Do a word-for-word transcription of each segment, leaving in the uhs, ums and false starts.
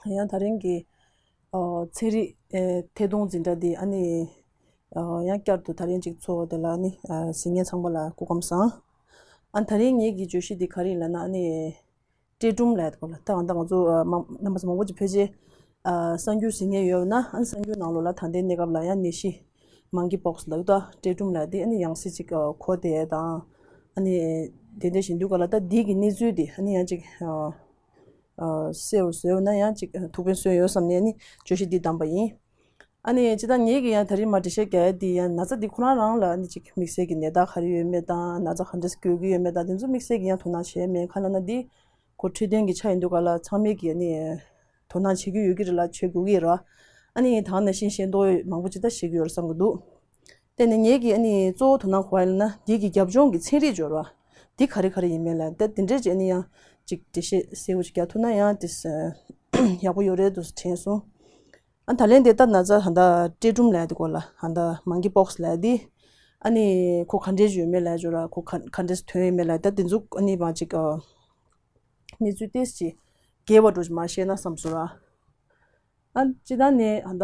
ཡང་ད་རིང་གི་ཨོ་ཚན་རིག་ཨེ་ཐད་གཏོང་འཛིན་གྲྭ་འདི་ཨ་ནི་ཨོ་ཡང་བསྐྱར་དུ་ད་རིང་ཅིག་ཚོགས་དེ་ལ་ཨ་ནི་ཨ་གཟིགས་མཁན་ཚང་མ་ལ་སྐུ་ཁམས་བཟང་། ཨ་ད་རིང་ངེད་ཀྱི་བརྗོད་གཞི་འདི་ག་རེ་ཡིན་ལབ་ན་ཨ་ནི་སྤྲེལ་ཕྲུམ་ལབ་ཡ་དེ་སྐོར་ལ། ད་ད་ང་ཚོ་ཨ་མང་རྣམ་པ་ཚོ་མང་པོ་ཅིག་ཕལ་ཆེར་ཨ་གསར་འགྱུར་གཟིགས་མཁན་ཡོད་ན་ཨ་ནི་གསར་འགྱུར་ནང་ལོགས་ལ་ད་ལྟའི་གནས་སྐབས་ལ་ཡང་ནད་གཞི་མང་ཀི་པོག་སི་ལབ་ད་སྤྲེལ་ཕྲུམ་ལབ་ཡ་དེ་ཨ་ནི་ཡང་སེ་ཅིག་ཨ་གོ་བསྡད་ཡ་དང་ཨ་ནི་དེ་འདྲ་བཞིན་དུས་ག་ལ་ད་འདི་གི་གནས་ཚུལ་དེ་ཨ་ནི་ཡང་ཅིག་ཨ་ཨ་གསལ་བོ་བཟོས་ཡོད་ན་ཡང་ཅིག་ཐུགས་ཕན་གསོས་ཡོད་བསམ་ནས་ནི་བརྗོད་གཞི་འདི་བདམས་པ་ཡིན། ཨ་ནི་སྤྱིར་བཏང་ངེད་ཀྱིས་ཡང་ད་རིང་མར་འགྲེལ་བཤད་རྒྱག་ཡ་འདི་ཡང་ན་ཚ་འདི་ཁོ་རང་རང་ལ་ཨ་ནི་ཅིག་དམིགས་བསལ་གྱི་ནད་རྟགས་ག་རེ་ཡོད་མེད་དང་ན་ཚ་ག་འདྲས་འགོས་ཀྱི་ཡོད་མེད་དང་དེ་ཚོ་དམིགས་བསལ་གྱི་ཡང་དོ་སྣང་བྱས་མེད། གང་ལབ་ན་འདི་ཁོ་འཕྲོད་བསྟེན་གྱི་ཆ་ཡིན་དུས་ག་ལ་ཚང་མས་ཀྱིས་ཨ་ནི་དོ་སྣང་བྱེད་ཀྱི་ཡོད་ཀྱི་རེད་ལ་བྱེད་དགོས་ཀྱི་རེད། ཨ་ནི་ད་ག་ནང་བཞིན་ཤེས་རྟོགས་མང་པོ་ཅིག་ད་ཤེས་ཀྱི་ཡོད་རེད་བསམ་གྱི་འདུག་དེ་ནས་ངེད་ཀྱིས་ཨ་ནི་གཙོ་བོ་དོ་སྣང་གོ་བ་ཡིན་ན་འདི་གི་རྒྱབ་ལྗོངས་ཀྱི་ཚན་རིག་སྦྱོར་བ་འདི་ག་རེ་ག་རེ་ཡིན་མིན་ལ་ད་དེ་འདྲས་ཀྱི་ཨ་ནི་ཡང་ཅིག་འགྲེལ་བཤད་གསལ་བོ་ཅིག་རྒྱག་ཐུབ་ན་ཡང་དེ་ཡག་པོ་ཡོད་རེད་འདུག་དྲན་སོང་། ཨ་ད་ལན་དེ་ད་ན་ཚ་ད་ལྟ་སྤྲེལ་ཕྲུམ་ལབ་ཡ་དེ་སྐོར་ལ་ད་ལྟ་མང་ཀི་པོག་སི་ལབ་ཡ་དེ་ཨ་ནི་ཁོ་ག་འདྲས་ཡོད་མེད་ལབ་ཡ་སྦྱོར་བ་ཁོ་ག་ག་འདྲས་ཐོན་ཡོད་མེད་ལབ་ཡ་ད་དེ་ཚོ་ཨ་ནི་མ་ཅིག་ཨ་གནས་ཚུལ་ཏོག་ཙམ་ཅིག་རྒྱས་པ་འདྲ་ཅིག་མར་བཤད་ན་བསམ་སོང་ར། ཨ་སྤྱིར་བཏང་ནས་ད་ལྟ་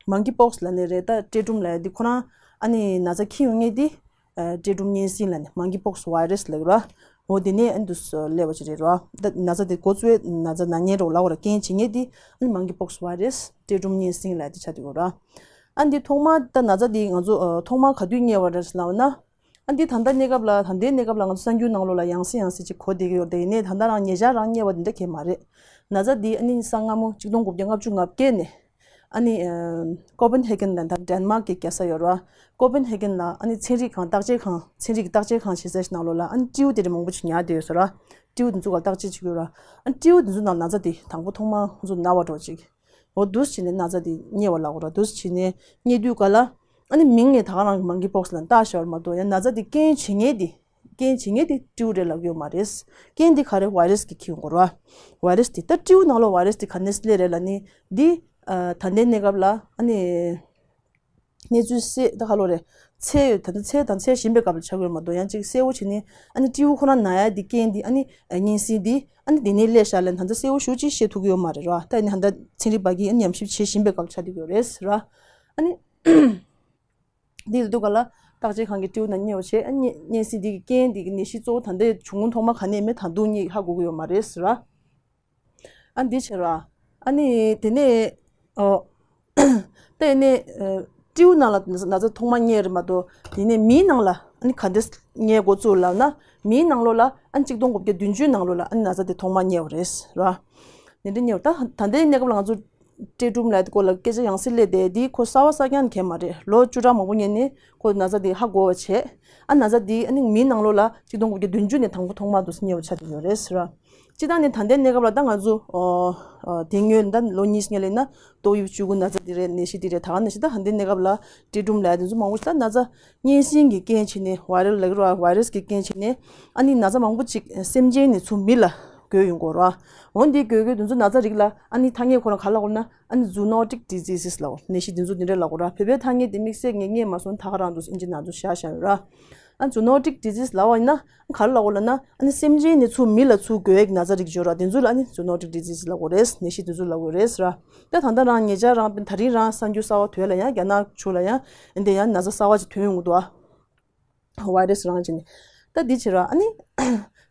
མང་ཀི་པོག་སི་ལབ་ནི་རེད། ད་སྤྲེལ་ཕྲུམ་ལབ་ཡ་འདི་ཁོ་རང་ཨ་ནི་ན་ཚ་འཁྱེར་ཡོང་མཁན་འདི་ཨ་སྤྲེལ་ཕྲུམ་གཉན་སྲིན་ལབ་ནི་མང་ཀི་པོག་སི་ཝའི་རེ་སི་ལབ་ཀྱི་ར། འོ་དེ་ནས་ཨ་ནི་འདུག་སེ་སླེབས་པ་ཅིག་རེད་ར། ད་ན་ཚ་དེ་འགོ་གཙོ་བོའི་ན་ཚ་ན་མཁན་རོགས་ལབ་པ་ར་རྐྱེན་བྱེད་མཁན་འདི་ཨ་ནི་མང་ཀི་པོག་སི་ཝའི་རེ་སི་སྤྲེལ་ཕྲུམ་གཉན་སྲིན་ལབ་ཡ་འདི་ཆགས་བསྡད་ཡོད་ར། ཨ་འདི་ཐོག་མ་ད་ན་ཚ་འདི་ང་ཚོ་ཨ་ཐོག་མ་ག་དུས་རྙེད་པ་རེད་ལབ་ན། ཨ་འདི་ད་ལྟ་གནས་སྐབས་ལ་ད་ལྟའི་གནས་སྐབས་ལ་ང་ཚོ་གསར་འགྱུར་ནང་ལོགས་ལ་ཡང་སེ་ཡང་སེ་ཅིག་གོ་བསྡད་ཀྱི་ཡོད་རེད། དེ་ཡིན་ནའི་ད་ལྟ་རང་ཉེ་ཆར་རང་རྙེད་པ་འདི་འདྲ་གང་ཡང་མ་རེད། ན་ཚ་འདི་ཨ་ནི་ས་སྔ་མོ་གཅིག་སྟོང་དགུ་བརྒྱ་ལྔ་བཅུ་ང་བརྒྱད་ནས་ཨ་ནི་ཨ་ཀོ་པན་ཧེ་གན་ལ་ད་ཌེན་མཱག་གི་རྒྱལ་ས་ཡོད་རེད་བ། ཀོ་པན་ཧེ་གན་ལ་ཨ་ནི་ཚན་རིག་ཁང་བརྟག་དཔྱད་ཁང་ཚན་རིག་གི་བརྟག་དཔྱད་ཁང་བྱེད་ས་ཞིག་ནང་ལོགས་ལ་ཨ་ནི་སྤྲེའུ་དེ་འདྲ་མང་པོ་ཅིག་ཉར་བསྡད་ཡོད་ཟེར་ར། སྤྲེའུ་དེ་ཚོ་ག་བརྟག་དཔྱད་བྱེད་ཀྱི་ཡོད་ར། ཨ་ནི་སྤྲེའུ་དེ་ཚོ་ནང་ན་ཚ་དེ་དང་པོ་ཐོག་མར་ང་ཚོ་ན་བ་འདྲ་ཅིག་འོ་འདུག་སེ་བྱས་ནས་ན་ཚ་དེ་རྙེད་པ་ལབ་དགོས་ར། འདུག་སེ་བྱས་ནས་རྙེད་དུས་ག་ལ་ཨ་ནི་མིང་ནས་ད་ག་རང་གི་མང་ཀི་པོག་སི་ལབ་བཏགས་བཞག་པ་མ་གཏོགས་ཡང་ན་ཚ་དེ་རྐྱེན་བྱེད་མཁན་དེ་རྐྱེན་བྱེད་མཁན་དེ་སྤྲེའུ་རེད་ལབ་ཀྱི་ཡོད་མ་རེད། རྐྱེན་དེ་ག་རེ་ཝའི་རེ་སི་གིས་འཁྱེར་ཡོང་གི་རེད་བ། ཝའི་རེ་སི་དེ་ད་སྤྲེའུ་ནང་ལོགས་ཝའི་རེ་སི་དེ་ག་ནས་སླེབས་རེད་ལབ་ནི་འདི་ཨ་ད་ལྟའི་གནས་སྐབས་ལ་ཨ་ནི་གནས་ཚུལ་གསལ་ད་ག་ལོ་རེད། འཚོལ་ཡོད་ད་ལྟ་འཚོལ་དང་འཚོལ་བཞིན་པའི་སྐབས་ལ་ཆགས་ཀྱི་ཡོད་མ་གཏོགས་ཡང་ཅིག་གསལ་བོ་བྱས་ནས་ཨ་ནི་སྤྲེའུ་ཁོ་རང་ན་ཡ་འདི་རྐྱེན་འདི་ཨ་ནི་གཉན་སྲིན་འདི་ཨ་ནི་འདི་ནས་སླེབས་ཤག་ལབ་ད་ལྟ་གསལ་བོ་ཞེ་པོ་ཅིག་བཤད་ཐུབ་ཀྱི་ཡོད་མ་རེད་ར། ད་ཡིན་ནའི་ད་ལྟ་ཚན་རིག་པ་གིས་ཨ་ནི་ཉམས་ཞིབ་བྱེད་བཞིན་པའི་སྐབས་ལ་ཆགས་བསྡད་ཀྱི་ཡོད་རེད་ར། ཨ་ནི་འདི་ལ་འདུག་ག་ལ་བརྟག་དཔྱད་ཁང་གི་སྤྲེའུ་ནང་རྙེད་པ་བྱས་ཨ་ནི་གཉན་སྲིན་འདི་གི་རྐྱེན་འདི་གི་ནད་གཞི་གཙོ་བོ་ད་ལྟའི་འབྱུང་ཁུངས་ཐོག་མ་ག་ནས་མེད་ད་དུང་རྙེད་ཧ་གོ་གི་ཡོད་མ་རེད་ཟེར་ར། ཨ་འདི་བྱས་ར། ཨ་ནི་དེ་ནས་ཨོ་ད་ཡིན་ནའི་ཨ་སྤྲེའུ་ནང་ལ་ན་ཚ་ཐོག་མ་རྙེད་རེད་མ་གཏོགས་དེ་ནས་མིའི་ནང་ལ་ཨ་ནི་ག་འདྲས་རྙེད་འགོ་བཙུགས་ལབ་ན་མིའི་ནང་ལོགས་ལ་ཨ་ནི་གཅིག་སྟོང་དགུ་བརྒྱ་བདུན་ཅུའི་ནང་ལོགས་ལ་ཨ་ནི་ན་ཚ་དེ་ཐོག་མ་རྙེད་པ་རེད་ཟེར་ར། ནི་འདི་ཉེ་བར་ད་ད་ལྟའི་གནས་སྐབས་ལ་ང་ཚོ་སྤྲེལ་ཕྲུམ་ལབ་དེ་སྐོར་ལ་སྐད་ཆ་ཡང་སེ་སླེབས་བསྡད་དེ་ཁོ་གསར་བ་གསར་རྐྱང་གང་ཡང་མ་རེད། ལོ་བཅུ་ཕྲག་མང་པོ་སྔོན་ནས་ཁོ་ན་ཚ་དེ་ཧ་གོ་བ་བྱས། ཨ་ན་ཚ་དེ་ཨ་ནི་མིའི་ནང་ལོགས་ལ་གཅིག་སྟོང་དགུ་བརྒྱ་བདུན་ཅུ་ནས་དང་པོ་ཐོག་མར་དུ་རྙེད་པ་ཆགས་བསྡད་ཡོད་རེད་ཟེར་བ། སྤྱིར་བཏང་ནས་ད་ལྟའི་གནས་སྐབས་ལ་ད་ང་ཚོ་ཨོ་ཨོ་དེ་སྔོན་ད་ལོ་གཉིས་སྔོན་ལ་ཡིན་ན་ཏོག་དབྱིབས་ཅུ་དགུ་ན་ཚ་དེ་རེད། ནད་གཞི་དེ་རེད། ད་ག་ནང་བཞིན་ད་ད་ལྟའི་གནས་སྐབས་ལ་སྤྲེལ་ཕྲུམ་ལབ་དེ་ཚོ་མང་པོ་ཞིག་ད་ན་ཚ་གཉན་སྲིན་གྱི་རྐྱེན་བྱས་ནས་ཝའི་རལ་ལབ་ཀྱི་རེད་བ། ཝའི་རེ་སི་གི་རྐྱེན་བྱས་ནས་ཨ་ནི་ན་ཚ་མང་པོ་ཅིག་སེམས་ཅན་ནས་ཚུར་མི་ལ་འགོས་ཡོང་གི་ཡོད་རེད་བ། འོ་འདི་འགོས་འགོས་དེ་ཚོ་ན་ཚ་རིགས་ལ་ཨ་ནི་ཐ་སྙད་ཁོ་རང་ག་རེ་ལབ་དགོས་ན་ཨ་ནི་ཛུ་ནོ་ཊིག་ཌི་ཛི་སི་ལབ་དགོས། ནད་གཞི་དེ་ཚོ་དེ་འདྲ་ལབ་དགོས་ར། བོད་པའི་ཐ་སྙད་དེ་དམིགས་བསལ་ངས་རྙེད་མ་སོང་། ད་ག་རང་འདུག་ཨིན་ཇི་ནང་དུ་བཞག་བཞག་ཡོད་ར། ཨ་ཛུ་ནོ་ཊིག་ཌི་ཛི་སི་ལབ་པ་ཡིན་ན་ག་རེ་ལབ་དགོས་ལབ་ན་ཨ་ནི་སེམས་ཅན་ནས་ཚུར་མི་ལ་ཚུར་འགོས་ཡག་ན་ཚ་རིགས་ཡོད་ར། དེ་ཚོ་ལ་ཨ་ནི་ཛུ་ནོ་ཊིག་ཌི་ཛི་སི་ལབ་དགོས་རེད། ནད་གཞི་དེ་ཚོ་ལབ་དགོས་རེད་ཟེར་ར། ད་ད་ལྟ་རང་ཉེ་ཆར་རང་ད་རིང་རང་གསར་འགྱུར་གསར་བ་ཐོན་ལ་ཡང་རྒྱ་ནག་ཕྱོགས་ལ་ཡང་འདི་ཡང་ན་ཚ་གསར་བ་ཅིག་ཐོན་ཡོང་གི་འདུག་ཨ། ཝའི་རེ་སི་རང་བྱས་ནས། ད་འདི་བྱས་ར་ཨ་ནི།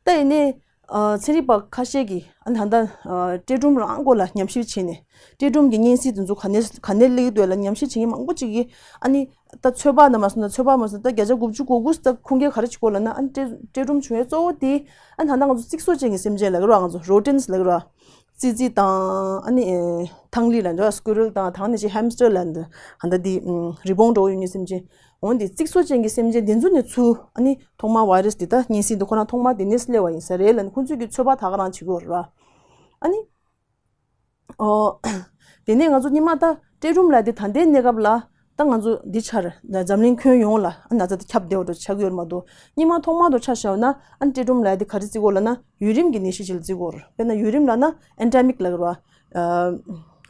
ད་ཡིན་ནའི། ཨ་ཚན་རིག་པ་ཁ་ཤས་ཀྱིས་ཨ་ནི་ད་ལྟ་ཨ་སྤྲེལ་ཕྲུམ་རང་སྐོར་ལ་ཉམས་ཞིབ་བྱས་ནས་སྤྲེལ་ཕྲུམ་གྱི་གཉན་སྲིན་དེ་ཚོ་ག་ནས་ག་ནས་སླེབས་ཀྱི་འདུག་ལ་ཉམས་ཞིབ་བྱེད་མཁན་མང་པོ་ཅིག་གིས་ཨ་ནི་ད་ཚོད་དཔག་ན་མ་སོང་ན་ཚོད་དཔག་མ་སོང་ན་ད་བརྒྱ་ཆ་དགུ་བཅུ་གོ་དགུ་ད་ཁུངས་སྐྱེལ་ག་རེ་བྱེད་དགོས་ལབ་ན་ཨ་ནི་སྤྲེལ་སྤྲེལ་ཕྲུམ་བྱུང་ཡས་གཙོ་བོ་དེ་ཨ་ནི་ད་ལྟ་ང་ཚོ་རྩིག་བཟོ་ཅན་གྱི་སེམས་ཅན་ལབ་ཀྱི་རེད་བ། ང་ཚོ་རོ་ཌེན་སི་ལབ་ཀྱི་རེད་བ། ཙི་ཙི་དང་ཨ་ནི་ཨེ་ཐང་ལི་ལབ་འདུག་སི་ཀུ་རལ་དང་ད་ག་ནང་བཞིན་ཧེམ་སི་ཊར་ལབ་འདུག་ད་ལྟ་འདི་ཨམ་རི་བོང་འདྲ་བོ་ཡོད་མཁན་སེམས་ཅན། འོ་འདི་རྩིག་བཟོ་ཅན་གྱི་སེམས་ཅན་འདི་ཚོ་ནས་ཚུར་ཨ་ནི་ཐོག་མར་ཝའི་རེ་སི་འདི་ད་གཉན་སྲིན་འདི་ཁོ་རང་ཐོག་མར་འདི་ནས་སླེབས་པ་ཡིན་ས་རེད་ལབ་ནས་ཁོང་ཚོས་ཀྱི་ཚོད་དཔག་ད་ག་རང་བྱེད་ཀྱི་ཡོད་རེད་བ། ཨ་ནི་ཨོ་དེ་ནས་ང་ཚོ་སྔོན་མ་ད་སྤྲེལ་ཕྲུམ་ལབ་ཡ་འདི་ད་ལྟའི་གནས་སྐབས་ལ་ད་ང་ཚོ་འདི་ཆར་འཛམ་གླིང་ཁྱོན་ཡོངས་ལ་ཨ་ན་ཚ་འདི་ཁྱབ་བསྡད་པ་འདྲ་ཆགས་ཀྱི་ཡོད་རེད་མ་གཏོགས་སྔོན་མ་ཐོག་མར་དུ་ཆ་བཞག་ན་ཨ་ནི་སྤྲེལ་ཕྲུམ་ལབ་ཡ་འདི་ག་རེ་བརྩི་གི་ཡོད་ལབ་ན་ཡུལ་རིམ་གྱི་ནད་གཞི་ཅིག་ལ་བརྩི་གི་ཡོད་རེད། དཔེར་ན་ཡུལ་རིམ་ལབ་ན་ཨེན་ཌེ་མིག་ལབ་ཀྱི་རེད་བ། ཨ་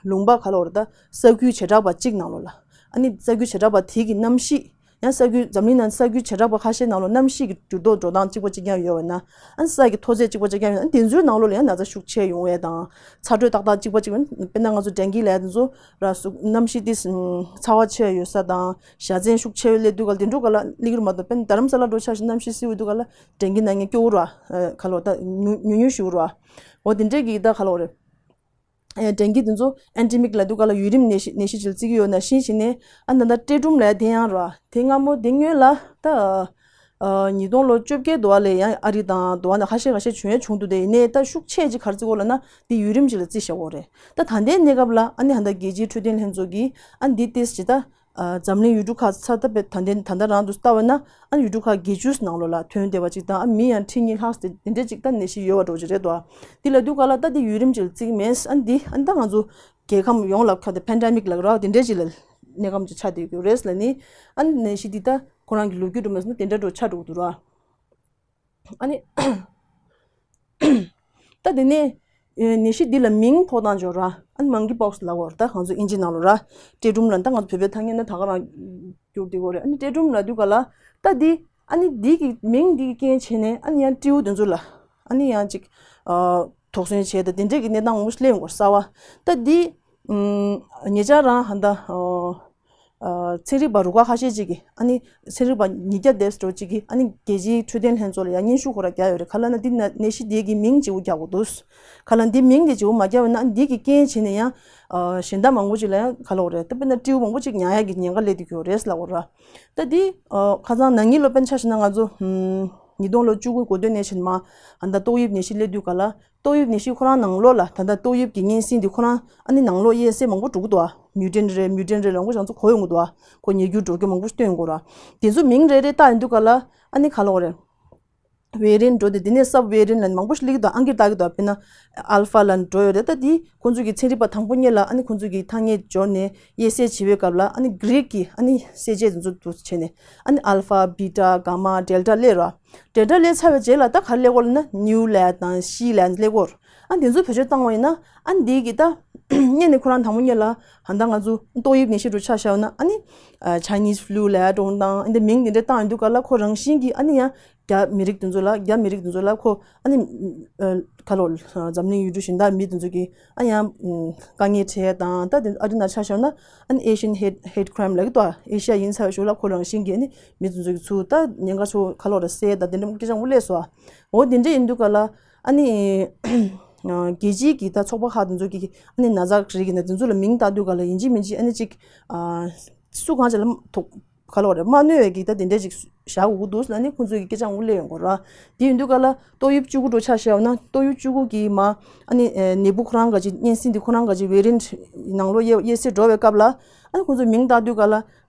ལུང་པ་ག་ལབ་དགོས་རེད། ད་ས་ཁུལ་བྱེ་བྲག་པ་གཅིག་ནང་ལོགས་ལ་ཨ་ནི་ས་ཁུལ་བྱེ་བྲག་པ་དེ་གི་གནམ་གཤིས་ ཨ་ས་ཁུལ་འཛམ་གླིང་ནང་ས་ཁུལ་བྱེ་བྲག་པ་ཁ་ཤས་ནང་ལོགས་གནམ་གཤིས་ཀྱི་འགྱུར་ལྡོག་འགྲོ་སྟངས་གཅིག་པ་གཅིག་རྐྱང་ཡོད་པ་ན། ཨ་ས་ཀྱི་མཐོ་ཚད་གཅིག་པ་གཅིག་རྐྱང་ཡོད་ན། དེ་ཚོའི་ནང་ལོགས་ལ་ཡང་ན་ཚ་ཤུགས་ཆེ་ཡོང་བ་དང་། ཚ་དྲོད་ཏག་ཏག་གཅིག་པ་གཅིག་ཡོད་ན། དཔེར་ན་ང་ཚོ་ཌེང་གི་ལབ་ཡ་དེ་ཚོ་ར་སུ་གནམ་གཤིས་དེ་ཚ་བ་ཆེ་ཡོད་ས་དང་། བཞའ་ཚན་ཤུགས་ཆེ་བའི་སླེབས་དུས་ག་ལ་དེ་འདྲ་ག་ལ་སླེབས་ཀྱི་རེད་མ་གཏོགས། དཔེར་ན་རྡ་རམ་ས་ལ་འགྲོ་ཆ་ཞིག་གནམ་གཤིས་བསིལ་བའི་དུས་ག་ལ་ཌེང་གི་ན་མཁན་སྐྱོ་བོ་ར། ཨ་ག་ལ་ད་ཉུང་ཉུང་ཉུང་ཞིག་ར། འོ་དེ་འདྲས་ཀྱི་ད་ག་ལ་རེད། ཨེ་ཌེང་གི་དེ་ཚོ་ཨེན་ཌེ་མིག་ལབ་དུས་ག་ལ་ཡུན་རིང་ནད་གཞི་ནད་གཞི་ཅིག་བརྩི་གི་ཡོད་ན་ཤིན་ཤིན་ནས། ཨ་ད་ལྟ་ཊེ་ཌུམ་ལབ་དེ་ཡང་ར། དེ་སྔ་མོ་དེ་སྔོན་ལ་ད་ཨ་ཉིས་སྟོང་ལོ་བཅོ་བརྒྱད་དུ་བ་ལས་ཡང་ཨ་རི་དང་དུ་བ་ནས་ཁ་ཤས་ཁ་ཤས་བྱུང་ཡ་བྱུང་འདུག་དེ་ཡིན་ནའི་ད་ཤུགས་ཆེ་ཅིག་ག་རེ་བརྩི་གོ་ལབ་ན་དེ་ཡུན་རིང་ཅིག་ལ་བརྩི་བཞག་གོ་རེད། ད་ད་ལྟའི་གནས་སྐབས་ལ་ཨ་ནི་ཧ་ད་རྒྱལ་སྤྱིའི་འཕྲོད་བསྟེན་ལྷན་ཚོགས་ཀྱིས་ཨ་འདི་ཏིས་ཅི་ད། ཨ་འཛམ་གླིང་ཡུལ་གྲུ་ཁག་ཚ་ད་བེད་ད་ལྟའི་ད་ལྟ་རང་དུ་ལྟ་བ་ན། ཨ་ཡུལ་གྲུ་ཁག་བརྒྱད་ཅུ་ནང་ལོགས་ལ་ཐོན་བསྡད་པ་ཅིག་དང་། ཨ་མི་ཡང་ཁྲི་གཉིས་ལྷག་ཙམ་དེ་འདྲས་ཅིག་ད་ནད་གཞི་ཡོད་པ་འདྲ་བོ་ཅིག་རེད་དོ། དེ་ལབ་དུས་ག་ལ་ད་དེ་ཡུན་རིང་ཅིག་ལ་བརྩི་གི་མེད། ཨ་འདི་ཨ་ད་ང་ཚོ་རྒྱལ་ཁམས་ཡོངས་ལ་ཁ་དེ་པེན་ཌེ་མིག་ལབ་ར་དེ་འདྲས་ཅིག་ལ་གནས་སྐབས་ཅིག་ཆགས་བསྡད་ཡོད་རེད་ལབ་ནི། ཨ་ནི་ནད་གཞི་འདི་ད་ཁོ་རང་གི་ལོ་རྒྱུས་འགྲོ་མ་སོང་ན་དེ་འདྲ་འགྲོ་ཆགས་འགྲོ་གི་འདུག་ར། ཨ་ནི། ད་དེ་ནས་ཨེ་ནད་གཞི་འདི་ལ་མིང་ཐོགས་སྟངས་འབྱོར་ར། ཨ་ནི་མང་ཀི་པོག་སི་ལབ་ཀྱི་ཡོད་རེད། ད་ང་ཚོ་དབྱིན་ཇི་ནང་ལོགས་ར། ཊེ་ཌུམ་ལབ། ད་ང་ཚོ་བོད་པའི་ཐ་སྙད་ནང་ད་ག་རང་བསྒྱུར་བསྡད་ཀྱི་ཡོད་རེད། ཨ་ནི་ཊེ་ཌུམ་ལབ་དུས་ག་ལ་ད་འདི་ཨ་ནི་འདི་གི་མིང་འདི་གི་རྐྱེན་བྱས་ནས་ཨ་ནི་ཡང་སྤྲེའུ་དེ་ཚོ་ལ་ཨ་ནི་ཡང་ཅིག་ཨ་དོགས་ཟོན་བྱས་ད་དེ་འདྲས་ཀྱི་གནས་སྟངས་མང་པོ་ཞིག་སླེབས་ཡོང་གི་ཡོད་རེད་གསར་པ། ད་འདི་ཨམ་ཉེ་ཆར་རང་ཧ་ད་ཨ། ཨ་ཚན་རིག་པ་རུ་ཁག་ཁ་ཤས་ཅིག་གིས། ཨ་ནི་ཚན་རིག་པ་ཉིས་བརྒྱ་དེ་འདྲ་ཅིག་གིས་ཨ་ནི་རྒྱལ་སྤྱིའི་འཕྲོད་བསྟེན་ལྷན་ཚོགས་ལ་ཡང་སྙན་ཞུ་ཁོ་རང་བརྒྱབ་ཡོད་རེད། ག་ལབ་ན་འདི་ན་ནད་གཞི་འདི་གི་མིང་བརྗེ་པོ་རྒྱག་དགོས་འདུག་ག་ལབ་ན་འདི་མིང་འདི་བརྗེ་པོ་མ་བརྒྱབ་ན་འདི་གི་རྐྱེན་བྱས་ནས་ཡང་ཨ་གཞན་དག་མང་པོ་ཅིག་ལ་ཡང་ག་ལབ་དགོས་རེད། ད་དཔེར་ན་སྤྲེའུ་མང་པོ་ཅིག་ཉར་ཡག་གི་ཉེན་ཁ་སླེབས་བསྡད་ཀྱི་ཡོད་རེད་ལབ་དགོས་རེད། ད་འདི་ཨ་ཁ་སང་ན་ནིང་ལོ་དཔེར་ན་ཆ་བཞག་ན་ང་ཚོ་ཨམ་ཉིས་སྟོང་ལོ་བཅུ་དགུ་འགོ་སྟོད་ནས་བྱས་ནས་མར་ཨ་ད་ཏོག་དབྱིབས་ནད་གཞི་སླེབས་དུས་ག་ལ། ཏོག་དབྱིབས་ནད་གཞི་ཁོ་རང་ནང་ལོགས་ལ་ད་ལྟ་ཏོག་དབྱིབས་ཀྱི་གཉན་སྲིན་འདི་ཁོ་རང་ཨ་ནི་ནང་ལོགས་དབྱེ་གསེས་མང་པོ་འགྲོ་གི་འདུག་ཨ། མིའུ་ཊན་རེད། མིའུ་ཊན་རེད་ལབ་མཁན་ཚོ་གོ་ཡོང་གི་འདུག་ཨ། ཁོ་ཉེ་རྒྱུ་འགྲོ་རྒྱུ་མང་པོ་ཞིག་སྟོན་ཡོང་གི་ར། དེ་ཚོ་མིང་རེ་རེ་བཏགས་ཡོང་དུས་ག་ལ་ཨ་ནི་ག་ལབ་དགོས་རེད། ཝེ་རི་ཡན་ཊི་འགྲོ་དེ་དེ་ནས་སབ་ཝེ་རི་ཡན་ཊི་ལ་མང་པོ་ཞིག་སླེབས་ཀྱི་འདུག་ཨང་ཀི་བཏགས་ཀྱི་འདུག་དཔེར་ན་ཨལ་ཕ་ལབ་འགྲོ་ཡོད་རེད། ད་དེ་ཁོང་ཚོ་གི་ཚན་རིག་པ་དང་པོ་གཉིས་ལ་ཨ་ནི་ཁོང་ཚོ་གི་ཐ་སྙད་སྦྱོར་ནས་དབྱེ་གསེས་བྱེད་པའི་སྐབས་ལ་ཨ་ནི་གྷི་རིག་གི་ཨ་ནི་གསལ་བྱེད་དེ་ཚོ་འདུག་བྱས་ནས་ཨ་ནི་ཨལ་ཕ་བི་ཊ་གྷ་མ་ཌེལ་ཊ་སླེབས་ར། ཌེལ་ཊ་སླེབས་ཚར་བའི་རྗེས་ལ་ད་ག་རེ་སླེབས་ཀྱི་ཡོད་ལབ་ན་ནིའུ་ལབ་དང་ཤི་ལབ་སླེབས་ཀྱི་ཡོད་རེད། ཨ་འདི་ཚོ་བེད་སྤྱོད་བཏང་བ་ཡིན་ན་ཨ་འདི་གི་ད་སྔོན་ནས་ཁོ་རང་དང་པོ་ཉིད་ལ་ཧ་ད་ང་ཚོ་ཏོག་དབྱིབས་ནད་གཞི་འདྲ་ཆ་བཞག་ན་ཨ་ནི་ཆའི་ནིས་ཕུ་ལུ་ལབ་འགྲོ་དང་། ཨ་འདི་མིང་འདི་འདྲ་བཏང་ཡོང་དུས་ག་ལ་ཁོ་རང་བཞིན་གྱིས་ཨ་ནི་ཡང་རྒྱ་མི་རིགས་དེ་ཚོ་ལ་རྒྱ་མི་རིགས་དེ་ཚོ་ལ་ཁོ་ཨ་ནི་ཨ་ག་ལབ་དགོས་རེད། འཛམ་གླིང་ཡུལ་གྲུ་གཞན་དག་མི་དེ་ཚོ་གིས་ཨ་ཡང་དཀའ་ངལ་འཕྲད་དང་། ད་དེ་ཨ་རི་ནང་ཆ་བཞག་ན་ཨ་ནི་ཨེ་ཤི་ཡན་ཧེ་ཊི་ཧེ་ཊི་ཀི་རའིམ་ལབ་ཀྱི་འདུག་ཨེ་ཤི་ཡ་ཡིན་ཚར་བའི་གཞུག་ལ་ཁོ་རང་བཞིན་གྱིས་ཨ་ནི་མི་དེ་ཚོ་གི་ཚུར་ད་ཉེན་ཁ་ཆེ་བོ་ག་ལབ་དགོས་རེད། བསད་ད་དེ་འདྲ་སྐད་ཆ་མང་པོ་སླེབས་སོང་། འོ་དེ་འདྲ་ཡིན་དུས་ག་ལ་ཨ་ནི་རྒྱལ་སྤྱིའི་གི་ད་ཚོགས་པ་ཁག་དེ་ཚོ་གི་ཨ་ནི་ན་ཚ་རིགས་ཀྱི་ན་དེ་ཚོ་ལ་མིང་བཏགས་དུས་ག་ལ་ཡིན་གཅིག་མིན་གཅིག་ཨ་ནི་གཅིག་ཨ་སུ་གང་ཅིག་ལ་ཐུག་ག་ལབ་དགོས་རེད། མ་གནོད་པའི་གི་ད་དེ་འདྲ་ཅིག་བཞག་དགོས་ཀྱི་འདུག་ལབ་ནི་ཁོང་ཚོས་གི་སྐད་ཆ་མང་པོ་སླེབས་ཡོང་གི་རེད། དེ་ཡིན་དུས་ག་ལ་ཏོག་དབྱིབས་བཅུ་དགུ་འདྲ་ཆ་བཞག་ན་ཏོག་དབྱིབས་བཅུ་དགུ་གི་མ་ཨ་ནི་ནད་འབུ་ཁོ་རང་ག་ཅིག་གཉན་སྲིན་དེ་ཁོ་རང་ག་ཅིག་ཝེ་རི་ཡན་ཊི་ནང་ལོགས་དབྱེ་དབྱེ་གསེས་འགྲོ་བའི་སྐབས་ལ་ཨ་ནི་ཁོང་ཚོས་མིང་བཏགས་དུས་ག་ལ་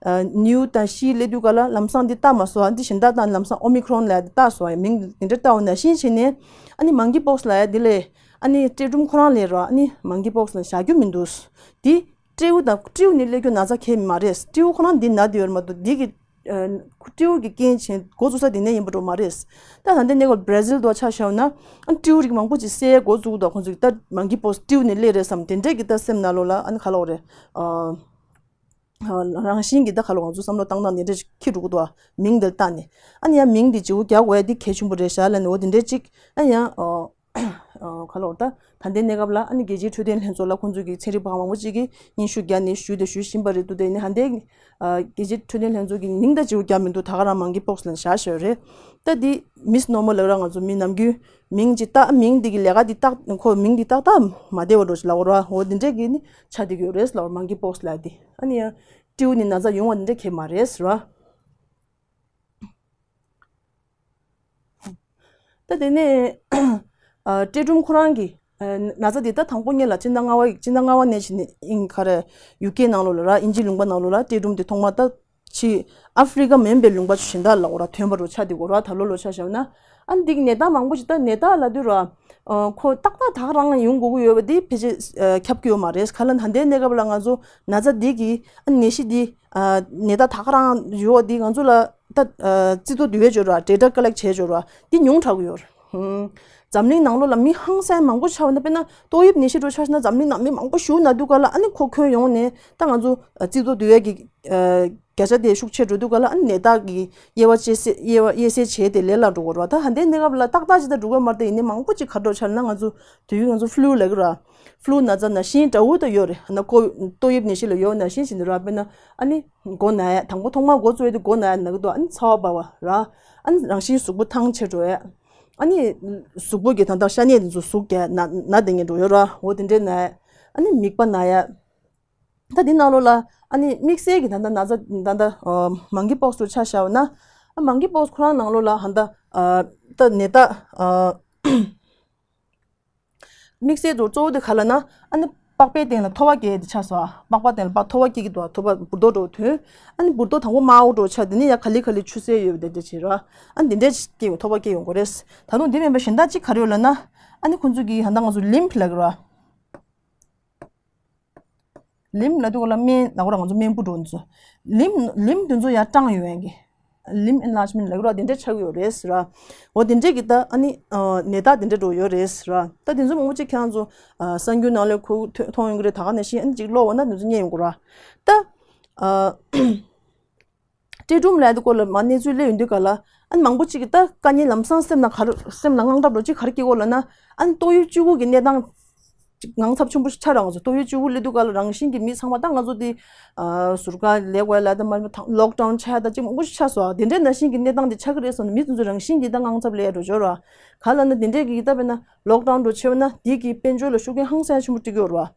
ནིའུ་དང་ཤི་སླེབས་དུས་ག་ལ་ལམ་སང་འདི་བཏགས་མ་སོང་། ཨ་འདི་གཞན་དག་བཏགས་ནས་ལམ་སང་ཨོ་མི་ཁི་རོན་ལབ་དེ་བཏགས་སོང་། མིང་འདི་འདྲ་བཏགས་པ་ནང་བཞིན་བྱས་ནས་ཨ་ནི་མང་ཀི་པོག་སི་ལབ་ཡ་འདི་ལས་ཨ་ནི་ཊེ་ཌུམ་ཁོ་རང་ལས་རོ། ཨ་ནི་མང་ཀི་པོག་སི་ལ་བཞག་རྒྱུ་མི་འདུག་འདི་སྤྲེའུ་དང་སྤྲེའུ་ནས་སླེབས་རྒྱུ་ན་ཚ་གང་ཡང་མ་རེད། སྤྲེའུ་ཁོ་རང་འདི་ན་བསྡད་ཡོད་རེད་མ་གཏོགས་འདི་གི་ཨ་སྤྲེའུ་གི་རྐྱེན་བྱས་འགོ་བཙུགས་ས་དེ་ནས་ཡིན་པ་འགྲོ་མ་རེད། ད་ད་ལྟའི་གནས་སྐབས་བྷ་ར་ཟིལ་དུ་ཆ་བཞག་ན་ཨ་སྤྲེའུ་རིགས་མང་པོ་ཅིག་བསད་འགོ་བཙུགས་འདུག་ཁོང་ཚོས་ད་མང་ཀི་པོག་སི་སྤྲེའུ་ནས་སླེབས་རེད་བསམ་དེ་འདྲས་ཀྱི་ད་སེམས་ནང་ལོགས་ལ་ཨ་ནི་ག་ལབ་དགོས་རེད། ཨ། ཨ་རང་བཞིན་གྱིས་ད་ག་ལབ་དགོས། ང་ཚོ་བསམ་བློ་བཏང་སྟངས་དེ་འདྲ་ཅིག་འཁྱེར་འགྲོ་གི་འདུག་མིང་འདི་ལ་བཏགས་ནས་ཨ་ནི་ཡང་མིང་འདི་བརྗེ་པོ་རྒྱག་དགོས་ཡ་འདི་གལ་ཆེན་པོ་རེད་ཤག་ལབ་ནས་འོ་དེ་འདྲ་ཅིག་ཨ་ཡང་ཨ་ཨ་ག་ལབ་དགོས། ད་ད་ལྟའི་གནས་སྐབས་ལ་ཨ་ནི་རྒྱལ་སྤྱིའི་འཕྲོད་བསྟེན་ལྷན་ཚོགས་ལ་ཁོང་ཚོ་གི་ཚན་རིག་པ་མང་པོ་ཅིག་གིས་སྙན་ཞུ་བརྒྱབ་ནས་ཞུས་དང་ཞུ་བཞིན་པ་རེད་འདུག་དེ་ནི་ད་ལྟའི་ཨ་རྒྱལ་སྤྱིའི་འཕྲོད་བསྟེན་ལྷན་ཚོགས་ཀྱི་མིང་ད་བརྗེ་པོ་རྒྱག་མི་འདུག་ད་ག་རང་མང་ཀི་པོག་སི་ལབ་བཞག་བཞག་རེད། ད་འདི་མིས་ནོར་མལ་ལབ་ར། ང་ཚོ་མི་ནམ་རྒྱུན་མིང་ཅིག་བཏགས། མིང་འདི་གི་ལས་ཀ་འདི་བཏགས། ཁོ་མིང་འདི་ཏག་ཏག་མ་བདེ་བ་འགྲོ་ཞིག་ལབ་དགོས་ར། འོ་འདི་འདྲས་ཀྱི་ནི་ཆ་འདི་གི་ཡོད་རེད་ལབ། མང་ཀི་པོག་སི་ལབ་འདི་ཨ་ནི་ཡང་སྤྲེའུ་ནི་ན་ཚ་ཡོང་བ་འདི་འདྲས་གང་ཡང་མ་རེད་ར། ད་དེ་ནས་ཨ་ཊེ་ཌུམ་ཁོ་རང་གི་ཨ་ན་ཚ་འདི་ད་དང་པོ་ཉིད་ལ་སྤྱི་ཟླ་ལྔ་པ་སྤྱི་ཟླ་ལྔ་པ་ནས་བྱས་ནས་ཨིན་ག་རེ་ཡུ་ཀེ་ནང་ལོགས་ལ་ར། དབྱིན་ཇི་ལུང་པ་ནང་ལོགས་ལ་ཊེ་ཌུམ་འདི་ཐོག་མ་ད་ཕྱི་ཨ་ཧྥི་རི་ཀ་མིན་པའི་ལུང་པ་གཞན་དག་ལ་འོ་ར་ཐོན་པ་རུ་ཆགས་འདུག་གོ་ར། ད་ལོ་ལོ་ཆ་བཞག་ན་ཨ་འདི་གི་ནད་རྟགས་མང་པོ་ཞིག་ད་ནད་རྟགས་ལབ་དུས་ར་ཨ་ཁོ་ཏག་ཏག་ད་ག་རང་ཡོང་དགོས་ཀྱི་ཡོད་པ་འདི་ཕལ་ཆེར་ཨ་ཁྱབ་ཀྱི་ཡོད་མ་རེད། ག་ལ་ད་ལྟའི་གནས་སྐབས་ལ་ང་ཚོ་ན་ཚ་འདི་གི་ཨ་ནད་གཞི་འདི་ཨ་ནད་རྟགས་ད་ག་རང་ཡོད་པ་འདི་ང་ཚོ་ལ་ད་ཨ་རྩིས་ཐོ་བསྡུ་ཡས་བྱས་ར། ཌེ་ཊ་ཀ་ལེག་བྱས་བྱས་ར་འདི་ཉུང་དྲགས་ཀྱི་ཡོད་ར། ཧུམ། འཛམ་གླིང་ནང་ལོགས་ལ་མི་ཧང་སང་མང་པོ་ཆགས་པ་ན། དཔེར་ན་ཏོག་དབྱིབས་ནད་གཞི་འདྲ་ཆགས་ན་འཛམ་གླིང་ནང་མི་མང་པོ་ཞིག་ན་དུས་ག་ལ་ཨ་ནི་ཁོ་ཁྱོན་ཡོངས་ནས་ད་ང་ཚོ་རྩིས་ཐོ་བསྡུ་ཡས་ཀྱི་ཨ་ བརྒྱ་ཆ་དེ་ཤུགས་ཆེ་འགྲོ་དུས་ག་ལ། ཨ་ནི་ནད་རྟགས་ཀྱི་དབྱེ་བ་དཔྱད་བསད། དབྱེ་བ་དབྱེ་བསད་བྱས་ཏེ་ལས་སླ་འགྲོ་གི་རེད་བ། ད་ཧ་འདའི་གནས་སྐབས་ལ་ཏག་ཏག་ཅིག་ད་འགྲོ་གི་མ་རེད། ད་ཡིན་ནའི་མང་པོ་ཅིག་ག་རེ་འགྲོ་ཆགས་ན། ང་ཚོ་དུས་རྒྱུན་ང་ཚོ་ཕུ་ལུ་ལབ་ཀྱི་རེད་བ། ཕུ་ལུ་ན་ཚ་ནང་བཞིན་འདྲ་བོ་ད་ཡོད་རེད། ཨ་ནི་ཀོ་ཏོག་དབྱིབས་ནད་གཞི་ལ་ཡོད་ནང་བཞིན་བྱས་ནས་ར། དཔེར་ན་ཨ་ནི་མགོ་ན་ཡ། དང་པོ་ཐོག་མར་མགོ་ཚོས་དུས་མགོ་ན་ཡ་ན་གི་འདུག་ཨ་ནི་ཚ་བ་འབར་བ་ར། ཨ་ནི་རང་བཞིན་གཟུགས་པོ་ཐང་ཆད་འགྲོ་ཡ། ཨ་ནི་གཟུགས་པོ་གི་ད་ལྟ་ཤ་གནད་དེ་ཚོ་ཟུག་རྒྱག་ན་ན་བསྡད་མཁན་འགྲོ་ཡོད་ར། འོ་དེ་འདྲའི་ན་ཡ། ཨ་ནི་མིད་པ་ན་ཡ། ད་འདི་ནང་ལོགས་ལ་ཨ་ནི་དམིགས་བསལ་གྱི་ད་ལྟ་ན་ཚ་ད་ལྟ་ཨ་མང་ཀི་པོག་སི་དུ་ཆ་བཞག་པ་ན། ཨ་མང་ཀི་པོག་སི་ཁོ་རང་ནང་ལོགས་ལ་ཧ་ད་ཨ་ད་ནད་རྟགས་ཨ་དམིགས་བསལ་དུ་གཙོ་བོ་དེ་ག་ལ་ན། ཨ་ནི་པགས་པའི་སྟེང་ལ་ཐོ་བ་སྐྱེས་དེ་ཆགས་སོ། ཨ་པགས་པ་སྟེང་ལ་པགས་ཐོ་བ་སྐྱེ་གི་འདུག་ཐོ་བ་འབུར་རྡོག་འདྲ་བོ་ཐོན། ཨ་ནི་འབུར་རྡོག་དང་པོ་དམར་པོ་འདྲ་བོ་ཆགས། དེ་ནས་ཡང་ག་ལེ་ག་ལེ་ཆུ་སེར་ཡོད་པ་དེ་འདྲ་བྱེད་ར། ཨ་ནི་དེ་འདྲ་སྐྱེ་ཐོ་བ་སྐྱེ་ཡོང་གི་རེད། ད་དུང་དེ་མིན་པ་གཞན་དག་ཅིག་ག་རེ་ཡོད་ལབ་ན། ཨ་ནི་ཁོང་ཚོ་གིས་ཧ་ད་ང་ཚོ་ལིམཕ་ལབ་ཀྱི་ར། ལིམ་ལབ་དུས་སྐབས་ལ་སྨན། ནག་པོ་ར་ང་ཚོ་སྨན་བུ་འགྲོ་ཚོ། ལིམ་ལིམ་དེ་ཚོ་ཡར་སྐྲངས་ཡོང་ཡ་གི། ལིམ་ཨེན་ལར་ཇི་མེན་ཊི་ལབ་ཀྱི་ར། དེ་འདྲ་ཆགས་ཀྱི་ཡོད་རེད་ཟེར་ར། འོ་དེ་འདྲ་གི་ད་ཨ་ནི་ཨ་ནད་རྟགས་དེ་འདྲ་འདྲ་བོ་ཡོད་རེད་ཟེར་ར། ད་དེ་ཚོ་མང་པོ་ཅིག་ཁྱེད་རང་ཚོ་ཨ་གསར་འགྱུར་ནང་ལ་ཁུ་མཐོང་ཡོང་གི་རེད། ད་ག་ནང་བཞིན་ཨ་ནི་ཅིག་ཀློག་པ་ན་དེ་ཚོ་རྙེད་ཡོང་གི་ར། ད་ཨ་སྤྲེལ་ཕྲུམ་ལབ་ཡ་དེ་སྐོར་ལ་མར་གནས་ཚུལ་སླེབས་ཡོང་དུས་ག་ལ། ཨ་ནི་མང་པོ་ཅིག་གིས་ད་དཀའ་ངལ་ལམ་སང་སེམས་ནང་ག་རེ། སེམས་ལ་དངངས་སྐྲག་འདྲ་བོ་ཅིག་ག་རེ་སྐྱེ་གོ་ལབ་ན། ཨ་ནི་ཏོག་དབྱིབས་བཅུ་དགུ་གི་གནས་སྟངས་ཅིག་དངངས་འཚབ་ཆེན་པོ་ཞིག་ཆགས་ར། ང་ཚོ་ཏོག་དབྱིབས་བཅུ་དགུ་སླེབས་དུས་ག་ལ་རང་བཞིན་གྱིས་མི་ཚང་མ། ད་ང་ཚོ་དེ་ཨ་ཟུར་བཀག་ལས་དགོས་ལ་ད་མ་ལོག་ཌའུན་ཆགས་ད་ཅིག་མང་པོ་ཞིག་ཆགས་སོང་། དེ་འདྲའི་ནང་བཞིན་གྱི་གནས་སྟངས་དེ་ཆགས་ཀྱི་རེད་བསམ་ནས་མི་དེ་ཚོ་རང་བཞིན་གྱིས་ད་དངངས་འཚབ་སླེབས་འགྲོ་ཆོག་ར། ག་ལབ་ན་དེ་འདྲས་ཀྱི་ད་དཔེར་ན་ལོག་ཌའུན་འདྲ་བོ་བྱས་པ་ན་དེ་གིས་དཔལ་འབྱོར་ལ་ཤུགས་རྐྱེན་ཧང་སང་ཆེན་པོ་སྤྲད་ཀྱི་ཡོད་ར།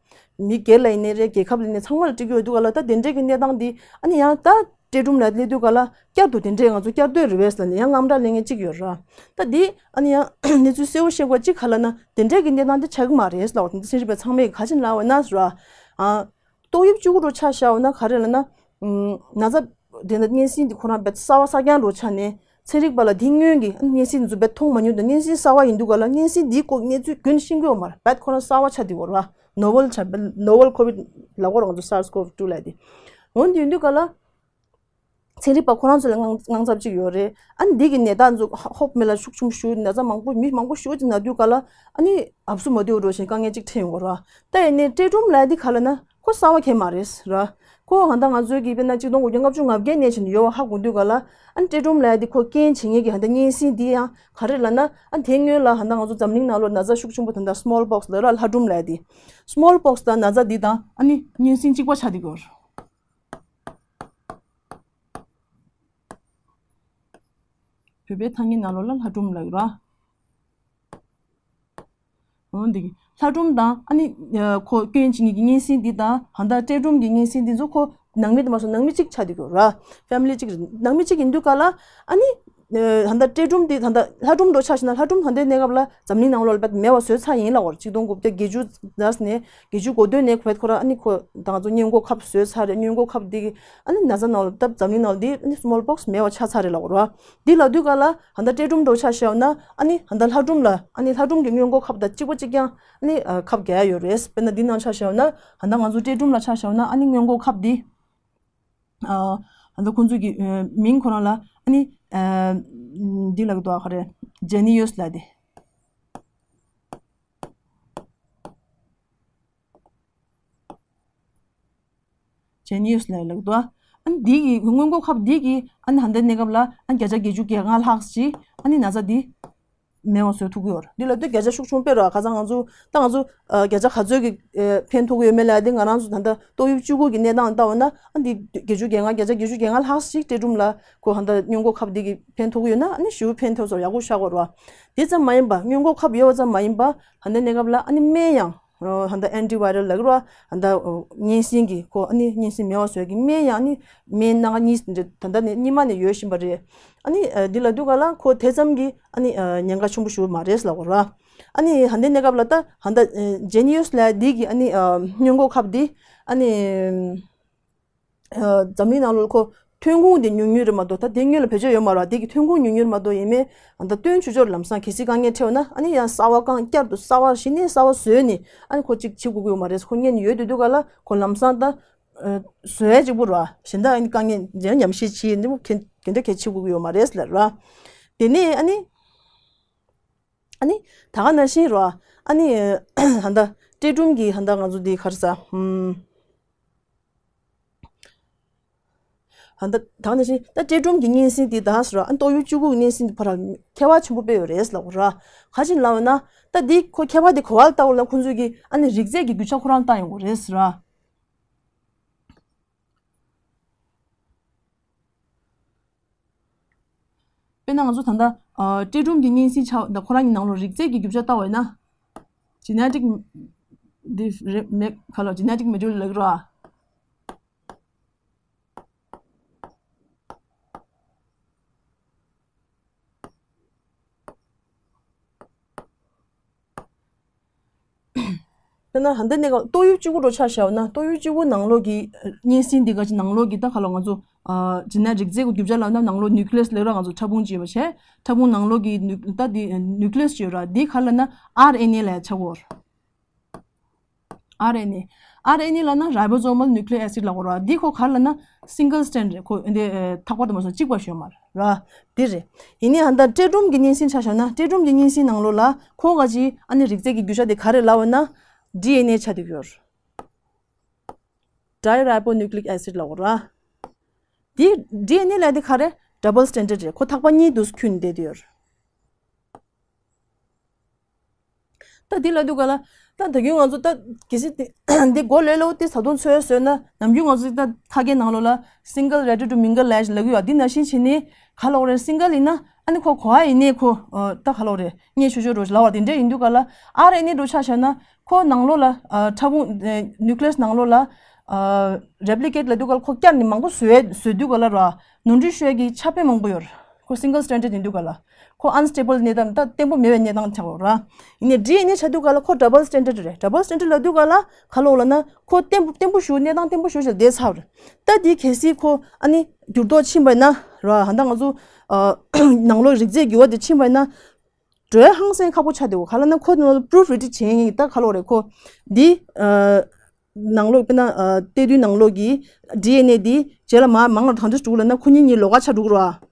མི་སྒེར་ལ་ཡིན་ནའི་རེད། རྒྱལ་ཁབ་ལ་ཡིན་ནའི་ཚང་མ་ལ་སྤྲད་ཀྱི་ཡོད་དུས་ག་ལ། ད་དེ་འདྲས་ཀྱི་གནས་སྟངས་འདི་ཨ་ནི་ཡང་ད་སྤྲེལ་ཕྲུམ་ལ་སླེབས་དུས་ག་ལ་བསྐྱར་དུ་དེ་འདྲས་ང་ཚོ་བསྐྱར་ཟློས་རེད་པས་ཟེར་ནས་ཡང་དངངས་སྐྲག་སླེབས་མཁན་གཅིག་ཡོད་ར། ད་འདི་ཨ་ནི་ཡང་གནས་ཚུལ་གསལ་པོ་ཤེས་དགོས་གཅིག་ག་ལབ་ན། དེ་འདྲས་ཀྱི་གནས་སྟངས་འདི་ཆགས་ཀྱི་མ་རེད་ལབ་པ་དེ་ཚན་རིག་པ་ཚང་མས་ག་ཅིག་ལབ་པ་ན་ཟེར་ར། ཨ་ཏོག་དབྱིབས་བཅུ་དགུ་འདྲ་བོ་ཆ་བཞག་པ་ན་ག་རེ་ལབ་ན། ཨམ་ན་ཚ་དེ་འདྲ་གཉན་སྲིན་འདི་ཁོ་རང་རྦད་གསར་པ་གསར་རྐྱང་འདྲ་བོ་ཆགས་ནས། ཚན་རིག་པ་ལ་དེ་སྔོན་གྱི་གཉན་སྲིན་འདི་ཚོ་རྦད་མཐོང་མ་མྱོང་དང་། གཉན་སྲིན་གསར་པ་ཡིན་དུས་ག་ལ་གཉན་སྲིན་འདིའི་སྐོར་གནས་ཚུལ་རྒྱུན་ཤེས་ཀྱི་ཡོད་མ་རེད། རྦད་ཁོ་རང་གསར་པ་ཆགས་བསྡད་ཡོད་ར། ནོ་ཝེལ་ཆགས། ནོ་ཝེལ་ཁོ་བིཌ་ལབ་ཀྱི་རེད་ང་ཚོ། སཱར་སི་ཁོ་བི་ཊུ་ལབ་དེ། འོ་འདི་ཡིན་དུས་ག་ལ་ཚན་རིག་པ་ཁོ་རང་ཚོ་ལ་དངངས་དངངས་འཚབ་ཅིག་ཡོད་རེད། ཨ་ནི་འདི་གི་ནད་རྟགས་ཚོ་ཧ་ཧོབ་མེད་ལ་ཤུགས་ཆེན་པོ་ཞིག་ན་ཚ་མང་པོ། མི་མང་པོ་ཞེ་པོ་ཅིག་ན་དུས་ག་ལ། ཨ་ནི་ཨབ་སུ་མ་བདེ་བོ་འདྲ་བོ་ཞིག་དཀའ་ངལ་ཅིག་འཕྲད་ཡོང་གི་རེད། ད་ཡིན་ནའི་སྤྲེལ་ཕྲུམ་ལབ་ཡ་འདི་ག་ལབ་ན་ཁོ་གསར་པ་གང་ཡང་མ་རེད་ར། ཁོ་ཧ་ད་ང་ཚོའི་གི་དཔེར་ན་གཅིག་སྟོང་དགུ་བརྒྱ་ལྔ་བཅུ་ང་བརྒྱད་ནས་བྱས་ནས་ཡོད་པ་ཧ་གོ་དུས་ག་ལ། ཨ་ནི་སྤྲེལ་ཕྲུམ་ལབ་ཡ་འདི་ཁོ་རྐྱེན་བྱེད་མཁན་གྱི་ཧ་ད་གཉན་སྲིན་འདི་ཡང་ག་རེ་ལབ་ན། ཨ་དེ་སྔོན་ལ་ཧ་ད་ང་ཚོ་འཛམ་གླིང་ནང་ལོགས་ན་ཚ་ཤུགས་ཆེན་པོ་ད་ད་སི་མོལ་པོག་སི་ལབ་ར། ལྷ་ཕྲུམ་ལབ་ཡ་འདི། སི་མོལ་པོག་སི་དང་ན་ཚ་འདི་དང་ཨ་ནི་གཉན་སྲིན་གཅིག་པ་ཆགས་བསྡད་ཀྱི་ཡོད་རེད། བོད་པའི་ཐ་སྙད་ནང་ལོགས་ལ་ལྷ་ཕྲུམ་ལབ་ཀྱི་ར། འོ་འདི་གི་ལྷ་ཕྲུམ་དང་ཨ་ནི་ཁོ་སྐྱོན་བྱེད་མཁན་གྱི་གཉན་སྲིན་འདི་དང་ཧ་ད་སྤྲེལ་ཕྲུམ་གྱི་གཉན་སྲིན་འདི་ཚོ་ཁོ་ནང་མི་དེ་མ་སོང་ནང་མི་གཅིག་ཆགས་བསྡད་ཀྱི་ཡོད་ར། ཕེ་མི་ལི་གཅིག་རེད། ནང་མི་གཅིག་ཡིན་དུས་ག་ལ། ཨ་ནི་ཨ་ད་སྤྲེལ་ཕྲུམ་འདི་ད་ད་ལྷ་ཕྲུམ་འདྲ་བོ་ཆ་བཞག་ན། ལྷ་ཕྲུམ་ད་ལྟའི་གནས་སྐབས་ལ་འཛམ་གླིང་ནང་ལོགས་ལ་རྦད་མེད་པ་བཟོས་ཚར་ཡིན་ལབ་ཀྱི་རེད། གཅིག་སྟོང་དགུ་བརྒྱ་བརྒྱད་ཅུ་ཙམ་ནས་བརྒྱད་ཅུ་གོ་དོན་ནས་རྦད་ཁོ་ར་ཨ་ནི་ཁོ་ད་ང་ཚོ་སྔོན་འགོག་ཁབ་བཟོས་ཚར་རེད། སྔོན་འགོག་ཁབ་འདི་གི་ཨ་ནི་ན་ཚ་ནང་ལ་སྟབས་འཛམ་གླིང་ནང་ལ་འདི་ཨ་ནི་སི་མོལ་པོག་སི་མེད་པ་ཆགས་ཚར་རེད་ལབ་ཀྱི་རེད་བ། འདི་ལབ་དུས་ག་ལ་ཧ་ད་སྤྲེལ་ཕྲུམ་འདྲ་བོ་ཆ་བཞག་ན། ཨ་ནི་ཧ་ད་ལྷ་ཕྲུམ་ལ་ཨ་ནི་ལྷ་ཕྲུམ་གྱི་སྔོན་འགོག་ཁབ་དང་གཅིག་པ་གཅིག་རྐྱང་ཨ་ནི་ཨ་ཁབ་རྒྱག་ཡ་ཡོད་རེད། དཔེར་ན་འདི་ནང་ཆ་བཞག་ན། ཧ་ད་ང་ཚོ་སྤྲེལ་ཕྲུམ་ལ་ཆ་བཞག་ན་ཨ་ནི་སྔོན་འགོག་ཁབ་འདི་ཨ་ཧ་ད་ཁོང་ཚོ་གི་ཨ་མིང་ཁོ་རང་ལ་ཨ་ནི་ཨ་འདི་ལབ་ཀྱི་འདུག་ག་རེ། ཇེ་ནི་ཡོ་སི་ལབ་དེ། ཇེ་ནི་ཡོ་སི་ལབ་ལབ་འདུག་ཨ་ནི་འདི་གི་སྔོན་འགོག་ཁབ་འདི་གིས་ཨ་ནི་ད་ལྟའི་གནས་སྐབས་ལ་ཨ་ནི་བརྒྱ་ཆ་བརྒྱད་ཅུ་གྱ་ལྔ་ལྷག་ཅིག་ཨ་ནི་ན་ཚ་འདི་མེད་པ་བཟོ་ཐུབ་ཀྱི་ཡོད་རེད། འདི་ལབ་དུས་བརྒྱ་ཆ་ཤུགས་ཆུང་དཔེ་ར། ཁ་སང་ང་ཚོ་ད་ང་ཚོ་ཨ་བརྒྱ་ཆ་ག་ཚོད་ཀྱི་ཨ་ཕན་ཐོགས་ཀྱི་ཡོད་མེད་ལབ་ཡ་དེ། ང་རང་ཚོ་ད་ལྟ་ཏོག་དབྱིབས་བཅུ་དགུ་གི་གནས་སྟངས་ལྟ་བ་ན། ཨ་འདི་བརྒྱད་ཅུ་གྱ་ལྔ། བརྒྱ་ཆ་བརྒྱད་ཅུ་གྱ་ལྔ་ལྷག་ཅིག་སྤྲེལ་ཕྲུམ་ལ་ཁོ་ཧ་ད་སྔོན་འགོག་ཁབ་འདི་གིས་ཕན་ཐོགས་ཀྱི་ཡོད་ན། ཨ་ནི་ཞེ་པོ་ཕན་ཐོགས་ཚོར་ཡག་པོ་ཤར་གྱི་ཡོད་རེད་བ། དེ་ཙམ་མ་ཡིན་པ། སྔོན་འགོག་ཁབ་ཡོད་པ་ཙམ་མ་ཡིན་པ། ད་ལྟའི་གནས་སྐབས་ལ་ཨ་ནི་སྨན་ཡང་ཨ་ད་ཨན་ཊི་བྷའི་རལ་ལབ་ཀྱི་རེད་བ། ད་ལྟ་གཉན་སྲིན་གྱི་ཁོ་ཨ་ནི་གཉན་སྲིན་མེད་པ་བཟོ་ཡ་གི་སྨན་ཡང་ཨ་ནི་སྨན་སྣ་ཁ་གཉིས་འདྲ་ད་ལྟ་ནས་སྔོན་མ་ནས་ཡོད་བཞིན་པ་རེད། ཨ་ནི་ཨ་འདི་ལབ་དུས་ག་ལ་ཁོ་དེ་ཙམ་གྱི་ཨ་ནི་ཨ་ཉེན་ཁ་ཆེན་པོ་ཞེ་པོ་མ་རེད་ལབ་ཀྱི་རེད་བ། ཨ་ནི་ད་ལྟའི་གནས་སྐབས་ལ་ད་ད་ལྟ་ཨ་ཇེ་ནི་ཡོ་སི་ལབ་ཡ་འདི་གི་ཨ་ནི་ཨ་སྔོན་འགོག་ཁབ་འདི་ཨ་ནི། ཨ་འཛམ་གླིང་ནང་ལོགས་ཁོ་ཐོན་ཁུངས་དེ་ཉུང་ཉུང་རེད་མ་གཏོགས། ད་དེ་སྔོན་ལ་བེད་སྤྱོད་ཡོད་མ་རེད། དེ་གི་ཐོན་ཁུངས་ཉུང་ཉུང་རེད་མ་གཏོགས། ཡིན་ནའི་ད་ལྟ་བཏོན་ཆོག་ཆོག་རེད། ལམ་སང་གལ་སྲིད་དཀའ་ངལ་འཕྲད་པ་ན། ཨ་ནི་ཡང་གསར་པ་རྐང་བསྐྱར་དུ་གསར་པ་གཞི་ནས་གསར་པ་བཟོས་ནས་ཨ་ནི་ཁོ་གཅིག་བྱེད་དགོས་ཀྱི་ཡོད་མ་རེད། ཁོ་སྔོན་ནས་ཡོད་དུས་དུས་ག་ལ་ཁོ་ལམ་སང་ད་ཨ་བཟོ་ཡ་གཅིག་པུ་རེད་བ། གཞན་དག་ཨ་ནི་དཀའ་ངལ་འཇལ་ཉམས་ཞིབ་བྱེད་འདི་མོ་ག་འདྲ་ག་བྱེད་དགོས་ཀྱི་ཡོད་མ་རེད་ལབ་ར། དེ་ནས་ཨ་ནི་ཨ་ནི་ད་ག་ནང་བཞིན་རེད་བ། ཨ་ནི་ད་ལྟ་སྤྲེལ་ཕྲུམ་གྱི་ད་ལྟ་ང་ཚོ་འདི་ག་རེ་ཟ། ཨམ། ད་ད་ད་ནང་བཞིན་ད་ཏྲེ་ཀྲུམ་གྱི་གཉན་སྲིན་དེ་ད་ཟེར་ར། ཨ་ཏོག་དབྱིབས་བཅུ་དགུ་གི་གཉན་སྲིན་དེ་བར་ལ་ཁྱད་པར་ཆེན་པོ་དཔེ་ཡོད་རེད་ལབ་དགོས་ར། ག་ཅི་ལབ་ན་ད་འདི་ཁོ་ཁྱད་པར་དེ་གོ་བ་ལྟ་བུ་ལ་ཁོང་ཚོས་ཀྱི་ཨ་ནི་རིགས་རྫས་ཀྱི་རྒྱུ་ཆ་ཁོ་རང་བཏང་ཡོང་གི་རེད་ཟེར་ར། དཔེར་ན་ང་ཚོ་ད་ལྟ་ཨ་ཏྲེ་ཀྲུམ་གྱི་གཉན་སྲིན་ཆགས་ད་ཁོ་རང་གི་ནང་ལོགས་རིགས་རྫས་ཀྱི་རྒྱུ་ཆ་ལྟ་བ་ཡིན་ན། ཇི་ནེ་ཊིག་འདི་རེད་མེད་ག་ལ་ཇི་ནེ་ཊིག་མེ་ཊི་རི་ཡལ་ལབ་ཀྱི་རེད་བ། དཔེར་ན་ཧ་འདི་ནས་ཀ་ཏོག་དབྱིབས་བཅུ་དགུ་འདྲ་ཆ་བཞག་ན་ཏོག་དབྱིབས་བཅུ་དགུ་ནང་ལོགས་ཀྱི་ཨ་གཉན་སྲིན་འདི་ག་ཅི་ནང་ལོགས་ཀྱི་ད་ག་ལ་ང་ཚོ་ཨ་ཇི་ནེ་རིགས་རྫས་ཀྱི་རྒྱུ་ཆ་ལབ་ན་ནང་ལོགས་ནིའུ་ཀི་ལེ་སི་ལབ་ར། ང་ཚོ་ཕྲ་ཕུང་ཅེས་པ་བྱས་ཕྲ་ཕུང་ནང་ལོགས་ཀྱི་ནིའུ་ད་འདི་ནིའུ་ཀི་ལེ་སི་ཅེས་ར། འདི་ག་ལབ་ན་ཨར་ཨེན་ཨེ་ལབ་ཆགས་ཡོད། ཨར་ཨེན་ཨེ། ཨར་ཨེན་ཨེ་ལབ་ན་རའི་བོ་ཛོ་མལ་ནིའུ་ཀི་ལིག་ཨེ་སིཌ་ལབ་དགོས་རེད་བ། འདི་ཁོ་ག་རེ་ལབ་ན་སིང་གལ་སི་ཊེན་ཌི་རེད། ཁོ་འདི་ཨེ་ཐག་པ་དང་མ་སོང་གཅིག་པ་ཞོན་མ་རེད་བ། འདི་རེད། ཡིན་ནའི་ཧ་ད་ཏྲེ་ཀྲུམ་གྱི་གཉན་སྲིན་ཆ་བཞག་ན་ཏྲེ་ཀྲུམ་གྱི་གཉན་སྲིན་ནང་ལོགས་ལ་ཁོ་ག་ཅི་ཨ་ནི་རིགས་རྫས་ཀྱི་རྒྱུ་ཆ་དེ་ག་རེ་ལབ་ན་ཌི་ཨེན་ཨེ་ཆགས་བསྡད་ཡོད་རེད། ཌའི་རའི་བོ་ནིའུ་ཀི་ལིག་ཨེ་སིཌ་ལབ་དགོས་རེད་བ། འདི་ཌི་ཨེན་ཨེ་ལབ་དེ་ག་རེ་ཌབ་བལ་སི་ཊེན་ཌར་ཌི་རེད། ཁོ་ཐག་པ་གཉིས་འདུག་ཁྱོན་བསྡད་ཡོད་རེད། ད་འདི་ལབ་དུས་ག་ལ། ད་ད་གིན་ང་ཚོ་ད་གལ་སྲིད་འདི་འདི་མགོ་ལོག་ལོག་དེ་བཟའ་བཏུང་འཚོལ་བཟོས་ན་ནམ་རྒྱུན་ང་ཚོ་ད་ཁ་སྐད་ནང་ལོགས་ལ་སིང་གལ་རེ་ཌི་ཊུ་མིང་གལ་ལབ་ལབ་ཀྱི་ཡོད། འདི་ནང་བཞིན་བྱས་ནས་ག་ལབ་དགོས་རེད། སིང་གལ་ཡིན་ན་ཨ་ནི་ཁོ་ག་པར་ཡིན་ནའི་ཁོ་ད་ག་ལབ་དགོས་རེད། མཉེན་ཤོས་ཤོས་འདྲ་ལབ་པ་དེ་འདྲ་ཡིན་དུས་ག་ལ་ཨར་ཨེན་ཨེ་འདྲ་ཆ་བཞག་ན་ཁོ་ནང་ལོགས་ལ་ཕྲ་ཕུང་ནིའུ་ཀི་ལེ་སི་ནང་ལོགས་ལ་རེབ་ལི་ཀེཊ་ལབ་དུས་ག་ལ་ཁོ་བསྐྱར་ནས་མང་པོ་བཟོས་བཟོས་དུས་ག་ལ་ར་ནོར་འཁྲུལ་ཤོར་ཡ་གི་ཆ་དཔེ་མང་པོ་ཡོད་རེད། ཁོ་སིང་གལ་སི་ཊེན་ཌར་ཌི་ཡིན་དུས་ག་ལ། ཁོ་ཨན་སི་ཊེ་བལ་གནས་སྟངས་ད་བརྟན་པོ་མེད་པའི་གནས་སྟངས་ཆགས་ཡོད་ར། ཡིན་ནའི་ཌི་ཨེན་ཨེ་ཆགས་དུས་ག་ལ་ཁོ་ཌབ་བལ་སི་ཊེན་ཌར་ཌི་རེད། ཌབ་བལ་སི་ཊེན་ཌར་ཌི་ལབ་དུས་ག་ལ་ག་ལབ་དགོས་ལབ་ན་ཁོ་བརྟན་པོ་བརྟན་པོ་ཞེ་པོ་གནས་སྟངས་བརྟན་པོ་ཞེ་པོ་ཞིག་ལ་བསྡད་ཚར་བ་རེད། ད་འདི་གལ་སྲིད་ཁོ་ཨ་ནི་འགྱུར་ལྡོག་ཕྱིན་པ་ཡིན་ན་ར་ཧ་ད་ང་ཚོ་ཨ་ནང་ལོགས་རིགས་རྫས་འགྱུར་བ་དེ་ཕྱིན་པ་ཡིན་ན་འགྲོ་ཡ་ཧང་སང་ཁག་པོ་ཆགས་བསྡད་ཡོད། ག་ལབ་ན་ཁོ་ནང་ལ་པུ་རུཕ་རི་ཌིག་བྱེད་མཁན་གྱི་ད་ག་ལབ་དགོས་རེད། ཁོ་འདི་ཨ་ནང་ལོགས་དཔེར་ན་ཨ་གཏེར་རྡུལ་ནང་ལོགས་ཀྱི་ཌི་ཨེན་ཨེ་འདི་རྗེས་ལ་མར་མང་ལ་གང་འདྲ་འགྲོ་ལབ་ན་ཁོ་གཉིས་གཉིས་ལོགས་ཀ་ཆགས་འགྲོ་གི་རེད་བ།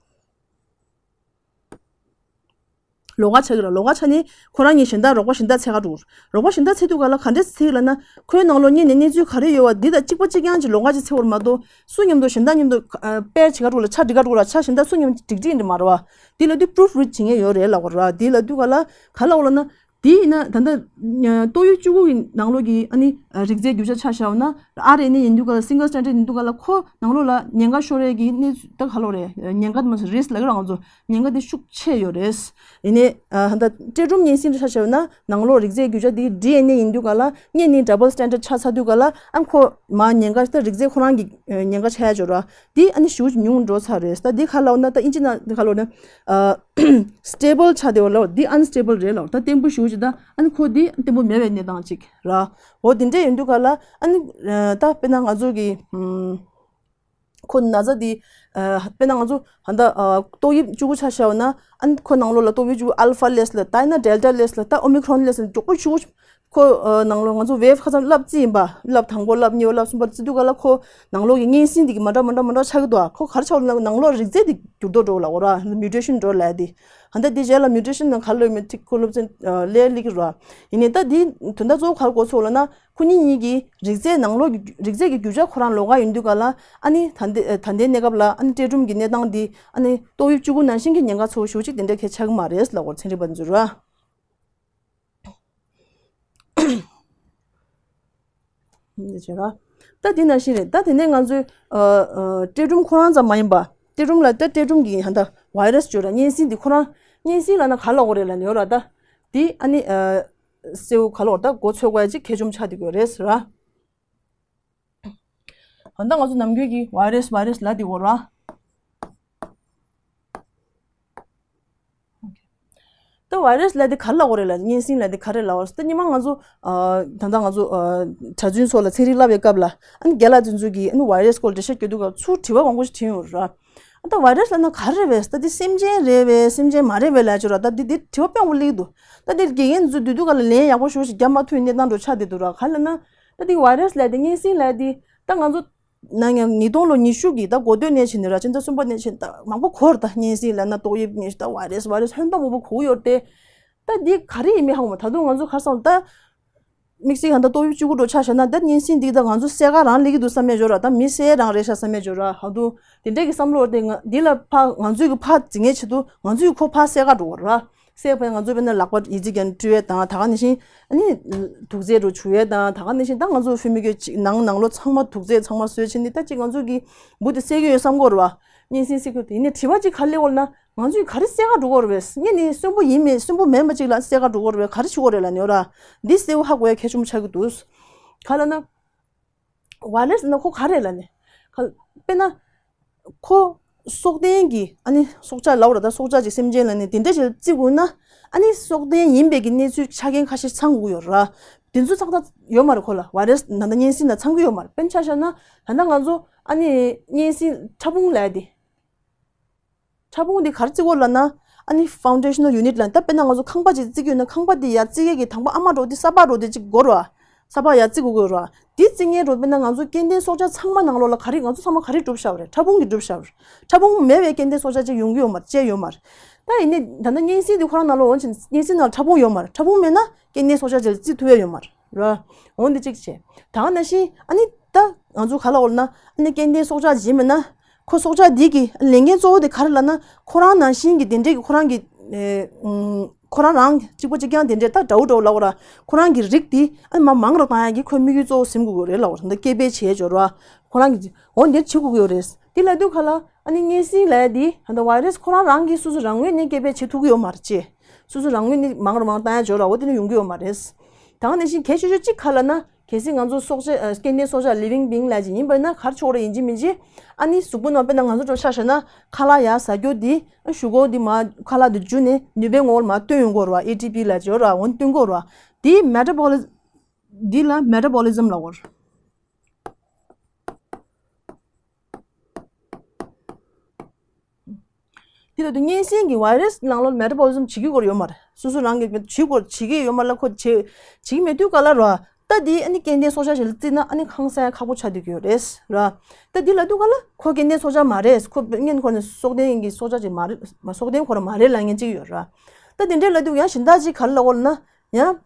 ལོགས་ཀ་ཆགས་ཀྱི་རེད། ལོགས་ཀ་ཆགས་ནས་ཁོ་རང་གཉིས་གཞན་དག་རོགས་པ་གཞན་དག་འཚོལ་ག་འགྲོ། རོགས་པ་གཞན་དག་འཚོལ་དུས་ག་ལ་ག་འདྲས་འཚོལ་ལབ་ན་ཁོའི་ནང་ལོགས་གཉིས་ནས་གནས་ཚུལ་ག་རེ་ཡོད་པ་འདི་དང་གཅིག་པ་གཅིག་རྐྱང་གཅིག་ལོགས་ཀ་གཅིག་འཚོལ་བར་མ་གཏོགས་སུ་མཉམ་དུ་གཞན་དག་མཉམ་དུ་ཨ་སྤེལ་བྱེད་ག་འགྲོ་ལ་ཆ་སྒྲིག་ག་འགྲོ་ལ་ཆ་གཞན་དག་སུ་མཉམ་སྒྲིག་སྒྲིག་འདི་མ་རེད་བ། འདི་ལབ་དུས་པུ་རུཕ་རིཌ་བྱེད་མཁན་ཡོད་རེད་ལབ་དགོས་རེད་བ། འདི་ལབ་དུས་ག་ལ་ག་ལབ་དགོས་ལབ་ན། དེ་ཡིན་ན་ད་ལྟ་ཏོག་དབྱིབས་བཅུ་དགུ་གི་ནང་ལོགས་ཀྱི་ཨ་ནི་རིགས་རྫས་རྒྱུ་ཆ་ཆ་བཞག་ན་ཨར་ཨེན་ཨེ་ཡིན་དུས་ག་ལ་སིང་གལ་སི་ཊེན་ཌར་ཌི་ཡིན་དུས་ག་ལ་ཁོ་ནང་ལོགས་ལ་ཉེན་ཁ་ཤོར་ཡས་ཀྱི་གནས་ཚུལ་ད་ག་ལབ་རེད། ཉེན་ཁ་དེ་མ་ཟད་རིསྐ་ལབ་ཀྱི་རེད། ང་ཚོ་ཉེན་ཁ་དེ་ཤུགས་ཆེ་ཡོད་རེད། ཡིན་ནའི་ཨ་ད་ལྟ་ཏྲེ་ཀྲུམ་གཉན་སྲིན་ཆ་བཞག་ན་ནང་ལོགས་རིགས་རྫས་རྒྱུ་ཆ་དེ་ཌི་ཨེན་ཨེ་ཡིན་དུས་ག་ལ་གཉིས་ནི་ཌབ་བལ་སི་ཊེན་ཌར་ཌི་ཆགས་ཚར་དུས་ག་ལ་ཨ་ཁོ་མ་ཉེན་ཁ་ད་རིགས་རྫས་ཁོ་རང་གི་ཉེན་ཁ་ཆགས་ཡ་ཅིག་ཡོད་རེད། འདི་ཨ་ནི་ཞེ་པོ་ཅིག་ཉུང་འགྲོ་ཚར་རེད། ད་འདི་ག་ལབ་ན་ད་ཨིན་ཇི་ནང་འདི་ག་ལབ་ན་ཨ་སི་ཊེ་བལ་ཆགས་བསྡད་པ་ལབ། འདི་ཨན་སི་ཊེ་བལ་རེད་ལབ། ད་བརྟན་པོ་ཞེ་པོ་ཅིག་ད་ཨ་ནི་ཁོ་འདི་བརྟན་པོ་མེད་པའི་གནས་སྟངས་ཅིག་ར། འོ་དེ་འདྲ་ཡིན་དུས་ག་ལ་ཨ་ནི་ཨ་ད་དཔེར་ན་ང་ཚོ་གི་ཨམ་ཁོ་ན་ཚ་འདི་ཨ་དཔེར་ན་ང་ཚོ་ད་ལྟ་ཨ་ཏོག་དབྱིབས་བཅུ་དགུ་ཆ་བཞག་ན་ཨ་ནི་ཁོ་ནང་ལོགས་ལ་ཏོག་དབྱིབས་བཅུ་དགུ་ཨལ་ཕ་ལབ་ལ་ད་ཡིན་ན་ཌེལ་ཊ་ལབ་ལ་ད་ཨོ་མི་ཁྲོན་ལབ་ལ་མགྱོགས་པོ་ཞེ་པོ་ཁོ་ཨ་ནང་ལོགས་ང་ཚོ་ཝེབ་ཁ་སང་ལབ་རྩིས་ཡིན་པ། ལབ་དང་པོ་ལབ་གཉིས་པ་ལབ་གསུམ་པ་རྩིས་དུས་ག་ལ་ཁོ་ནང་ལོགས་ཀྱི་གཉན་སྲིན་འདི་གི་མ་འདྲ་མ་འདྲ་མ་འདྲ་ཆགས་ཀྱི་འདུག་ཁོ་ག་རེ་ཆགས་ལབ་ན་ནང་ལོགས་རིགས་རྫས་འདི་འགྱུར་ལྡོག་འགྲོ་ལབ་དགོས་ར། མིའུ་ཊེ་ཤན་འགྲོ་ལབ་འདི། ཧ་ད་འདི་རྗེས་ལ་མིའུ་ཊེ་ཤན་ནང་ག་ལབ་མི་ཐིག་ཁོ་སློབ་ཚན་ལས་ལིག་ར། ཡིན་ནའི་ད་འདི་དོན་དག་གཙོ་བོ་ག་རེ་གོ་ཚོད་ལབ་ན་ཁོ་གཉིས་གཉིས་ཀྱི་རིགས་རྫས་ནང་ལོགས་ཀྱི་རིགས་རྫས་ཀྱི་རྒྱུ་ཆ་ཁོ་རང་ལོགས་ཀ་ཡིན་དུས་ག་ལ་ཨ་ནི་ད་ལྟའི་ད་ལྟའི་གནས་སྐབས་ལ་ཨ་ནི་ཏྲེ་ཀྲུམ་གྱི་གནས་སྟངས་འདི་ཨ་ནི་ཏོག་དབྱིབས་བཅུ་དགུ་ནང་བཞིན་གྱི་ཉེན་ཁ་ཚ་པོ་ཞེ་པོ་ཅིག་དེ་འདྲ་གལ་ཆགས་ཀྱི་མ་རེད་ལབ་དགོས་ཚན་རིག་པ་ཚོས་ར། འདི་བྱས་ར། ད་དེ་ནང་བཞིན་རེད། ད་དེ་ནས་ང་ཚོས་ཨ་ཨ་ཏྲེ་ཀྲུམ་ཁོ་རང་ཙམ་མ་ཡིན་པ། ཏྲེ་ཀྲུམ་ལ་ད་ཏྲེ་ཀྲུམ་གྱི་ཧ་ད་ཝའི་རས་བརྗོད་ར་གཉན་སྲིན་འདི་ཁོ་རང་གཉན་སྲིན་ལབ་ན་ག་ལབ་དགོས་རེད་ལབ་ནས་ཡོད་ར། ད་འདི་ཨ་ནི་ཨ་སེའུ་ག་ལབ་དགོས་རེད། ད་མགོ་ཚོད་དགོས་ཡ་ཅིག་གལ་ཆུང་ཆགས་བསྡད་ཡོད་རེད་ཟེར་ར། ད་ང་ཚོ་ནམ་རྒྱུན་གྱི་ཝའི་རས་ཝའི་རས་ལབ་བསྡད་ཡོད་ར། ད་ཝའི་རས་ལབ་དེ་ག་རེ་ལབ་དགོས་རེད་ལབ། གཉན་སྲིན་ལབ་དེ་ག་རེ་ལབ་དགོས་རེད། ད་སྔོན་མ་ང་ཚོ་ཨ་ད་ལྟ་ང་ཚོ་ཨ་གྲྭ་བཙུན་ཚོ་ལ་ཚན་རིག་བསླབ་པའི་སྐབས་ལ་ཨ་ནི་རྒན་ལགས་དེ་ཚོ་གིས་ཨ་ནི་ཝའི་རས་སྐོར་འགྲེལ་བཤད་རྒྱག་དུས་སྐབས་ཚུར་དྲི་བ་མང་པོ་ཞིག་དྲིས་ཡོད་ར། ཨ་ད་ཝའི་རས་ལབ་ན་ག་རེ་རེད་པས། ད་འདི་སེམས་ཅན་རེད་པས། སེམས་ཅན་མ་རེད་པས་ལབ་ཅིག་ཡོད་ར། ད་འདི་འདི་དྲི་བ་དཔེ་མང་པོ་སླེབས་འདུག་ད་འདི་དགེ་རྒན་ཚོ་འདུག་དུས་ག་ལ་ལན་ཡག་པོ་ཞེ་པོ་ཞིག་རྒྱག་མ་ཐུབ་པའི་གནས་སྟངས་འདྲ་ཆགས་བསྡད་འདུག་ར། ག་རེ་ལབ་ན་ད་འདི་ཝའི་རས་ལབ་དེ་གཉན་སྲིན་ལབ་དེ་ད་ང་ཚོ་ན་ཡང་ཉིས་སྟོང་ལོ་ཉི་ཤུ་གི་ད་འགོ་སྟོད་ནས་བྱས་ནས་ར་ཕྱི་ཟླ་གསུམ་པ་ནས་བྱས་ནས་ད་མང་པོ་གོ་ར། ད་གཉན་སྲིན་ལབ་ན་ཏོག་དབྱིབས་གཉན་སྲིན་ད་ཝའི་རས་ཝའི་རས་ཧོན་ཏོ་མང་པོ་གོ་ཡོད་དེ། ད་འདི་ག་རེ་ཡིན་མིན་ཧ་གོ་མ། ད་དུང་ང་ཚོ་ཁ་སང་ད་ དམིགས་བསལ་གང་ལྟར་ཏོག་དབྱིབས་བཅུ་དགུ་འདྲ་ཆ་བཞག་ན་ད་གཉན་སྲིན་འདི་ད་ང་ཚོ་སེལ་ག་རང་སླེབས་ཀྱི་འདུག་བསམ་ཡས་ཡོད་ར། ད་མི་སེལ་རང་རེད་ཤག་བསམ་ཡས་ཡོད་ར། ཧ་དུ་དེ་འདྲས་ཀྱི་བསམ་བློ་དེ་ང་འདི་ལ་ཕ་ང་ཚོས་ཀྱི་ཕ་འཛིང་ངེས་ཆེད་དུ་ང་ཚོས་ཁོ་ཕ་སེལ་ག་འགྲོ་བ་ར། སེལ་བ་ང་ཚོ་དཔེར་ན་ལག་པ་ཡི་ཙི་གན་བཀྲུ་ཡས་དང་ད་ག་ནང་བཞིན་ཨ་ནི་དུག་རྫས་རུ་བྱུག་ཡས་དང་ད་ག་ནང་བཞིན་ད་ང་ཚོ་ཕུ་མི་གི་ཅིག་ནང་ནང་ལོགས་ཚང་མ་དུག་རྫས་ཚང་མ་བཟོས་ཕྱིན་ནི་ད་ཅིག་ང་ཚོ་གི་འབུ་དེ་སེལ་གི་ཡོད་བསམ་གི་ར་བ། གཉན་སྲིན་སེལ་གི་ཡོད་དེ་ཡིན་ནའི་དྲི་བ་ཅིག་ག་ལེ་བོར་ན། ང་ཚོས་ག་རེ་སེལ་ག་འགྲོ་གི་རེད་པས། ངས་ནི་གསོན་པོ་ཡིན་མིན་གསོན་པོ་མིན་པ་ཅིག་ལ་སེལ་ག་འགྲོ་གི་རེད་པས། ག་རེ་བྱེད་དགོས་རེད་ལབ་ནས་ཡོད་ར། འདི་གསལ་པོ་ཧ་གོ་ཡ་གལ་ཆེན་པོ་ཆགས་ཀྱི་འདུག་ག་ལབ་ན། ཝའི་རས་ཟེར་ན་ཁོ་ག་རེད་ལབ་ནས། ག་དཔེར་ན། ཁོ་སྲོག་ལྡན་གྱི་ཨ་ནི་སྲོག་ཆགས་ལབ་ར། ད་སྲོག་ཆགས་ཀྱི་སེམས་ཅན་ལབ་ནས་དེ་འདྲ་ཞིག་བརྩི་དགོས་ན། ཨ་ནི་སྲོག་ལྡན་ཡིན་པའི་གི་གནས་ཚུལ་ཆ་རྐྱེན་ཁ་ཤས་ཚང་དགོས་ཡོད་ར། དེ་ཚོ་ཚང་ད་ཡོད་མ་རེད་ཁོ་ལ། ཝའི་རས་ད་ལྟ་གཉན་སྲིན་ལ་ཚང་གི་ཡོད་མ་རེད། དཔེར་ན་ཆ་བཞག་ན་ད་ལྟ་ང་ཚོ་ཨ་ནི་གཉན་སྲིན་ཕྲ་ཕུང་ལབ་ཡ་དེ། ཕྲ་ཕུང་འདི་ག་རེ་བརྩི་དགོས་ལབ་ན། ཨ་ནི་foundational unit ལབ་ད་དཔེར་ན་ང་ཚོ་ཁང་པ་ཅིག་བརྩིགས་ཡོད་ན་ཁང་པ་འདི་ཡར་བརྩིགས་ཡས་ཀྱི་དང་པོ་ཨ་མ་འདྲ་བོ་འདི་ས་ཕག་འདྲ་བོ་འདི་གཅིག་དགོས་ར། ས་ཕག་ཡར་བརྩིགས་དགོས་དགོས་ར། འདི་བརྩིགས་མཁན་འདྲ་བོ་དཔེར་ན་ང་ཚོ་སྐྱེ་ལྡན་སྲོག་ཆགས་ཚང་མ་ནང་ལོགས་ལ་ག་རེ་ང་ཚོ་ཚང་མ་ག་རེ་གྲུབ་བཞག་པ་རེད། ཕྲ་ཕུང་གིས་གྲུབ་བཞག་པ་རེད། ཕྲ་ཕུང་མེད་པའི་སྐྱེ་ལྡན་སྲོག་ཆགས་ཅིག་ཡོང་གི་ཡོད་མ་རེད། སྐྱེ་ཡོད་མ་རེད། ད་ཡིན་ནའི་ད་ལྟ་གཉན་སྲིན་འདི་ཁོ་རང་ནང་ལོགས་འོང་ཕྱིན་གཉན་སྲིན་ནང་ཕྲ་ཕུང་ཡོད་མ་རེད། ཕྲ་ཕུང་མེད་ན་སྐྱེ་ལྡན་སྲོག་ཆགས་ཅིག་ལ་བརྩི་ཐུབ་ཡ་ཡོད་མ་རེད། ར། འོ་འདི་གཅིག་བྱས། ད་ག་ནང་བཞིན་ཨ་ནི་ད་ང་ཚོ་ག་ལབ་དགོས་ལབ་ན། ཨ་ནི་སྐྱེ་ལྡན་སྲོག་ཆགས་ཡིན་མིན་ན། ཁོ་སྲོག་ཆགས་འདི་གི་ལས་འགན་གཙོ་བོ་དེ་ག་རེ་ལབ་ན། ཁོ་རང་ནང་བཞིན་གྱི་དེ་འདྲས་ཀྱི་ཁོ་རང་གི་ཨེ་ཨུམ་ཁོ་རང་རང་གཅིག་པ་གཅིག་རྐྱང་དེ་འདྲས་ད་འདྲ་བོ་འདྲ་བོ་ལབ་དགོས་ར། ཁོ་རང་གི་རིགས་དེ་ཨ་ནི་མ་མང་རུ་བཏང་ཡ་གི་ཁོའི་དམིགས་ཡུལ་གཙོ་བོ་ཟིན་དགོས་ཀྱི་རེད་ལབ་དགོས་ར། ད་སྐྱེ་འཕེལ་བྱེད་འཇོར་བ་ཁོ་རང་གི་འོ་འདིར་བྱེད་དགོས་ཀྱི་ཡོད་རེད། དེ་ལབ་དུས་ག་ལ་ཨ་ནི་གཉན་སྲིན་ལབ་ཡ་དེ་ད་ལྟ་ཝའི་རས་ཁོ་རང་རང་གིས་སོ་སོ་རང་ངོས་ནས་སྐྱེ་འཕེལ་བྱེད་ཐུབ་ཀྱི་ཡོད་མ་རེད་ཅེས། སོ་སོ་རང་ངོས་ནས་མང་རུ་མང་བཏང་ཡ་འཇོར་བ་འོ་དེ་ནི་ཡོང་གི་ཡོད་མ་རེད། ད་ག་ནང་བཞིན་གལ་ཆེ་ཤོས་གཅིག་ག་ལབ་ན། གལ་སྲིད་ང་ཚོ་སྲོག་ཆགས་ཨ་སྐྱེ་ལྡན་སྲོག་ཆགས་living being ལབ་ཅིག་ཡིན་པ་ན་ག་རེ་བྱེད་དགོས་རེད། ཡིན་གཅིག་མིན་གཅིག་ཨ་ནི་གཟུགས་པོ་ནང་དཔེར་ན་ང་ཚོ་འདྲ་ཆ་བཞག་ན་ཁ་ལག་ཡར་ཟ་རྒྱུ་འདི་ཨ་གཞུག་གུ་འདི་མར་ཁ་ལག་འདི་འཇུ་ནས་ནུས་པའི་ངོ་བོར་མར་བཏོན་ཡོང་གི་ཡོད་རེད་བ། ཨེ་ཊི་པི་ལབ་ཅིག་ཡོད་རེད་བ། འོ་ནི་བཏོན་གྱི་ཡོད་རེད་བ། འདི་metabolic འདི་ལ་metabolism ལབ་ཡོད་རེད། དེ་ལ་དུ་གཉན་སྲིན་གྱི་ཝའི་རས་ནང་ལོགས་ལ་metabolism བྱེད་ཀྱི་ཡོད་མ་རེད། སོ་སོ་རང་གིས་བྱེད་དགོས་བྱེད་ཀྱི་ཡོད་མ་རེད་ལ། ཁོ་བྱེད་བྱེད་ཀྱི་མེད་དུས་ག་ལ་ར། ད་དེ་ཨ་ནི་སྐྱེ་ལྡན་སྲོག་ཆགས་ཤིག་ལ་བརྩིས་ན་ཨ་ནི་ཁང་གསར་ཡང་ཁག་པོ་ཆགས་བསྡད་ཀྱི་ཡོད་རེད་ར། ད་དེ་ལ་དུས་ག་ལ་ཁོ་སྐྱེ་ལྡན་སྲོག་ཆགས་མ་རེད། ཁོ་སྔོན་ཁོ་ནས་སྲོག་ལྡན་གྱི་སྲོག་ཆགས་ཅིག་མ་རེད། མ་སྲོག་ལྡན་ཁོ་རང་མ་རེད་ལབ་མཁན་ཅིག་ཡོད་ར། ད་དེ་འདྲས་ལབ་དུས་ཡང་གཞན་དག་ཅིག་ག་ལ་ལབ་དགོས་ལབ་ན་ཡང་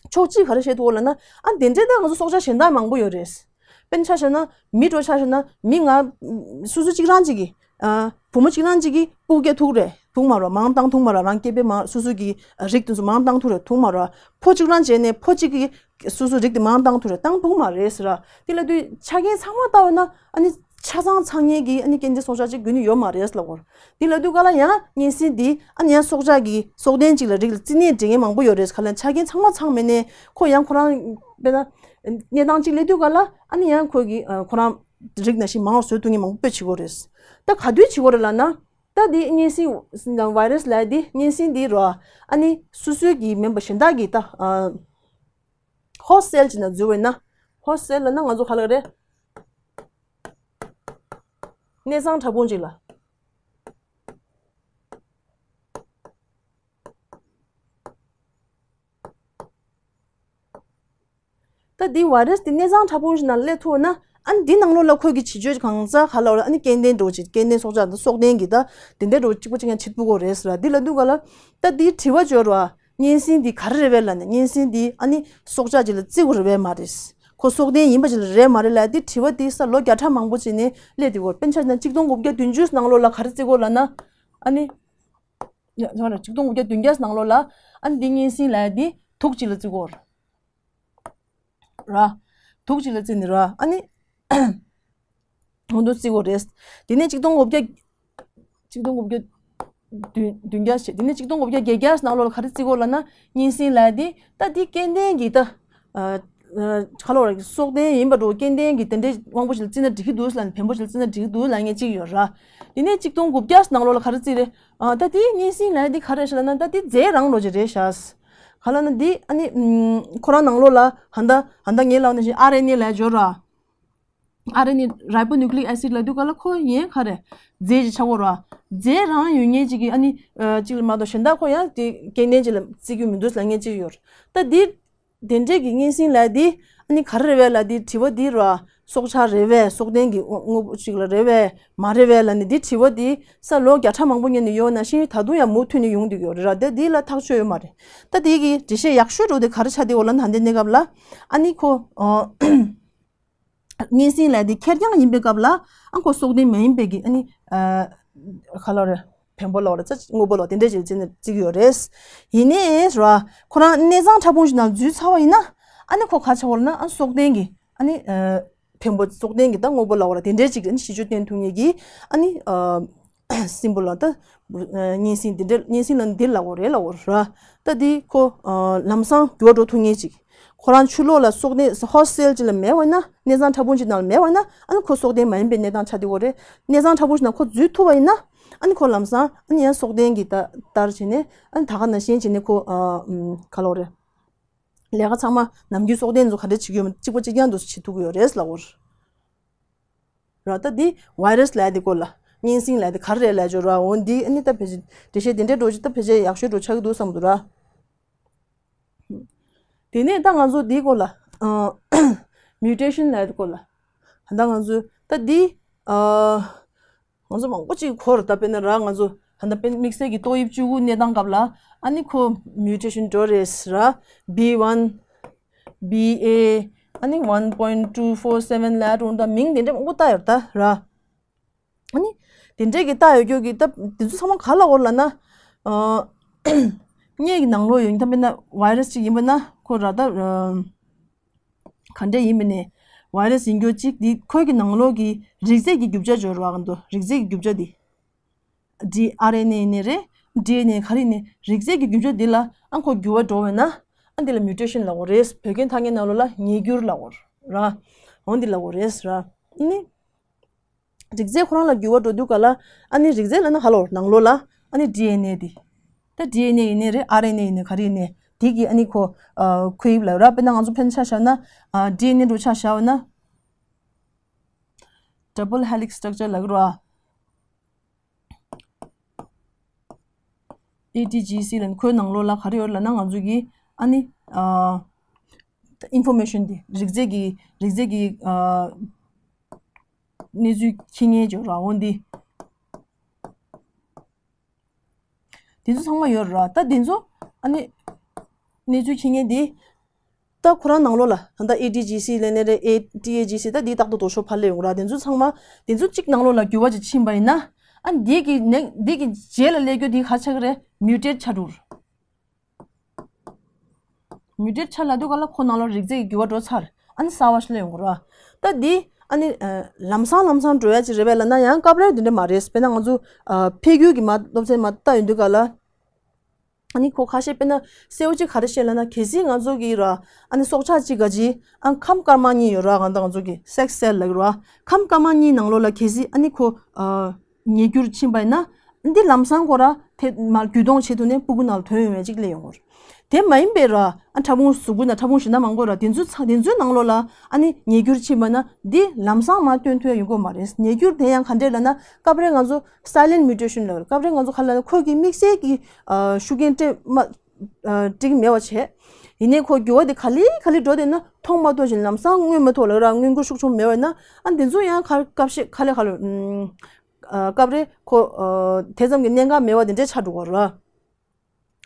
ཕྱོགས་གཅིག་ག་རེ་བཤད་ཐུབ་ལབ་ན། ཨ་དེ་འདྲའི་ད་ང་ཚོ་སྲོག་ཆགས་གཞན་དག་མང་པོ་ཡོད་རེད། དཔེར་ན་ཆ་བཞག་ན་མི་འདྲ་ཆ་བཞག་ན་མི་ང་སོ་སོ་གཅིག་རང་གཅིག་གིས་ཨ་བུ་མོ་གཅིག་རང་གཅིག་གིས་སྤུ་རྒྱག་ཐུབ་རེད་ཐུབ་མ་རེད། མང་བཏང་ཐུབ་མ་རེད། རང་སྐྱེ་འཕེལ་མང་སོ་སོ་གི་རིགས་དེ་ཚོ་མང་བཏང་ཐུབ་རེད་ཐུབ་མ་རེད། ཕོ་གཅིག་རང་བྱས་ནས་ཕོ་གཅིག་གིས་སོ་སོ་རིགས་དེ་མང་བཏང་ཐུབ་རེད་བཏང་ཐུབ་མ་རེད་ཟེར་ར། དེ་ལབ་དུས་ཆ་རྐྱེན་ཚང་མ་བལྟ་བ་ན་ཨ་ནི། ཆ་ཚང་ཚང་མཁན་གྱི་ཨ་ནི་སྐྱེ་ལྡན་སྲོག་ཆགས་ཅིག་དགོས་ནི་ཡོད་མ་རེད་ལབ་ཀྱི་ཡོད་རེད། འདི་ལབ་དུས་ག་ལ་ཡང་གཉན་སྲིན་འདི་ཨ་ནི་ཡང་སྲོག་ཆགས་ཀྱི་སྲོག་ལྡན་ཅིག་ལ་རིགས་ལ་བརྩི་ནས་འདྲེན་མཁན་མང་པོ་ཡོད་རེད། ག་ལ་ཆ་རྐྱེན་ཚང་མ་ཚང་མེད་ནས་ཁོ་ཡང་ཁོ་རང་དཔེར་ན་གནས་སྟངས་ཅིག་སླེབས་དུས་ག་ལ་ཨ་ནི་ཡང་ཁོ་གི་ཁོ་རང་རིགས་ནང་བཞིན་མང་བ་བཟོ་ཐུབ་མཁན་མང་པོ་དཔེ་བྱེད་ཀྱི་ཡོད་རེད། ད་ག་དུས་བྱེད་ཀྱི་ཡོད་རེད་ལབ་ན། ད་འདི་གཉན་སྲིན་ཝའི་རས་ལབ་ཡ་འདི་གཉན་སྲིན་འདི་རོ། ཨ་ནི་སོ་སོའི་གི་མིན་པ་གཞན་དག་གི་ད་ཧོསི་ཊེལ་ཅིག་ནང་འཛུལ་བ་ཡིན་ན། ཧོསི་ཊེལ་ལབ་ན་ང་ཚོ་ག་ལབ་རེད། གནས་ཚང་ཕྲ་ཕུང་ཅིག་ལ། ད་འདི་ཝའི་རས་འདི་གནས་ཚང་ཕྲ་ཕུང་ཞིག་ནང་སླེབས་ཐུབ་ན། ཨ་ནི་འདི་ནང་ལོགས་ལ་ཁོས་ཀྱི་བྱེད་སྤྱོད་གང་ཟག་ག་ལབ་རེད། ཨ་ནི་སྐྱེ་ལྡན་འདྲ་བོ་ཅིག་སྐྱེ་ལྡན་སྲོག་ཆགས་འདི་སྲོག་ལྡན་གྱི་ད་དེ་འདྲའི་འདྲ་བོ་གཅིག་པ་གཅིག་རྐྱང་ཆེད་ཕུག་གོ་རེད་ཟེར་ར། འདི་ལབ་དུས་ག་ལ། ད་འདིའི་དྲི་བ་འབྱོར་བ། གཉན་སྲིན་འདི་ག་རེ་རེད་པས་ལབ་ནས་གཉན་སྲིན་འདི་ཨ་ནི་སྲོག་ཆགས་ཅིག་ལ་བརྩི་དགོས་རེད་པས་མ་རེད། ཁོ་སྲོག་ལྡན་ཡིན་པ་ཅིག་ལ་རེད་མ་རེད་ལབ་འདི་དྲི་བ་འདི་ས་ལོ་བརྒྱ་ཕྲག་མང་པོ་ཅིག་ནས་སླེབས་བསྡད་ཡོད། དཔེར་ན་ཆ་བཞག་ན་ཆིག་སྟོང་དགུ་བརྒྱ་བདུན་ཅུ་ནང་ལོགས་ལ་ག་རེ་བརྩི་གོ་ལབ་ན། ཨ་ནི། ཡ་ཡང་ན་ཆིག་སྟོང་དགུ་བརྒྱ་བདུན་བརྒྱ་ནང་ལོགས་ལ་ཨ་ནི་འདི་གཉན་སྲིན་ལབ་ཡ་འདི་དུག་ཅིག་ལ་བརྩི་གོ་ར། དུག་ཅིག་ལ་བརྩི་ནི་ར། ཨ་ནི། ཧོན་དུ་བརྩི་གོ་རེད། དེ་ནས་ཆིག་སྟོང་དགུ་བརྒྱ། ཆིག་སྟོང་དགུ་བརྒྱ་བདུན་བདུན་བརྒྱ་ཞེས། དེ་ནས་ཆིག་སྟོང་དགུ་བརྒྱ་བརྒྱད་བརྒྱ་ནང་ལོགས་ལ་ག་རེ་བརྩི་གོ་ལབ་ན། གཉན་སྲིན་ལབ་ཡ་འདི་ད་འདི་སྐྱེ་ལྡན་གྱི་ད། ཨ་ཨ་ག་ལབ་ར། སྲོག་ལྡན་ཡིན་པ་འདྲ་བོ་སྐྱེ་ལྡན་གྱི་དེ་འདྲའི་དབང་པོ་ཞིག་ལ་བརྩིས་ན་འགྲིག་གི་འདུག་ལབ་ནས་བེམ་པོ་ཞིག་ལ་བརྩིས་ན་འགྲིག་གི་འདུག་ལབ་མཁན་གཅིག་ཡོད་ར། དེ་ནས་ཆིག་སྟོང་དགུ་བརྒྱ་ནང་ལོགས་ལ་ག་རེ་བརྩིས་རེད། ཨ་ད་དེ་གཉན་སྲིན་ལབ་ཡ་དེ་ག་རེ་ཞིག་ལབ་ན་ད་དེ་རྫས་རང་འདྲ་བོ་ཅིག་རེད་ཤག་ག་ལབ་ན་དེ་ཨ་ནི་ཨམ་ཁོ་རང་ནང་ལོགས་ལ་ཧ་ད་ཧ་ད་ངས་ལབ་ནང་བཞིན་ཨར་ཨེན་ཨེ་ལབ་ཡ་འབྱོར་ར། ཨར་ཨེན་ཨེ་ribonucleic acid ལབ་དུས་ག་ལ་ཁོ་ཡན་ག་རེ་རྫས་ཅིག་ཆགས་ཀྱི་ཡོད་ར། རྫས་རང་ཡོད་མཁན་ཅིག་གི་ཨ་ནི་ཨ་ཅིག་ལ་མ་གཏོགས་གཞན་དག་ཁོ་ཡང་དེ་སྐྱེ་ལྡན་ཅིག་ལ་བརྩི་རྒྱུ་མི་འདུག་ལབ་མཁན་ཅིག་ཡོད་ར། ད་དེ། དེ་འདྲས་ཀྱི་གཉན་སྲིན་ལབ་ཡ་འདི་ཨ་ནི་ག་རེ་རེད་པས་ལབ་དེ་དྲི་བ་འདི་ར། སྲོག་ཆགས་རེད་པས། སྲོག་ལྡན་གྱི་དངོས་པོ་ཅིག་ལ་རེད་པས། མ་རེད་པས་ལབ་ནས་འདི་དྲི་བ་འདི་ས་ལོ་བརྒྱ་ཕྲག་མང་པོ་སྔོན་ནས་ཡོད་ནང་བཞིན་ད་དུང་ཡང་མུ་མཐུད་ནས་ཡོང་བསྡད་ཡོད་རེད་ར། དེ་འདི་ལ་ཐག་ཆོད་ཡོད་མ་རེད། ད་འདི་གི་འགྲེལ་བཤད་ཡག་ཤོས་འགྲོ་དེ་ག་རེ་ཆགས་བསྡད་ཡོད་ལབ་ན། ད་ལྟའི་གནས་སྐབས་ལ་ཨ་ནི་ཁོ་ཨ། གཉན་སྲིན་ལབ་དེ་ཁེར་རྐྱང་ཡིན་པའི་སྐབས་ལ་ཨ་ཁོ་སྲོག་ལྡན་མ་ཡིན་པའི་གི་ཨ་ནི་ཨ་ག་ལབ་རེད། བེམ་པོ་ལབ་རེད། ཙ་དངོས་པོ་ལབ་དེ་འདྲས་ཅིག་བརྩིས་ནས་བརྩི་གི་ཡོད་རེད། ཡིན་ནའི་ར་ཁོ་རང་གནས་ཚང་ཕྲ་ཕུང་ཞིག་ནང་འཛུལ་ཚར་བ་ཡིན་ན་ཨ་ནི་ཁོ་ག་ཆགས་ཡོད་ལབ་ན་ཨ་སྲོག་ལྡན་གི་ཨ་ནི་ཨ་བེམ་པོ་སྲོག་ལྡན་གི་ད་དངོས་པོ་ལབ་རེད། དེ་འདྲས་ཅིག་ཨ་ནི་གཤིས་སྤྱོད་སྟོན་ཐུབ་མཁན་གི་ཨ་ནི་ཨ་སྲིན་པོ་ལ་ད་གཉན་སྲིན་དེ་འདྲ་གཉན་སྲིན་ལ་འདི་ལབ་དགོས་རེད་ལབ་དགོས་ར། ད་འདི་ཁོ་ལམ་སང་འགྱུར་བ་འགྲོ་ཐུབ་མཁན་ཅིག་ཁོ་རང་ཆུ་ལོག་ལ་སྲོག་ལྡན་ཧོ་སི་ཊི་སེལ་ཅིག་ལ་མེད་པ་ཡིན་ན། གནས་ཚང་ཕྲ་ཕུང་ཅིག་ནང་ལ་མེད་པ་ཡིན་ན་ཨ་ནི་ཁོ་སྲོག་ལྡན་མ་ཡིན་པའི་གནས་སྟངས་ཆགས་བསྡད་ཡོད་རེད། གནས་ཚང་ཕྲ་ཕུང་ཅིག་ནང་ཁོ་འཛུལ་ཐུབ་པ་ཡིན་ན་ཨ་ནི་ཁོ་ལམ་སང་ཨ་ནི་ཡང་སྲོག་ལྡན་གྱི་ལྟ་ལྟར་བྱས་ནས་ཨ་ནི་ད་ག་ནང་བཞིན་བྱས་ནས་ཁོ་ཨ་ག་ལབ་དགོས་རེད། ལས་ཀ་ཚང་མ་ནམ་རྒྱུན་སྲོག་ལྡན་ཚོ་ག་འདྲས་བྱེད་ཀྱི་ཡོད་མེད་གཅིག་པ་གཅིག་རྐྱང་དུ་བྱེད་ཐུབ་ཀྱི་ཡོད་རེད་ལབ་དགོས་རེད། ར། ད་འདི་བྷའི་རས་ལབ་དེ་སྐོར་ལ་གཉན་སྲིན་ལབ་དེ་ག་རེ་རེད་ལབ་ཅོ་ར། འོ་འདི་ཨ་ནི་ད་ཕལ་ཆེར་འགྲེལ་བཤད་དེ་འདྲའི་འགྲོ་ཅི་ད་ཕལ་ཆེར་ཡག་ཤོས་འགྲོ་ཆགས་ཀྱི་འདུག་བསམ་འདུག་ར། དེ་ནས་ད་ང་ཚོ་འདིའི་སྐོར་ལ་ཨ་མིའུ་ཊེ་ཤན་ལབ་དེ་སྐོར་ལ་ད་ང་ཚོ་ད་འདི་ཨ་ང་ཚོ་མང་པོ་ཅིག་གོ་ར། ད་དཔེར་ན་ར་ང་ཚོ་ད་ལྟ་དཔེར་དམིགས་བསལ་གྱི་ཏོག་དབྱིབས་བཅུ་དགུ་གནས་སྟངས་སྐབས་ལ་ཨ་ནི་ཁོ་མིའུ་ཊེ་ཤན་འགྲོ་རེད་ར། བྷི་ཝན། བྷི་ཨེ། ཨ་ནི་ཝན་པོ་ཡིན་ཊུ་ཕོར་སེ་ཝན་ལབ་འགྲོ་ད་མིང་དེ་འདྲ་མང་པོ་བཏགས་ཡོད་ད་ར། ཨ་ནི་དེ་འདྲས་ཀྱི་བཏགས་ཡོད་རྒྱུ་གི་ད་དེ་ཚོ་ཚང་མ་ག་ལ་འོར་ལབ་ན། ཨ་སྔས་ཀྱི་ནང་ལོགས་ཡོད་ད་དཔེར་ན་བྷའི་རས་ཅིག་ཡིན་པ་ན་ཁོ་ར་ད་ག་འདྲས་ཡིན་པ་ནས་བྷའི་རས་ཡིན་རྒྱུ་གཅིག་དེ་ཁོའི་གི་ནང་ལོགས་ཀྱི་རིགས་རྫས་ཀྱི་རྒྱུ་ཆ་འབྱོར་བ་ག་འདུག་རིགས་རྫས་ཀྱི་རྒྱུ་ཆ་དེ། ཌི་ཨར་ཨེན་ཨེ་ཡིན་ནའི་རེད། ཌི་ཨེན་ཨེ་ག་རེ་ཡིན་ནའི་རིགས་རྫས་ཀྱི་རྒྱུ་ཆ་འདི་ལ་ཨ་ཁོ་འགྱུར་བ་འགྲོ་བས་ན་ཨ་འདི་ལ་མིའུ་ཊེ་ཤན་ལབ་དགོས་རེད། བོད་སྐད་ཐ་སྙད་ནང་ལོགས་ལ་ཉེས་འགྱུར་ལབ་དགོས་ར། འོ་འདི་ལབ་དགོས་རེད་ར། ཨ་ནི་རིགས་རྫས་ཁོ་རང་ལ་འགྱུར་བ་འགྲོ་དུས་ག་ལ་ཨ་ནི་རིགས་རྫས་ལབ་ན་ཧ་ལོ་ནང་ལོགས་ལ་ཨ་ནི་ཌི་ཨེན་ཨེ་འདི། ད་ཌི་ཨེན་ཨེ་ཡིན་ནའི་རེད། ཨར་ཨེན་ཨེ་ཡིན་ནའི་ག་རེ་ཡིན་ནའི་འདི་གི་ཨ་ནི་ཁོ་ཨ་ཁོའི་ལབ་ར། དཔེར་ན་ང་ཚོ་ཕན་ཆ་བཞག་ན་ཨ་ཌི་ཨེན་ཨེ་འགྲོ་ཆ་བཞག་ན་ཌབ་བལ་ཧེ་ལིག་སི་སི་ཊག་ཅར་ལབ་གི་ར། ཨེ་ཊི་ཇི་སི་ལབ་ནི་ཁོའི་ནང་ལོགས་ལ་ག་རེ་ཡོད་ལབ་ན་ང་ཚོ་གི་ཨ་ནི་ཨ་ཨིན་ཕོར་མེ་ཤན་དེ་རིགས་རྫས་ཀྱི་རིགས་རྫས་ཀྱི་ཨ་གནས་ཚུལ་འཁྱེར་མཁན་ཅིག་ར། འོ་འདི་དེ་ཚོ་ཚང་མ་ཡོད་ར། ད་དེ་ཚོ་ཨ་ནི་གནས་ཚུལ་འཁྱེར་མཁན་དེ། ད་ཁོ་རང་ནང་ལོགས་ལ་ད་ལྟ་ཨེ་ཊི་ཇི་སི་ལབ་ནའི་རེད། ཨེ་ཊི་ཨེ་ཇི་སི་ད་འདི་རྟག་ཏུ་ལྡོག་ཕྱོགས་ཕར་སླེབས་ཡོང་ར། དེ་ཚོ་ཚང་མ་དེ་ཚོ་གཅིག་ནང་ལོགས་ལ་འགྱུར་བ་ཅིག་ཕྱིན་པ་ཡིན་ན་ཨ་འདི་གི་ནེག་འདི་གི་རྗེས་ལ་སླེབས་རྒྱུ་དེ་ག་ཆགས་ཀྱི་རེད། མིའུ་ཊེཊ་ཆགས་འགྲོ། མིའུ་ཊེཊ་ཆགས་ལབ་དུས་ག་ལ་ཁོ་ནང་ལོགས་རིགས་རྫས་ཀྱི་འགྱུར་བ་འགྲོ་ཚར། ཨ་ནི་གསར་བ་ཞིག་སླེབས་ཡོང་གི་ར། ད་འདི་ཨ་ནི་ཨ་ལམ་སང་ལམ་སང་འགྲོ་ཡ་ཅིག་རེད་པས་ལབ་ན་ཡང་སྐབས་རེ་དེ་འདྲ་མ་རེད། དཔེར་ན་ང་ཚོ་ཨ་འཕེལ་འགྱུར་གྱི་མ་སློབ་ཚན་མ་ལྟ་ཡོང་དུས་ག་ལ། ཨ་ནི་ཁོ་ཁ་ཤས་དཔེར་ན་གསལ་བོ་ཅིག་ག་རེ་བཤད་ལབ་ན་གལ་སྲིད་ང་ཚོ་གི་ར་ཨ་ནི་སྲོག་ཆགས་གཅིག་ག་ཅིག་ཨ་ཁམས་དཀར་དམར་གཉིས་ཡོད་ར། ང་དང་ང་ཚོ་གི་སེག་སི་སེལ་ལབ་ཀྱི་ར། ཁམས་དཀར་དམར་གཉིས་ནང་ལོགས་ལ་གལ་སྲིད་ཨ་ནི་ཁོ་ཨ་ཉེས་འགྱུར་ཕྱིན་པ་ཡིན་ན་འདི་ལམ་སང་ཁོ་ར་དེ་མར་རྒྱུད་གཏོང་བྱེད་ཐུབ་ནས་སྤུ་གུ་ནང་ལ་ཐོན་ཡོང་བའི་ཅིག་སླེབས་ཡོང་གི་རེད། དེ་མ་ཡིན་པའི་ར་ཨ་ཕྲ་ཕུང་གཟུགས་པོ་ན་ཕྲ་ཕུང་གཞན་དག་མང་པོ་ར་དེ་ཚོའི་ཚ་དེ་ཚོའི་ནང་ལོགས་ལ་ཨ་ནི་ཉེས་འགྱུར་ཕྱིན་པ་ན་འདི་ལམ་སང་མར་སྟོན་ཐུབ་ཡ་ཡོང་གི་མ་རེད། ཉེས་འགྱུར་དེ་ཡང་ག་འདྲས་ལབ་ན་སྐབས་རེ་ང་ཚོ་སའི་ལེན་ཊི་མིའུ་ཊེ་ཤན་ལབ་རེད། སྐབས་རེ་ང་ཚོ་ག་ལ་ཁོ་གི་དམིགས་བསལ་གྱི་ཨ་ཤུགས་རྐྱེན་སྤྲད་མ་ཨ་སྤྲད་ཀྱི་མེད་པ་བྱས། ཡིན་ནའི་ཁོ་འགྱུར་བ་དེ་ག་ལེ་ག་ལེ་འགྲོ་བསྡད་ན་མཐོང་མ་ཐུབ་ཅིང་ལམ་སང་མངོན་མ་ཐུབ་ལབ་ར། མངོན་འགྱུར་ཤུགས་ཆུང་མེད་པ་ཡིན་ན་ཨ་འདི་ཚོ་ཡང་ག་སྐབས་ཤིག་ག་ལེ་ག་ལེ་ཨ་སྐབས་རེ་ཁོ་ཨ་དེ་ཙམ་གྱི་གནད་འགག་མེད་པ་དེ་འདྲས་ཆགས་འགྲོ་གི་རེད།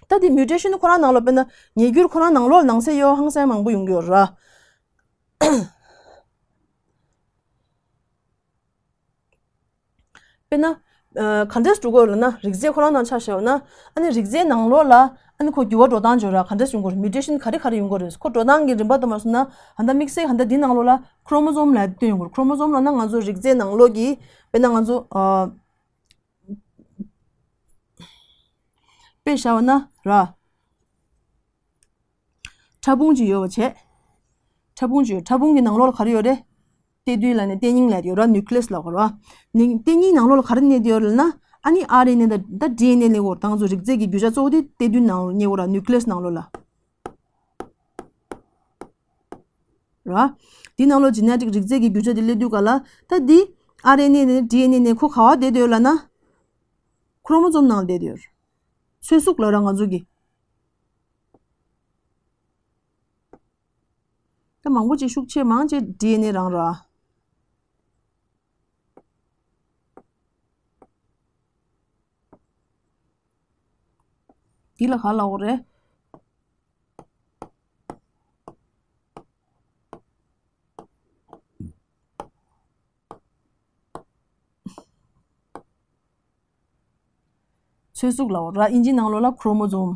ད་དེ་མིའུ་ཊེ་ཤན་ཁོ་རང་ནང་ལོགས་དཔེར་ན་ཉེས་འགྱུར་ཁོ་རང་ནང་ལོགས་ནང་གསེས་ཡོད་ཧང་སང་མང་པོ་ཡོང་གི་ཡོད་ར། དཔེར་ན། ཨ་ག་འདྲས་འགྲོ་གི་ཡོད་ལབ་ན་རིགས་རྫས་ཁོ་རང་ནང་ཆ་བཞག་ན་ཨ་ནི་རིགས་རྫས་ནང་ལོགས་ལ་ཨ་ནི་ཁོ་འགྱུར་བ་འགྲོ་སྟངས་བརྗོད་ར་ག་འདྲས་ཡོང་གི་རེད། མིའུ་ཊེ་ཤན་ག་རེ་ག་རེ་ཡོང་གི་རེད། ཁོ་འགྲོ་སྟངས་ཀྱི་རིམ་པ་དུ་མ་སོང་ན་ཧ་ད་དམིགས་བསལ་ཧ་ད་འདི་ནང་ལོགས་ལ་ཁོ་རོ་མོ་སོམ་ལབ་སྟོན་ཡོང་གི་རེད། ཁོ་རོ་མོ་སོམ་ལབ་ན་ང་ཚོ་རིགས་རྫས་ནང་ལོགས་ཀྱི་དཔེར་ན་ང་ཚོ་ཨ། དཔེ་བཞག་པ་ན་ར། ཕྲ་ཕུང་ཅིག་ཡོད་པ་བྱས། ཕྲ་ཕུང་ཅིག་ཡོད། ཕྲ་ཕུང་གི་ནང་ལོགས་ལ་ག་རེ་ཡོད་རེད། གཏེར་མདུན་ལབ་ནས་གཏེར་རྙིང་ལབ་ཡོད་ར། ནིའུ་ཀི་ལེ་སི་ལབ་དགོས་ར། ནི་གཏེར་རྙིང་ནང་ལོགས་ལ་ག་རེ་གནས་བསྡད་ཡོད་རེད་ལབ་ན་ཨ་ནི་ཨར་ཨེན་ཨེ་དང་ད་ཌི་ཨེན་ཨེ་གནས་ཡོད་རེད། ད་ང་ཚོ་རིགས་རྫས་ཀྱི་རྒྱུ་ཆ་གཙོ་བོ་དེ་གཏེར་མདུན་ནང་ལོགས་གནས་ཡོད་ར། ནིའུ་ཀི་ལེ་སི་ནང་ལོགས་ལ། ར། འདི་ནང་ལོགས་ཇེ་ནེ་ཊིག་རིགས་རྫས་ཀྱི་རྒྱུ་ཆ་དེ་སླེབས་དུས་ག་ལ་ད་འདི་ཨར་ཨེན་ཨེ་ནས་ཌི་ཨེན་ཨེ་ནས་ཁོ་ག་པར་བསྡད་ཡོད་ལབ་ན། ཁོ་རོ་མོ་སོམ་ནང་བསྡད་ཡོད། ཚོད་གཟུགས་ལབ་ར་ང་ཚོ་གི། ད་མང་པོ་ཅིག་ཤུགས་ཆེ་མང་ཆེ་ཌི་ཨེན་ཨེ་རང་ར། འདི་ལ་ག་ལབ་དགོས་རེད། ཚོད་གཟུགས་ལབ་དགོས་རེད། དབྱིན་ཇིའི་ནང་ལོགས་ལ་ཁོ་རོ་མོ་ཛོམ།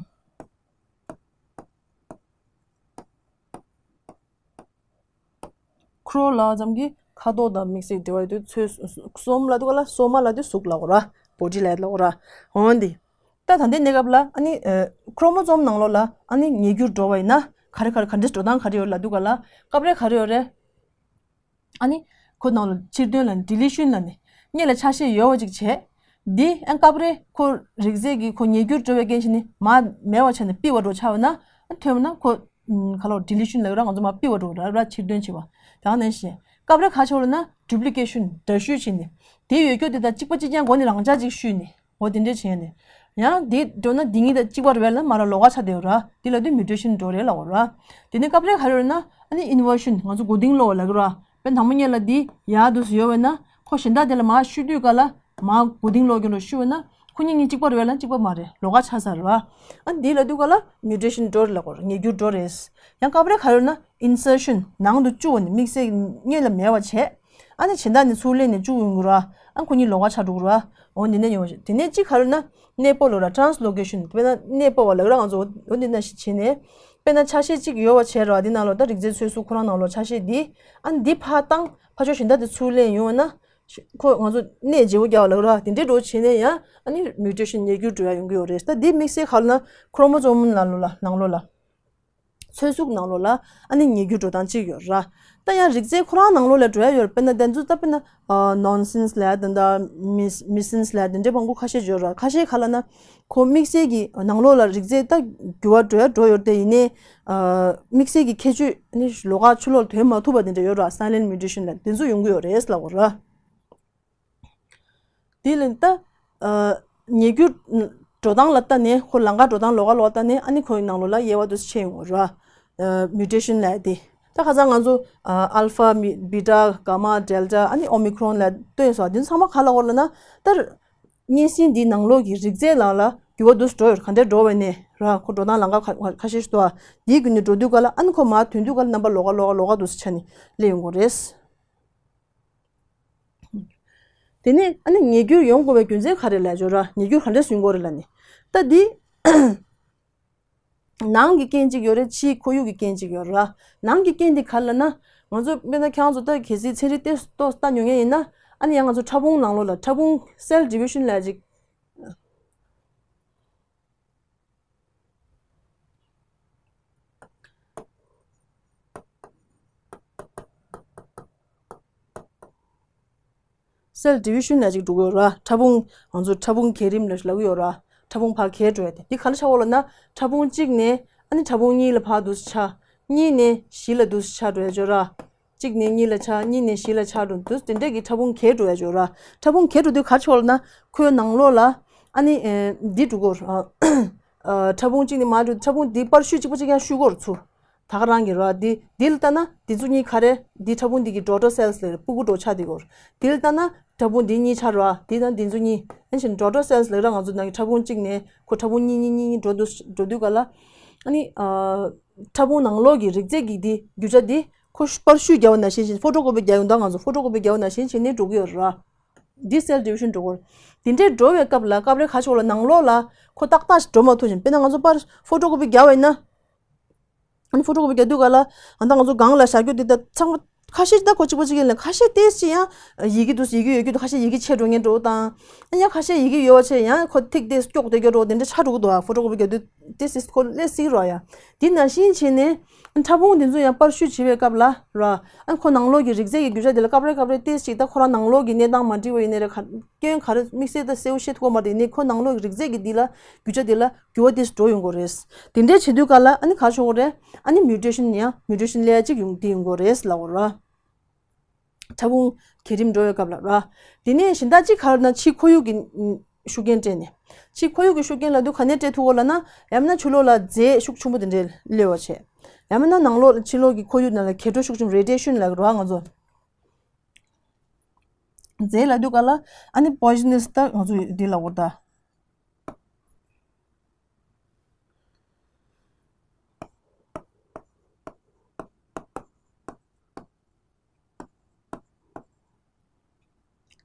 ཁོ་རོ་ལབ་ཙམ་གྱིས་ཁ་དོག་དང་དམིགས་བསལ་འབྲེལ་བ་ཡོད་དུས་ཚོད། སོ་མ་ལབ་དུས་ག་ལ། སོ་མ་ལབ་དུས་གཟུགས་ལབ་དགོས་རེད། བོ་ཌི་ལབ་དགོས་རེད། འོན་ཏེ། ད་ད་ལྟའི་གནས་སྐབས་ལ་ཨ་ནི་ཁོ་རོ་མོ་ཛོམ་ནང་ལོགས་ལ་ཨ་ནི་ཉེ་རྒྱུར་འགྲོ་བ་ཡིན་ན་ག་རེ་ག་རེ། ག་འདྲའི་འགྲོ་སྟངས་ག་རེ་ཡོད་ལབ་དུས་ག་ལ། སྐབས་རེ་ག་རེ་ཡོད་རེད། ཨ་ནི་ཁོ་ནང་ལ་ཕྱིར་ཐོན་ལ་ཌི་ལི་ཤན་ལབ་ནས་སྔོན་ལ་ཆ་ཤས་ཡོད་པ་ཅིག་བྱས། འདི་ཨ་སྐབས་རེ་ཁོ་རིགས་རྫས་ཀྱི་ཁོ་ཉེ་རྒྱུར་འགྲོ་བའི་རྐྱེན་བྱས་ནས་མར་མེད་པ་ཆགས་ནས་པི་བ་འགྲོ་ཆགས་པ་ན། ཨ་ཐོན་པ་ན་ཁོ་ཨམ་ག་ལོ་ཌི་ལི་ཤན་ལབ་ར། ང་ཚོ་མར་པི་བ་འགྲོ་ར་ར་ཕྱིར་ཐོན་བྱེད་པ། དེ་ནང་བཞིན་སྐབས་རེ་ག་ཆགས་ལབ་ན་ཌུབ་ལི་ཀེ་ཤན། འདྲ་བཤུས་བྱས་ནས་དེ་ཡོད་རྒྱུ་དེ་དང་གཅིག་པ་གཅིག་རྐྱང་སྒོ་ནས་རང་འཇགས་ཅིག་བཤུས་ནས། འོ་དེ་འདྲས་བྱས་ནས། ཡང་དེ་འགྲོ་ན་དེ་གཉིས་དང་གཅིག་པ་རེད་པས་ལབ་ན་མ་ར་ལོགས་ཀ་ཆགས་བསྡད་ཡོད་ར། དེ་ལབ་དུས་མིའུ་ཊེ་ཤན་འགྲོ་རེད་ལབ་དགོས་ར། དེ་ནས་སྐབས་རེ་ག་རེ་ཡོད་ན་ཨ་ནི་ཨིན་ཝར་ཤན། ང་ཚོ་མགོ་རྟིང་སློག་པ་ལབ་ཀྱི་ར། དཔེར་ན་དང་པོ་ཉིད་ལ་འདི་ཡར་དུས་སུ་ཡོད་པ་ན་ཁོ་གཞན་དག་དེ་ལ་མར་བཤུས་དུས་ག་ལ། མར་མགོ་རྟིང་སློག་རྒྱུ་འགྲོ་བཤུས་པ་ན་ཁོ་གཉིས་གཉིས་གཅིག་པ་རེད་པས་ལབ་ན་གཅིག་པ་མ་རེད། ལོགས་ཀ་ཆགས་ཚར་ར། ཨ་འདི་ལབ་དུས་ག་ལ་མིའུ་ཊེ་ཤན་འགྲོ་རེད་ལབ་དགོས་ར། ཉེ་རྒྱུར་འགྲོ་རེད། ཡང་སྐབས་རེ་ག་རེ་ཡོད་ན་ཨིན་སར་ཤན། ནང་དུ་བཅུག་པ་ནི་དམིགས་བསལ་སྔོན་ལ་མེད་པ་བྱས། ཨ་ནི་གཞན་དག་ནས་ཚུར་ལེན་ནས་བཅུག་ཡོང་གི་ར། ཨ་ཁོ་གཉིས་ལོགས་ཀ་ཆགས་འགྲོ་གི་ར། འོ་འདི་ནས་ཡོང་བ་ཞིག་དེ་ནས་གཅིག་ག་རེ་ཡོད་ན་གནས་སྤོ་ལབ་ར། ཊ་རན་སི་ལོ་ཀེ་ཤན། དཔེར་ན་གནས་སྤོ་བ་ལབ་ར་ང་ཚོ། འོ་འདི་ནང་བཞིན་བྱས་ནས། དཔེར་ན་ཆ་ཤས་གཅིག་ཡོད་པ་བྱས་ར། འདི་ནང་ལོགས་ད་རིགས་རྫས་ཚོད་གཟུགས་ཁོ་རང་ནང་ལོགས་ཆ་ཤས་འདི། ཨ་ནི་འདི་ཕར་བཏང་། ཕར་ཕྱོགས་གཞན་དག་དེ་ཚུར་ལེན་ཡོང་བ་ན། ཁོ་ང་ཚོ་གནས་བརྗེ་པོ་རྒྱག་པ་ལབ་ར། དེ་འདྲས་འགྲོ་བྱས་ནས་ཡང་ཨ་ནི་མིའུ་ཊེ་ཤན་ཉེ་རྒྱུར་འགྲོ་ཡ་ཡོང་གི་ཡོད་རེད། ད་འདི་དམིགས་བསལ་ག་རེ་ལབ་ན་ཁོ་རོ་མོ་ཛོམ་ནང་ལོགས་ལ། ནང་ལོགས་ལ། ཚོད་གཟུགས་ནང་ལོགས་ལ་ཨ་ནི་ཉེ་རྒྱུར་འགྲོ་སྟངས་གཅིག་ཡོད་ར། ད་ཡང་རིགས་རྫས་ཁོ་རང་ནང་ལོགས་ལ་འགྲོ་ཡ་ཡོད་ར། དཔེར་ན་དེ་ཚོ་ད་དཔེར་ན་ཨ་ནོན་སེན་སི་ལབ་ཡ་དང་། ད་མི་མི་སེན་སི་ལབ་ཡ་དེ་འདྲའི་མང་པོ་ཁ་ཤས་ཡོད་ར། ཁ་ཤས་ག་རེ་ལབ་ན་ཁོ་དམིགས་བསལ་གྱི་ནང་ལོགས་ལ་རིགས་རྫས་ད་འགྱུར་བ་འགྲོ་ཡ་འགྲོ་ཡོད་རེད། དེ་ཡིན་ནའི་ཨ་དམིགས་བསལ་གྱི་ཁྱད་ཆོས་ནི་ལོགས་ཀ་ཕྱི་ལོགས་ལ་ཐོན་མ་ཐུབ་པ་དེ་འདྲ་ཡོད་ར། སའི་ལེན་ཊི་མིའུ་ཊེ་ཤན་ལབ་དེ་ཚོ་ཡོང་གི་ཡོད་རེད་ལབ་དགོས་ར། དེ་ལས་ད་ཨ་ཉེ་རྒྱུར་འགྲོ་སྟངས་ལ་ལྟ་ནས། ཁོ་ལམ་ཁ་འགྲོ་སྟངས་ལོགས་ཀ་ལོགས་ལ་ལྟ་ནས་ཨ་ནི་ཁོའི་ནང་ལོགས་ལ་དབྱེ་བ་དེ་ཕྱེ་ཡོང་གི་ར། ཨ་མིའུ་ཊེ་ཤན་ལབ་དེ། ད་ཁ་སང་ང་ཚོ་ཨ་ཨལ་ཕ། མི་བི་ཊ། གྷ་མ། ཌེལ་ཊ། ཨ་ནི་ཨོ་མི་ཁོ་རོན་ལབ་བཏོན་སོང་། དེ་ཚང་མ་ག་རེ་ལབ་དགོས་རེད་ལབ་ན། ད་གཉན་སྲིན་འདིའི་ནང་ལོགས་ཀྱི་རིགས་རྫས་ནང་ལ་འགྱུར་བ་དེ་ཚོ་འགྲོ་ཡོད་རེད། ག་འདྲས་འགྲོ་བ་ཡིན་ནའི་ར། ཁོ་འགྲོ་སྟངས་ལམ་ཁ་ཁ་ཁ་ཤས་ཤིག་འདུག་པ། དེའི་བརྒྱུད་ནས་འགྲོ་དུས་ག་ལ་ཨ་ནི་ཁོ་མར་ཐོན་དུས་ག་ལ་རྣམ་པ་ལོགས་ཀ་ལོགས་ཀ་ལོགས་ཀ་དེ་ཚོ་ཆགས་ནས་སླེབས་ཡོང་གི་རེད། དེ་ནས་ཨ་ནི་ཉེ་རྒྱུར་ཡོང་དགོས་པའི་རྒྱུ་མཚན་ག་རེ་ལབ་ཡོད་ར། ཉེ་རྒྱུར་ག་འདྲས་ཡོང་དགོས་རེད་ལབ་ནས། ད་འདི་ནང་གི་རྐྱེན་གཅིག་ཡོད་རེད། ཕྱིའི་ཁོར་ཡུག་གི་རྐྱེན་གཅིག་ཡོད་ར། ནང་གི་རྐྱེན་འདི་ག་རེ་ལབ་ན། ང་ཚོ་དཔེར་ན་ཁྱེད་རང་ཚོ་ད་གལ་སྲིད་ཚན་རིག་ཏོག་ཙམ་ལྟ་མྱོང་མཁན་ཡིན་ན། ཨ་ནི་ཡང་ང་ཚོ་ཕྲ་ཕུང་ནང་ལོགས་ལ་ཕྲ་ཕུང་སེལ་ཌི་བི་ཤན་ལབ་ཅིག་སེལ་ཌི་བི་ཤན་ལབ་ཅིག་འགྲོ་གི་ཡོད་ར། ཕྲ་ཕུང་། ང་ཚོ་ཕྲ་ཕུང་གྱེས་རིམ་ལབ་ལབ་ཀྱི་ཡོད་ར། ཕྲ་ཕུང་ཕར་གྱེས་འགྲོ་ཡ་དེ། འདི་ག་རེ་ཆགས་ཡོད་ལབ་ན། ཕྲ་ཕུང་གཅིག་ནས་ཨ་ནི་ཕྲ་ཕུང་གཉིས་ལ་ཕར་དུ་ཆགས། གཉིས་ནས་བཞི་ལ་དུ་ཆགས་འགྲོ་ཡ་ཅིག་ཡོད་ར། གཅིག་ནས་གཉིས་ལ་ཆགས། གཉིས་ནས་བཞི་ལ་ཆགས་འགྲོ་དུས་དེ་འདྲས་ཀྱི་ཕྲ་ཕུང་གྱེས་འགྲོ་ཡ་ཅིག་ཡོད་ར། ཕྲ་ཕུང་གྱེས་འགྲོ་དུས་ག་རེ་ཆགས་ཡོད་ལབ་ན། ཁོའི་ནང་ལོགས་ལ་ཨ་ནི་ཨེ་འདི་འགྲོ་གི་ཡོད་ར། ཨ་ཕྲ་ཕུང་གཅིག་ནས་མར་འགྲོ། ཕྲ་ཕུང་འདི་པར་བཤུས་གཅིག་པ་གཅིག་རྐྱང་བཤུས་ཀྱི་ཡོད་ར་ཚུར། ད་ག་རང་གི་ར། འདི་འདི་ལ་ལྟ་ན་འདི་ཚོ་གཉིས་ག་རེ། འདི་ཕྲ་ཕུང་འདི་གི་ཌོ་ཊར་སེལ་ལབ་ར། སྤུ་གུ་འདྲ་ཆགས་བསྡད་ཀྱི་ཡོད་ར། འདི་ལ་ལྟ་ན་ཕྲ་ཕུང་འདི་གཉིས་ཆགས་ར། འདི་དང་འདི་ཚོ་གཉིས། ཨ་ནི་ཌོ་ཊར་སེལ་ལབ་ར། ང་ཚོ་ནང་གི་ཕྲ་ཕུང་གཅིག་ནས་ཁོ་ཕྲ་ཕུང་གཉིས་གཉིས་གཉིས་གཉིས་འགྲོ་དུས་འགྲོ་དུས་ག་ལ། ཨ་ནི་ཨ་ཕྲ་ཕུང་ནང་ལོགས་ཀྱི་རིགས་རྫས་ཀྱི་འདི་རྒྱུ་ཆ་འདི་ཁོ་པར་བཤུས་རྒྱག་པ་ནང་བཞིན་བྱས། ཕོ་ཊོ་ཀོ་པི་རྒྱག་ཡོང་དུས་ང་ཚོ་ཕོ་ཊོ་ཀོ་པི་རྒྱག་པ་ནང་བཞིན་བྱས་ནས་འགྲོ་གི་ཡོད་ར། འདི་སེལ་ཌི་བི་ཤན་འགྲོ་གི་ཡོད་ར། དེ་འདྲས་འགྲོ་བའི་སྐབས་ལ་སྐབས་རེ་ག་རེ་ཆགས་ཡོད་ལབ་ན། ནང་ལོགས་ལ་ཁོ་ཏག་ཏག་ཞིག་འགྲོ་མ་ཐུབ་ཅིང་། དཔེར་ན་ང་ཚོ་པར་ཕོ་ཊོ་ཀོ་པི་རྒྱག་པ་ཡིན་ན། ཨ་ནི་ཕོ་ཊོ་ཀོ་པི་རྒྱག་དུས་ག་ལ། ཨ་ད་ང་ཚོ་སྒང་ལ་བཞག་རྒྱུ་དེ་ད་ཚང་མ་ཁ་ཤས་ད་ཁོ་གཅིག་པ་གཅིག་ཡིན་ལ། ཁ་ཤས་ཏོག་ཙམ་ཡང་ཡི་གེ་འདུག་ཡི་གེ་ཡོད་རྒྱུ་འདུག་ཁ་ཤས་ཡི་གེ་ཆད་འགྲོ་མཁན་འདྲ་བོ་དང་། ཨ་ཡང་ཁ་ཤས་ཡི་གེ་ཡོད་པ་བྱས་ཡང་ཁོ་ཐིག་དེ་སྐྱོག་དེ་སྐྱོག་འགྲོ་དེ་འདྲ་ཆགས་འགྲོ་གི་འདུག་ཨ་ཕོ་ཊོ་ཀོ་པི་རྒྱག་དུས་ཏོག་ཙམ་ཁོ་ལས་སྲིད་རོགས་ཡ། དེ་ནང་བཞིན་བྱས་ནས་ཕྲ་ཕུང་དེ་ཚོ་ཡང་པར་བཤུས་བྱེད་པའི་སྐབས་ལ་ར། ཨ་ཁོ་ནང་ལོགས་ཀྱི་རིགས་རྫས་ཀྱི་རྒྱུ་ཆ་དེ་ལ་སྐབས་རེ་སྐབས་རེ་ཏོག་ཙམ་ད་ཁོ་རང་ནང་ལོགས་ཀྱི་གནས་སྟངས་མ་འགྲིག་པ་ཡིན་ནའི་རེད། ག་རྐྱེན་ག་རེ་དམིགས་བསལ་ད་གསལ་པོ་ཤེས་ཐུབ་ཀྱི་མ་རེད། ཡིན་ནའི་ཁོ་ནང་ལོགས་ཀྱི་རིགས་རྫས་ཀྱི་འདི་ལ་རྒྱུ་ཆ་དེ་ལ་འགྱུར་བ་དེ་འགྲོ་ཡོང་གི་རེད། དེ་འདྲས་བྱེད་དུས་ག་ལ་ཨ་ནི་ག་རེ་བྱེད་དགོས་རེད། ཨ་ནི་མིའུ་ཊེ་ཤན་ཡང་མིའུ་ཊེ་ཤན་ལབ་ཡ་གཅིག་ཡོང་དེ་ཡོང་གི་རེད་ལབ་དགོས་ར། ཕྲ་ཕུང་གྱེས་རིམ་འགྲོ་བའི་སྐབས་ལ་ར། དེ་ནས་གཞན་དག་གཅིག་ག་རེ་ན་ཕྱིའི་ཁོར་ཡུག་གི་ཤུགས་རྐྱེན་སྤྲད་ནས། ཕྱིའི་ཁོར་ཡུག་གི་ཤུགས་རྐྱེན་ལབ་དུས་ག་ནས་སྤྲད་ཐུབ་ཀྱི་ཡོད་ལབ་ན། ཡང་མིན་ན་ཕྱི་ལོགས་ལ་རྫས་ཤུགས་ཆེན་པོ་དེ་འདྲས་སླེབས་པ་བྱས། ཡང་མིན་ན་ནང་ལོགས་ཕྱི་ལོགས་ཀྱི་ཁོར་ཡུག་ནང་ལ་གྱེས་སྤྲོད་ཤུགས་ཆེན་པོ། རེ་ཌི་ཡེ་ཤན་ལབ་ཀྱི་རེད་པ་ང་ཚོ། རྫས་ལབ་དུས་ག་ལ་ཨ་ནི་པོའི་ཛི་ནས་ད་ང་ཚོ་འདི་ལབ་དགོས་རེད་ད།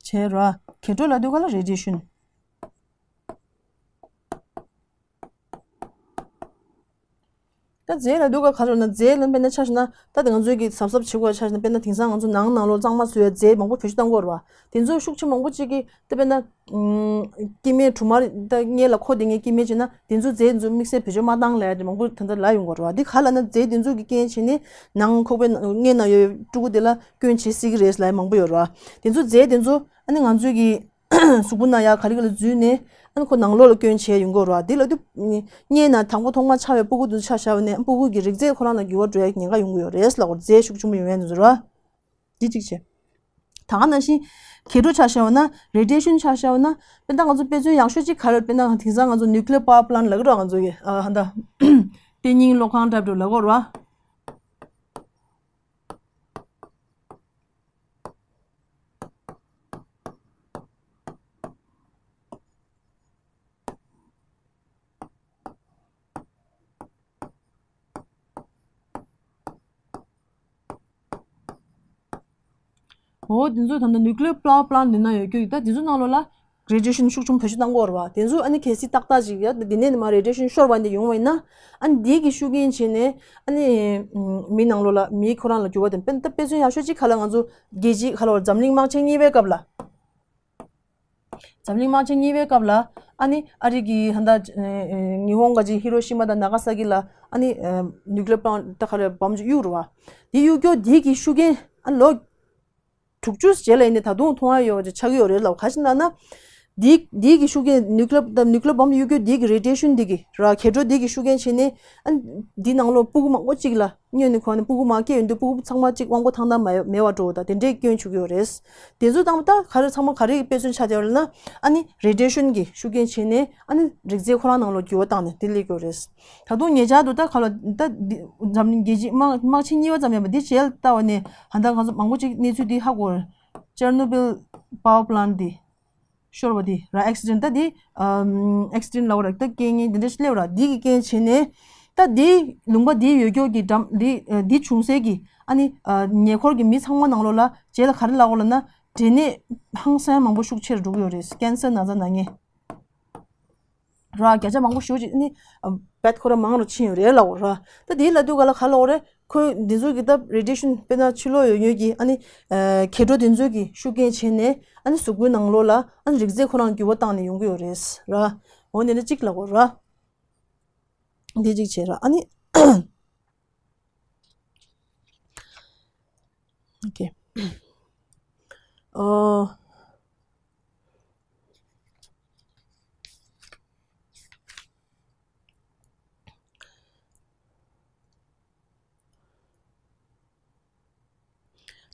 བྱས་ར། ཁེ་ཌྲོ་ལབ་དུས་ག་ལ་radiation། ད་རྫས་ལབ་དུས་ག་ག་རེ་ལབ་ན། རྫས་ལ་དཔེར་ན་ཆ་བཞག་ན། ད་དེ་ང་ཚོའི་གི་གཟབ་གཟབ་བྱེད་དགོས་ཆ་བཞག་ན། དཔེར་ན་དེང་སང་ང་ཚོ་ནང་ནང་ལོགས་གཙང་མ་བཟོ་ཡ་རྫས་མང་པོ་བེད་སྤྱོད་གཏང་གི་ཡོད་རེད་བ། དེ་ཚོ་ཤུགས་ཆེ་མང་པོ་ཅིག་གིས་ད་དཔེར་ན། ཨུམ། སྐྱེ་དམན་དྲུག་མ་ད་སྔོན་ལ་ཁོ་དེ་ངའི་སྐྱེ་དམན་བྱས་ན། དེ་ཚོ་རྫས་དེ་ཚོ་དམིགས་བསལ་བེད་སྤྱོད་མ་བཏང་ལབ་ཡ་དེ་མང་པོ་ད་ལྟ་ལབ་ཡོང་གི་ཡོད་རེད་བ། འདི་ག་ལབ་ན། རྫས་དེ་ཚོ་གི་རྐྱེན་བྱས་ནས་ནང་ཁོག་པའི་ནང་། མངལ་ནང་ཡོད་ཕྲུ་གུ་དེ་ལ་སྐྱོན་བྱེད་སྲིད་ཀྱི་རེད་ལབ་ཡ་མང་པོ་ཡོད་རེད་བ། དེ་ཚོ་རྫས་དེ་ཚོ་ཨ་ནི་ང་ཚོའི་གི་གཟུགས་པོ་ནང་ཡ་ག་རེ་ག་ལ་འཛུལ་ནས། ཨ་ནི་ཁོ་ནང་ལོགས་ལ་སྐྱོན་བྱས་ཡོང་གི་ཡོད་རེད་བ། དེ་ལབ་དུས་མངལ་ནང་དང་པོ་ཐོག་མར་ཆགས་པའི་ཕྲུ་གུ་དེ་ཚོ་ཆ་བཞག་པ་ཡིན་ན། ཕྲུ་གུ་གི་རིགས་རྫས་ཁོ་རང་ལ་འགྱུར་བ་འགྲོ་ཡ་ཉེན་ཁ་ཡོང་གི་ཡོད་རེད་ལབ་ཀྱི་ཡོད་རེད། རྫས་ཤུགས་ཆེན་པོ་ཡོང་ཡ་དེ་ཚོ་རེད་བ། འདི་གཅིག་བྱས། ད་ག་ནང་བཞིན་ཁེ་ཌྲོ་ཆ་བཞག་པ་ན། radiation ཆ་བཞག་པ་ན། དཔེར་ན་ང་ཚོ་དཔེ་མཚོན་ཡག་ཤོས་གཅིག་ག་རེ་ལབ་ན། དེང་སང་ང་ཚོ་nuclear power plant ལབ་ཀྱི་རེད་བ། ང་ཚོ་གི་ཨ་ཧ་ད་རྟེན་རྙིང་གློག་ཁང་འདྲ་པོ་ལབ་ཀྱི་ཡོད་རེད་བ། འོ། དེ་ཚོ་ད་ལྟ་nuclear power plant འདི་ན་ཡོད་རྒྱུ་ཡིན། ད་དེ་ཚོ་ནང་ལོགས་ལ་radiation ཤུགས་ཆེན་པོ་བེད་སྤྱོད་གཏང་གི་ཡོད་རེད་བ། དེ་ཚོ་ཨ་ནི་གལ་སྲིད་ཏག་ཏག་ཅིག་ཡ། འདི་ནས་མར་radiation ཤོར་བ་འདི་ཡོང་བ་ཡིན་ན། ཨ་ནི་འདི་གི་ཤུགས་རྐྱེན་བྱས་ནས་ཨ་ནི་མི་ནང་ལོགས་ལ། མི་ཁོ་རང་ལ་འགྱུར་བ་དེ། དཔེར་ན་ད་དཔེ་མཚོན་ཡག་ཤོས་གཅིག་ག་ལ། ང་ཚོ་རྒྱལ་སྤྱི་ག་ལ་བར། འཛམ་གླིང་དམག་ཆེན་གཉིས་པའི་སྐབས་ལ། འཛམ་གླིང་དམག་ཆེན་གཉིས་པའི་སྐབས་ལ། ཨ་ནི་ཨ་རི་གི་ཧ་ད་ཨ་ཉི་ཧོང་ག་ཅིག་ཧི་རོ་ཤི་མ་དང་ན་ག་ས་ཀི་ལ། ཨ་ནི་ཨ་nuclear plant ད་ག་རེ་སྦོམ་ཅིག་གཡུགས་རེད་བ། དེ་གཡུག་རྒྱུ་དེ་གི་ཤུགས་རྐྱེན། ཨ་ལོ་དྲུག་ཅུ་རྗེས་ལ་ཡིན་ནའི་ད་དུང་མཐོང་ཡ་ཡོད་པ་ཅིག་ཆགས་ཀྱི་ཡོད་རེད་ལབ། ག་ཅི་ལབ་ན། དེ་དེ་གི་ཤུགས་རྐྱེན། nuclear ད་nuclear bomb གཡུག་རྒྱུ་དེ་གི་radiation དེ་གི་ར། ཁེ་ཌྲོ་དེ་གི་ཤུགས་རྐྱེན་བྱས་ནས། ཨ་འདི་ནང་ལོགས་ཕྲུ་གུ་མང་པོ་ཅིག་ལ། སྔོན་ནས་ཁོ་ནི་ཕྲུ་གུ་མ་སྐྱེས་ཡོང་དུས་ཕྲུ་གུ་ཚང་མ་ཅིག་དབང་པོ་ཐང་ཐང་མ་མེད་པ་འགྲོ་བ་དང་དེ་འདྲའི་སྐྱོན་བྱུང་གི་ཡོད་རེད། དེ་ཚོ་དང་པོ་ད་ག་རེ་ཚང་མ་ག་རེ་དཔེ་མཚོན་ཆགས་བསྡད་ཡོད་ལབ་ན། ཨ་ནི་radiation གི་ཤུགས་རྐྱེན་བྱས་ནས་ཨ་ནི་རིགས་རྫས་ཁོ་རང་ནང་ལོགས་འགྱུར་བ་བཏང་ནས་དེ་སླེབས་ཀྱི་ཡོད་རེད། ད་དུང་ཉེ་ཆར་དུ་ད་ག་ལ་ད་འདི་འཛམ་གླིང་རྒྱལ་སྤྱི་དམག་དམག་ཆེན་གཉིས་པ་ཙམ་མིན་པ་འདི་རྗེས་ལ་ལྟ་བ་ནས་ཧ་ད་ང་ཚོ་མང་པོ་ཅིག་གནས་ཚུལ་འདི་ཧ་གོ། Chernobyl power plant འདི། ཤོར་བ་དེ་ར། accident ད་དེ་ཨམ་accident ལབ་དགོས་རེད། ད་རྐྱེན་ངན་དེ་འདྲ་ཞིག་སླེབས་ར། དེ་གི་རྐྱེན་བྱས་ནས་ད་དེ་ལུང་པ་དེ་ཡོད་རྒྱུ་གི་འགྲམ་དེ་ཨ་དེ་བྱུང་སའི་གི་ཨ་ནི་ཨ་ཉེ་འཁོར་གྱི་མི་ཚང་མ་ནང་ལོགས་ལ་རྗེས་ལ་ག་རེ་ལབ་དགོས་ལབ་ན། འབྲས་ནད་ཧང་སང་མང་པོ་ཤུགས་ཆེར་འགྲོ་གི་ཡོད་རེད། cancer ན་ཚ་ན་མཁན་ར། བརྒྱ་ཆ་མང་པོ་ཞེ་པོ་ཅིག་ཨ་ནི་ཨ་བད་ཁོ་ར་མང་རུ་ཕྱིན་ཡོད་རེད་ལབ་དགོས་ར། ད་དེ་ལབ་དུས་ག་ལ་ག་ལབ་དགོས་རེད། ཁོས་འདི་ཚོ་གི་ད་radiation དཔེར་ན་ཕྱི་ལོགས་ཡོད་ཡོད་ཀྱི་ཨ་ནི་ཨ་ཁེ་ཌྲོ་དེ་ཚོ་གི་ཤུགས་རྐྱེན་བྱས་ནས་ཨ་ནི་གཟུགས་པོའི་ནང་ལོགས་ལ་ཨ་ནི་རིགས་རྫས་ཁོ་རང་འགྱུར་བ་བཏང་ནས་ཡོང་གི་ཡོད་རེད་ར། འོ་འདི་འདྲ་གཅིག་ལབ་དགོས་ར། འདི་གཅིག་བྱས་ར། ཨ་ནི་ཨོ་ཁེ། ཨོ།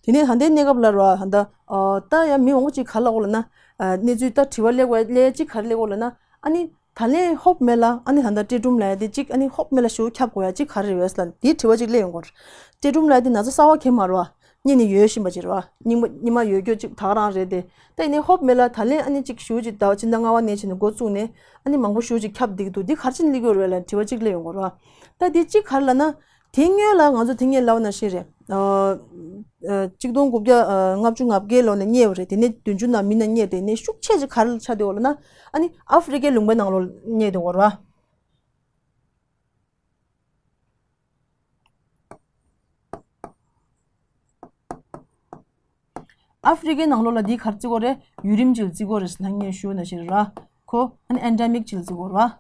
དེ་ནས་ད་ལྟའི་གནས་སྐབས་ལ་ར། ད་ལྟ་ཨ་ད་ཡང་མི་མང་པོ་ཅིག་ག་ལབ་དགོས་ལབ་ན། ཨ་གནས་ཚུལ་ད་དྲི་བ་སླེབས་པ་སླེབས་ཅིག་ག་རེ་སླེབས་དགོས་ལབ་ན། ཨ་ནི་ད་ལན་ཧོབ་མེད་ལ། ཨ་ནི་ད་ལྟ་ཊེ་ཊུམ་ལབ་ཡ་དེ་ཅིག་ཨ་ནི་ཧོབ་མེད་ལ་ཞེ་པོ་ཁྱབ་དགོས་ཡ་ཅིག་ག་རེ་རེད་པས་ལབ་དེ་དྲི་བ་ཅིག་སླེབས་ཡོང་གི་ཡོད་རེད། ཊེ་ཊུམ་ལབ་ཡ་དེ་ན་ཚ་གསར་པ་གང་ཡང་མ་རེད་བ། སྔོན་ནས་ཡོད་བཞིན་པ་ཅིག་རེད་བ། རྙིང་པ་རྙིང་མ་ཡོད་རྒྱུ་ཅིག་ད་ག་རང་རེད་དེ། ད་ཡིན་ནའི་ཧོབ་མེད་ལ་ད་ལན་ཨ་ནི་ཅིག་ཞེ་པོ་ཅིག་ཟླ་བ་ཕྱི་ཟླ་ལྔ་པ་ནས་བྱས་ནས་འགོ་བཙུགས་ནས་ཨ་ནི་མང་པོ་ཞེ་པོ་ཅིག་ཁྱབ་བསྡད་ཀྱི་འདུག་འདི་ག་རེ་བྱས་ནས་སླེབས་ཀྱི་ཡོད་རེད་ལབ་དྲི་བ་ཅིག་སླེབས་ཡོང་གི་ཡོད་རེད་བ། ད་འདི་ཅིག་ག་རེ་ལབ་ན། དེ་སྔོན་ལ་ང་ཚོ་དེ་སྔོན་ལབ་པ་ནང་བཞིན་རེད། ཨ་ཨ་གཅིག་སྟོང་དགུ་བརྒྱ་ཨ་ལྔ་བཅུ་ང་བརྒྱད་ལོ་ནས་རྙེད་པ་རེད། དེ་ནས་བདུན་ཅུ་ནང་མི་ནང་རྙེད། དེ་ནས་ཤུགས་ཆེ་ཅིག་ག་རེ་ཆགས་བསྡད་ཡོད་ལབ་ན། ཨ་ནི་ཨ་ཧྥི་རི་ཀའི་ལུང་པའི་ནང་ལོགས་རྙེད་བསྡད་ཡོད་རེད་བ། ཨ་ཧྥི་རི་ཀའི་ནང་ལོགས་ལ་འདི་ག་རེ་བརྩི་གི་ཡོད་རེད། ཡུལ་རིམ་ཅིག་ལ་བརྩི་གི་ཡོད་རེད། ལྷང་ངེར་ཞུ་ན་ཞིག་ར། ཁོ་ཨ་ནི་ཨེན་ཌེ་མིག་ཅིག་ལ་བརྩི་གི་ཡོད་རེད་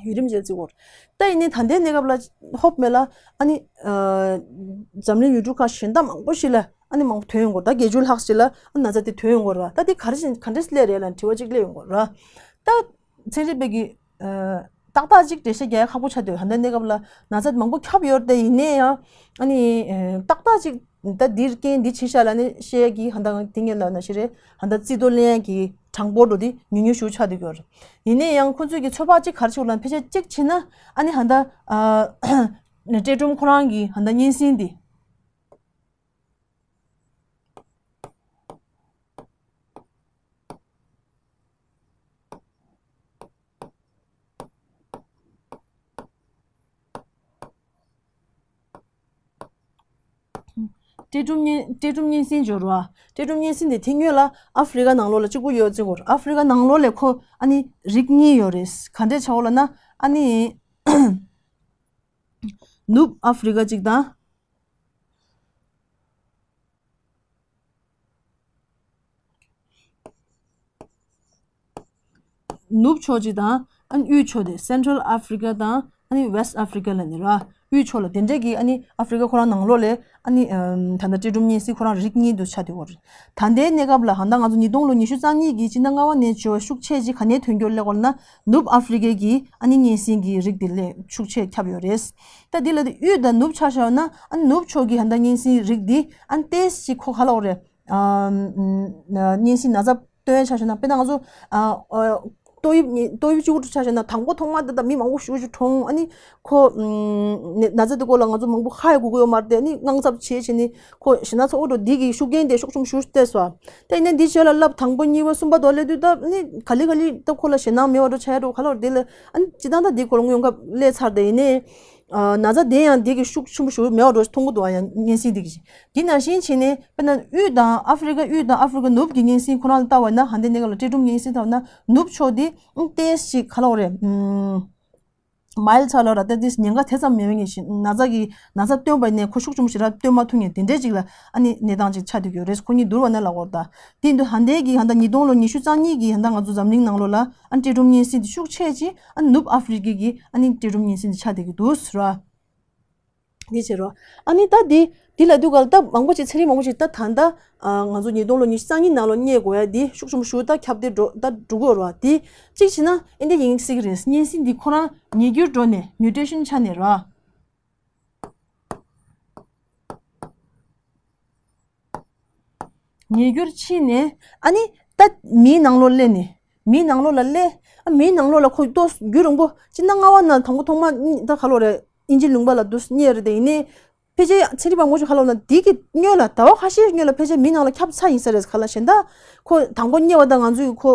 བ། ཡུལ་རིམ་ཅིག་ལ་བརྩི་གི་ཡོད་རེད། ད་ཡིན་ནའི་ད་ལྟའི་གནས་སྐབས་ལ་ཧོབ་མེད་ལ། ཨ་ནི་ཨ་འཛམ་གླིང་ཡུལ་གྲུ་ཁག་གཞན་དག་མང་པོ་ཞིག་ལ་ཨ་ནི་མང་པོ་ཐོན་ཡོང་གི་ཡོད་རེད། ད་བརྒྱད་ཅུ་ལྷག་ཅིག་ལ་ཨ་ན་ཚ་དེ་ཐོན་ཡོང་གི་ཡོད་རེད་བ། ད་དེ་ག་རེ་བྱས་ག་འདྲས་སླེབས་རེད་ལབ་དྲི་བ་ཅིག་སླེབས་ཡོང་གི་ཡོད་རེད་བ། ད་ཚན་རིག་པས་ཀྱི་ཨ་ཏག་ཏག་ཅིག་འགྲེལ་བཤད་རྒྱག་ཡ་ཁག་པོ་ཆགས་བསྡད་ཡོད། ད་ལྟའི་གནས་སྐབས་ལ་ན་ཚ་མང་པོ་ཁྱབ་ཡོད་རེད་དེ། ཡིན་ནའི་ཡང་ཨ་ནི་ཨ་ཏག་ཏག་ཅིག་ད་འདིར་རྐྱེན་འདི་བྱས་ཤག་ལབ་ནས་བཤད་ཡ་གི་ཧ་ད་དེ་སྔོན་ལབ་ནང་བཞིན་རེད། ཧ་ད་རྩིས་ཐོ་ལེན་ཡ་གི་གྲངས་འབོར་འདྲ་དེ་ཉུང་ཉུང་ཞེ་པོ་ཆགས་བསྡད་ཡོད་རེད། ཡིན་ནའི་ཡང་ཁོ་ཚོས་ཀྱི་ཚོད་དཔག་ཅིག་ག་རེ་བྱེད་དགོས་ལབ་ན། ཕལ་ཆེར་གཅིག་བྱས་ན་ཨ་ནི་ཧ་ད་ཨ་ཊེ་ཊུམ་ཁོ་རང་གི་ཧ་ད་གཉན་སྲིན་འདི། སྤྲེལ་ཕྲུམ་གཉན་སྤྲེལ་ཕྲུམ་གཉན་སྲིན་འབྱོར་བ། སྤྲེལ་ཕྲུམ་གཉན་སྲིན་དེ་དེ་སྔོན་ལ་ཨ་ཧྥི་རི་ཀ་ནང་ལོགས་ལ་གཅིག་པུ་ཡོད་ཅེས་གོ། ཨ་ཧྥི་རི་ཀ་ནང་ལོགས་ལ་ཁོ་ཨ་ནི་རིགས་གཉིས་ཡོད་རེད། ག་འདྲས་ཆགས་ལབ་ན་ཨ་ནི། ནུབ་ཨ་ཧྥི་རི་ཀ་གཅིག་དང་། ནུབ་ཕྱོགས་གཅིག་དང་ཨ་ནི་དབུས་ཕྱོགས་དེ་Central Africa དང་ཨ་ནི་West Africa ལབ་ནི་ར། དབུས་ཕྱོགས་ལ་དེ་འདྲས་ཀྱི་ཨ་ནི་ཨ་ཧྥི་རི་ཀ་ཁོ་རང་ནང་ལོགས་ལས་ཨ་ནི་ཨམ་ད་ལྟ་སྤྲེལ་ཕྲུམ་གཉན་སྲིན་ཁོ་རང་རིགས་གཉིས་དུ་ཆགས་བསྡད་ཡོད་རེད། ད་ལྟའི་གནས་སྐབས་ལ་ད་ལྟ་ང་ཚོ་ཉིས་སྟོང་ལོ་ཉི་ཤུ་རྩ་གཉིས་ཀྱི་སྤྱི་ཟླ་ལྔ་པ་ནས་བྱས་པ་ཤུགས་ཆེ་ཅིག་ག་ནས་ཐོན་རྒྱུ་ལབ་དགོས་ན་ནུབ་ཨ་ཧྥི་རི་ཀའི་གི་ཨ་ནི་གཉན་སྲིན་གྱི་རིགས་དེ་ལས་ཤུགས་ཆེ་ཁྱབ་ཡོད་རེད། ད་འདི་ལ་དེ་དབུས་དང་ནུབ་ཆ་བཞག་ན་ཨ་ནི་ནུབ་ཕྱོགས་ཀྱི་ད་ལྟ་གཉན་སྲིན་རིགས་འདི་ཨ་ནི་ཏོག་ཙམ་ཅིག་ཁོ་ག་ལབ་དགོས་རེད། ཨམ་ཨམ་གཉན་སྲིན་ན་ཚ་སྟོན་ཡ་ཆ་བཞག་ན་དཔེར་ན་ང་ཚོ་ཨ་ཨ་ཏོག་དབྱིབས་ནི་ཏོག་དབྱིབས་གཅིག་པུ་ཆ་བཞག་ན་དང་པོ་ཐོག་མ་དེ་ད་མི་མང་པོ་ཞེ་པོ་ཅིག་གྲོངས། ཨ་ནི་ཁོ་ཨམ་ནད་ན་ཚ་དེ་སྐོར་ལ་ང་ཚོ་མང་པོ་ཧ་ཡང་གོ་གི་ཡོད་མ་རེད་དེ། ཨ་ནི་དངངས་འཚབ་བྱས་བྱས་ནི་ཁོ་ཞེད་སྣང་ཚ་པོ་འགྲོ་འདི་གི་ཤུགས་རྐྱེན་དེ་ཤུགས་ཆེན་པོ་ཞེ་པོ་ཅིག་སྟེར་སོང་། དེ་ཡིན་ནའི་འདི་རྗེས་ལ་ལབ་དང་པོ་གཉིས་པ་གསུམ་པ་དོ་སླེབས་དུས་ད་ཨ་ནི་ག་ལེ་ག་ལེ་ད་ཁོ་ལ་ཞེད་སྣང་མེད་པ་འགྲོ་ཆགས་འགྲོ་ག་ལབ་དེ་ལ་ཨ་ནི་སྤྱིར་བཏང་ད་འདི་ཁོ་ལ་སྔོན་ཁ་སླེབས་ཚར་དེ་ཡིན་ནའི། ཨ་ན་ཚ་དེ་ཡང་དེ་གི་ཤུགས་ཆེན་པོ་ཞེ་པོ་མེད་པ་འགྲོ་མཐོང་གི་འདུག་ཨ་ཡང་གཉན་སྲིན་དེ་གི་དེ་ནང་བཞིན་བྱས་ནས་དཔེར་ན་དབུས་དང་ཨ་ཧྥི་རི་ཀ་དབུས་དང་ཨ་ཧྥི་རི་ཀ་ནུབ་ཀྱི་གཉན་སྲིན་ཁོ་རང་ལ་ལྟ་བ་ན་ཧ་འདི་གནས་སྐབས་ལ་སྤྲེལ་ཕྲུམ་གཉན་སྲིན་ལྟ་བ་ན་ནུབ་ཕྱོགས་དེ་ཏོག་ཙམ་ཅིག་ག་ལབ་དགོས་རེད། ཨམ་མའིལ་ཆ་ལ་ར་ཏོག་ཙམ་ཉེན་ཁ་དེ་ཙམ་མེད་པ་ནས་ན་ཚ་གི་ན་ཚ་སྟོན་པ་ནས་ཁོ་ཤུགས་ཆེན་པོ་ཞེ་དྲག་སྟོན་མ་ཐུབ་མཁན་དེ་འདྲས་ཅིག་ལ་ཨ་ནི་གནས་སྟངས་ཅིག་ཆགས་བསྡད་ཡོད་རེད། ཁོ་གཉིས་བསྡུར་བ་ན་ལབ་དགོས་རེད་ད། དེ་འདུག་ཧ་འདི་གི་ཧ་ད་ཉིས་སྟོང་ལོ་ཉི་ཤུ་རྩ་གཉིས་ཀྱི་ཧ་ད་ང་ཚོ་འཛམ་གླིང་ནང་ལོགས་ལ་ཨ་ནི་སྤྲེལ་ཕྲུམ་གཉན་སྲིན་དེ་ཤུགས་ཆེ་ཅིག་ཨ་ནི་ནུབ་ཨ་ཧྥི་རི་ཀའི་གི་ཨ་ནི་སྤྲེལ་ཕྲུམ་གཉན་སྲིན་དེ་ཆགས་བསྡད་ཀྱི་འདུག་ཟེར་བ། འདི་བྱེད་རོགས། ཨ་ནི་ད་འདི་འདི་ལ་དུས་ག་ལ་ད་མང་པོ་ཅིག་ཚན་རིག་མང་པོ་ཅིག་ད་ད་ད་ང་ཚོ་ཉིས་སྟོང་ལོ་ཉི་ཤུ་རྩ་གཉིས་ནང་ལོ་རྙེད་དགོས་ཡ་འདི་ཤུགས་ཆེན་པོ་ཞེ་པོ་ད་ཁྱབ་གདལ་འགྲོ་ད་འགྲོ་གི་ཡོད་རེད་བ། འདི་གཅིག་བྱས་ན་ཨེ་འདི་ཡིན་སྲིད་ཀྱི་རེད། གཉན་སྲིན་འདི་ཁོ་རང་ཉིས་འགྱུར་འགྲོ་ནས་མིའུ་ཊེ་ཤན་ཆགས་ནས་རེད་བ། ཉིས་འགྱུར་ཕྱིན་ནས་ཨ་ནི་ད་མིའི་ནང་ལོགས་སླེབས་ནས་མིའི་ནང་ལོགས་ལ་སླེབས། ཨ་མིའི་ནང་ལོགས་ལ་ཁོ་ཏོག་རྒྱུན་རིང་པོ་སྤྱི་ཟླ་ལྔ་པ་ནང་དང་པོ་ཐོག་མ་གཉིས་ད་ག་ལོ་རེད། དབྱིན་ཇི་ལུང་པ་ལ་འདུག་རྙེད་རེད་དེ་ཡིན་ནའི་ཕལ་ཆེར་ཚན་རིག་པ་མང་ཆེ་ག་ལོ་ན་འདི་གི་སྔོན་ལ་ཟླ་བ་ཁ་ཤས་སྔོན་ལ་ཕལ་ཆེར་མིའི་ནང་ལ་ཁྱབ་ཚར་ཡིན་ས་རེད། ག་ལ་གཞན་དག་ཁོ་དང་པོ་རྙེད་པ་དང་ང་ཚོས་ཁོ་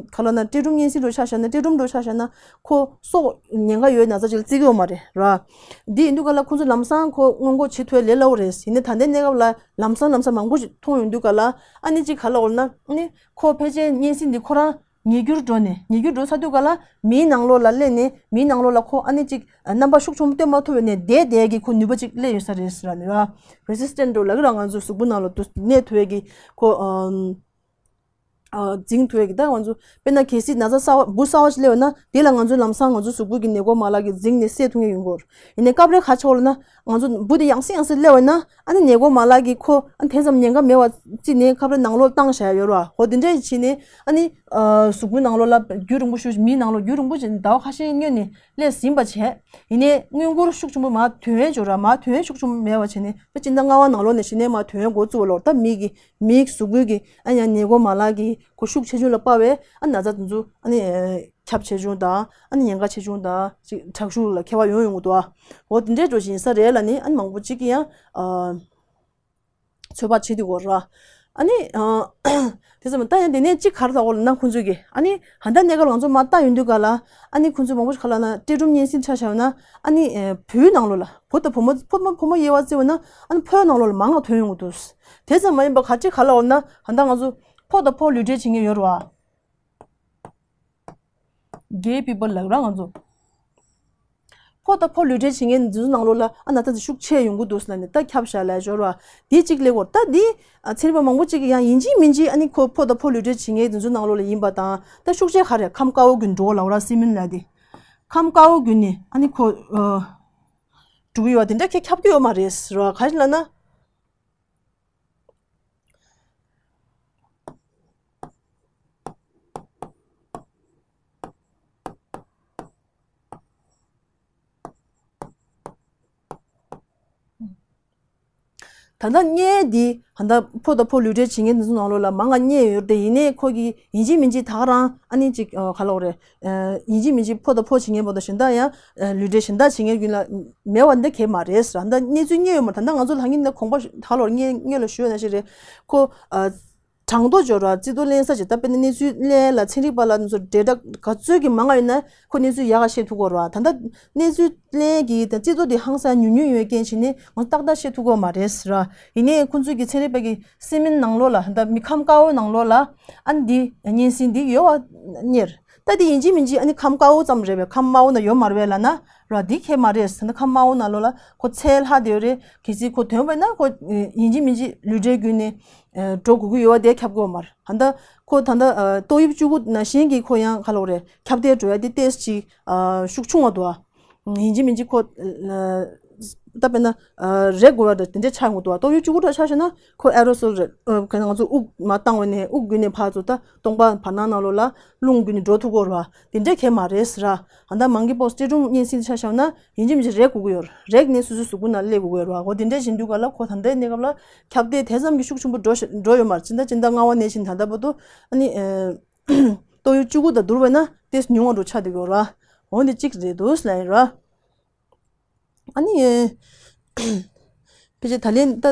ག་ལོ་ན་སྤྲེལ་ཕྲུམ་གཉན་སྲིན་འགྲོ་ཆ་བཞག་ན་སྤྲེལ་ཕྲུམ་འགྲོ་ཆ་བཞག་ན་ཁོ་སྲོག་ཉེན་ཁ་ཡོད་ན་ཚ་ཅིག་ལ་བརྩི་གི་ཡོད་མ་རེད་ར། འདི་ཡིན་དུས་ག་ལ་ཁོ་ཚོ་ལམ་སང་ཁོ་སྔོན་འགོག་བྱེད་ཐུབ་ཡ་ལས་སླ་པོ་རེད། ཡིན་ནའི་ད་ལྟའི་གནས་སྐབས་ལ་ལམ་སང་ལམ་སང་མང་པོ་ཞིག་མཐོང་ཡོང་དུས་ག་ལ་ཨ་ནི་ཅིག་ག་ལ་འོ་ན་ཨ་ནི་ཁོ་ཕལ་ཆེར་གཉན་སྲིན་འདི་ཁོ་རང་ཉིས་འགྱུར་འགྲོ་ནས་ཉིས་འགྱུར་འགྲོ་ཚར་དུས་ག་ལ་མིའི་ནང་ལོགས་ལ་སླེབས་ནས་མིའི་ནང་ལོགས་ལ་ཁོ་ཨ་ནི་ཅིག་རྣམ་པ་ཤུགས་ཆེན་པོ་སྟོན་མ་ཐུབ་པའི་ནས་བསྡད་བསྡད་ཀྱི་ཁོ་ནུས་པ་ཅིག་སླེབས་ཡོད་ས་རེད་ཟེར་ལ་ནི་ར། རེ་སི་སི་ཊེན་ཊི་འགྲོ་ལ་གི་ར་ང་ཚོ་གཟུགས་པོ་ནང་ལ་དུ་གནས་ཐུབ་ཡས་ཀྱི་ཁོ་ཨམ་ཨ་འཛིང་ཐུབ་ཡས་ཀྱི་ད་ང་ཚོ་དཔེར་ན་གལ་སྲིད་ན་ཚ་གསར་བ་འབུ་གསར་བ་ཞིག་སླེབས་ཡོད་ན་དེ་ལ་ང་ཚོ་ལམ་སང་ང་ཚོ་གཟུགས་པོ་གི་ནད་འགོག་མ་ལག་གིས་འཛིང་ནས་བསད་ཐུབ་ཡས་ཡོང་གི་ཡོད་རེད། ཡིན་ནའི་སྐབས་རེ་ག་ཆགས་ལ་ན་ང་ཚོ་འབུ་དེ་ཡང་སེ་ཡང་སེ་སླེབས་པ་ཡིན་ན་ཨ་ནི་ནད་འགོག་མ་ལག་གིས་ཁོ་ཨ་ནི་དེ་ཙམ་ཉེན་ཁ་མེད་པ་བརྩིས་ནས་ཁ་པར་ནང་ལོགས་བཏང་བཞག་ཡོད་རེད་བ། འོ་དེ་འདྲ་བྱས་ནས་ཨ་ནི་ཨ་གཟུགས་པོའི་ནང་ལོགས་ལ་རྒྱུན་རིང་པོ་ཞིག་མིའི་ནང་ལོགས་རྒྱུན་རིང་པོ་ཞིག་ཟླ་བ་ཁ་ཤས་སྔོན་ནས་སླེབས་ཟིན་པ་བྱས། ཡིན་ནའི་སྔོན་འགོག་ཤུགས་ཆེན་པོ་མར་ཐོན་ཡས་ཅིག་ཡོད་རེད། མར་ཐོན་ཡས་ཤུགས་ཆེན་པོ་མེད་པ་བྱས་ནས་ད་སྤྱི་ཟླ་ལྔ་པ་ནང་ལོགས་ནས་གཞི་ནས་མར་ཐོན་ཡས་འགོ་བཙུགས་པ་ལོར་ད་མི་གི་མིའི་གཟུགས་པོའི་གི་ཨ་ཡང་ནད་འགོག་མ་ལག་གི་ཁོ་ཤུགས་ཆེ་ཆུང་ལ་དཔག་པའི་ཨ་ན་ཚ་དེ་ཚོ་ཨ་ནི་ཁྱབ་ཆེ་ཆུང་དང་ཨ་ནི་ཉེན་ཁ་ཆེ་ཆུང་དང་ཅིག་དྲག་ཤུགས་ལ་ཁྱད་པར་ཡོང་ཡོང་གི་འདུག་ཨ། འོ་དེ་འདྲའི་འགྲོ་བཞིན་ས་རེད་ལ་ནི་ཨ་ནི་མང་པོ་ཅིག་གིས་ཡང་ཨ་ཚོད་དཔག་བྱེད་དུས་གོ་ར། ཨ་ནི་ཨ་དེ་ཙམ་ད་ཡང་དེ་ནས་ཅིག་ག་རེ་ལབ་དགོས་ལབ་ན་ཁོང་ཚོས་གི་ཨ་ནི་ཧ་ད་གནས་སྐབས་ང་ཚོ་མར་ལྟ་ཡོང་དུས་ག་ལ་ཨ་ནི་ཁོང་ཚོས་མང་པོ་ཞིག་ག་ལབ་ན་སྤྲེལ་ཕྲུམ་གཉན་སྲིན་ཆ་བཞག་ན་ཨ་ནི་བུའི་ནང་ལོགས་ལ་བུ་དང་བུ་མོ་བུ་མོ་བུ་མོ་དབྱེ་བ་བརྩི་བ་ན་ཨ་ནི་ཕོའི་ནང་ལོགས་ལ་མང་བ་ཐོན་ཡོང་གི་འདུག་དེ་ཙམ་མ་ཡིན་པ་ག་ཅིག་ག་ལབ་དགོས་ན་ཧ་ད་ང་ཚོ་ཕོ་དང་ཕོ་ལུས་འབྲེལ་བྱེད་མཁན་ཡོད་རེད་བ། Gay people ལབ་ར་ང་ཚོ། ཕོ་དང་ཕོ་ལུས་འབྲེལ་བྱེད་མཁན་འདི་ཚོ་ནང་ལོགས་ལ་ཨ་ན་ཚ་དེ་ཤུགས་ཆེ་ཡོང་གི་འདུག་ཟེར་ལབ་ནས་ད་ཁྱབ་བཞག་ལབ་ཡ་ཅིག་ཡོད་རེད་བ། དེ་གཅིག་ལས་གོ་ད་འདི་ཨ་ཚན་རིག་པ་མང་པོ་ཅིག་གིས་ཡང་ཡིན་གཅིག་མིན་གཅིག་ཨ་ནི་ཁོ་ཕོ་དང་ཕོ་ལུས་འབྲེལ་བྱེད་མཁན་འདི་ཚོ་ནང་ལོགས་ལ་ཡིན་པ་དང་ད་ཤུགས་ཆེ་ག་རེ་ཁམས་དཀར་པོ་རྒྱུད་འགྲོ་ལབ་ར་སི་མིན་ལབ་དེ། ཁམས་དཀར་པོ་རྒྱུད་ནས་ཨ་ནི་ཁོ་ཨ་འགྲོ་གི་ཡོད་བ་དེ་འདྲ་ཁྱབ་ཁྱབ་ཀྱི་ཡོད་མ་རེད་ཟེར་བ། ག་རེ་ལབ་ན། ད་ལྟ་རྙེད་འདི་ད་ལྟ་ཕོ་དང་ཕོ་ལུས་འབྲེལ་བྱེད་མཁན་འདི་ཚོ་ནང་ལོགས་ལ་མང་ང་རྙེད་ཡོད་རེད། ཡིན་ནའི་ཁོ་གི་ཡིན་གཅིག་མིན་གཅིག་ད་ག་རང་ཨ་ནི་ཅིག་ག་ལབ་དགོས་རེད། ཡིན་གཅིག་མིན་གཅིག་ཕོ་དང་ཕོ་བྱེད་མཁན་པོ་དང་གཞན་དག་ཡང་ལུས་འབྲེལ་གཞན་དག་བྱེད་མཁན་རྒྱུན་ལ་མེད་པ་འདི་གས་མ་རེད་ཟེར། ད་གནས་ཚུལ་རྙེད་ཡོད་མ་རེད། ད་ལྟ་ང་ཚོ་ལྷང་ངེ་འདི་གོང་པ་ད་ལོར་རྙེད་སྔོན་ལ་ཞུས་ན་ཞིག་རེད། ཁོ་ གྲངས་ཐོ་འབྱོར་བ་རྩིས་ཐོ་ལེན་ས་ཅིག་ད་དཔེར་ན་གནས་ཚུལ་ལེན་ལ་ཚན་རིག་པ་ལ་ཚོ་འབྲེལ་སྒྲ་ག་ཚོད་ཀྱི་མང་བ་ཡོད་ན་ཁོ་གནས་ཚུལ་ཡག་ག་ཤེས་ཐུབ་ཀྱི་ཡོད་རེད་བ། ད་ལྟ་གནས་ཚུལ་ལེན་གྱི་ད་རྩིས་ཐོ་དེ་ཧང་སང་ཉུང་ཉུང་ཡོད་རྐྱེན་བྱས་ནས་ང་ཏག་ཏག་ཤེས་ཐུབ་ཀྱི་ཡོད་མ་རེད་ར། ཡིན་ནའི་ཁོང་ཚོས་ཀྱི་ཚན་རིག་པ་གི་སི་མན་ནང་ལོགས་ལ་ད་མི་ཁམས་དཀར་པོ་ནང་ལོགས་ལ་ཨ་ནི་འདི་གཉན་སྲིན་འདི་ཡོད་པ་རྙེད། ད་དེ་ཡིན་གཅིག་མིན་གཅིག་ཨ་ནི་ཁམས་དཀར་པོ་ཙམ་རེད་པས། ཁམས་དམར་པོ་ན་ཡོད་མ་རེད་པས་ལབ་ན་ར་འདི་ཁྱད་མ་རེད། ད་ནི་ཁམས་དམར་པོ་ནང་ལོགས་ལ་ཁོ་ཚད་ལྷག་བསྡད་ཡོད་རེད། གལ་སྲིད་ཁོ་ཐོན་པ་ན་ཁོ་ཡིན་གཅིག་མིན་གཅིག་ལུས་འབྲེལ་བརྒྱུད་ནས་འགྲོ་དགོས་ཀྱི་ཡོད་པ་དེ་ཁྱབ་ཀྱི་ཡོད་མ་རེད། ད་ལྟ་ཁོ་ད་ལྟ་ཏོག་དབྱིབས་བཅུ་དགུ་ནང་བཞིན་གྱི་ཁོ་ཡང་ག་ལབ་དགོས་རེད། ཁྱབ་གདལ་འགྲོ་ཡ་དེ་ཏོག་ཙམ་ཅིག་ཤུགས་ཆུང་བ་འདུག་ཨ། ཡིན་གཅིག་མིན་གཅིག་ཁོ་ད་དཔེར་ན་རེག་དགོས་པ་འདྲ་དེ་འདྲ་ཆགས་ཡོང་གི་འདུག་ཨ། ཏོག་དབྱིབས་བཅུ་དགུ་འདྲ་ཆ་བཞག་ན་ཁོ་ཨེ་རོ་སོལ་རེད། ཨ། ག་ང་ཚོ་དབུགས་མར་བཏང་བ་ནས་དབུགས་བརྒྱུད་ནས་ཕར་ཚུར་ད་སྟོང་པ་བར་སྣང་ནང་ལོགས་ལ་རླུང་བརྒྱུད་ནས་འགྲོ་ཐུབ་ཀྱི་ཡོད་རེད་བ། དེ་འདྲ་གང་ཡང་མ་རེད་ཟེར་ར། ད་ལྟ་མང་གི་པོ་སྤྲེལ་ཀྲུམ་གཉན་སྲིན་ཆ་བཞག་ན་ཡིན་གཅིག་མིན་གཅིག་རེག་དགོས་ཀྱི་ཡོད་རེད། རེག་ནས་སོ་སོའི་གཟུགས་པོ་ནང་སླེབས་དགོས་ཀྱི་ཡོད་རེད་བ། འོ་དེ་འདྲ་བྱེད་དུས་ག་ལ་ཁོ་ད་ལྟའི་གནས་སྐབས་ལ་ཁྱབ་གདལ་དེ་ཙམ་གྱི་ཤུགས་ཆེན་པོ་འགྲོ་ཤ་འགྲོ་ཡོད་མ་རེད། སྤྱི་ཟླ་སྤྱི་ཟླ་ལྔ་པ་ནས་བཞིན་ད་ལྟ་བར་དུ་ཨ་ནི་ཏོག་དབྱིབས་བཅུ་དགུ་དང་བསྡུར་བ་ན་ཏོག་ཙམ་ཉུང་བ་འདྲ་ཆགས་བསྡད་ཀྱི་ཡོད་རེད་བ། འོ་འདི་གཅིག་རེད་འདུག་ལབ་ཡིན་ར། ཨ་ནི། ཕལ་ཆེར་ད་ལན་ད་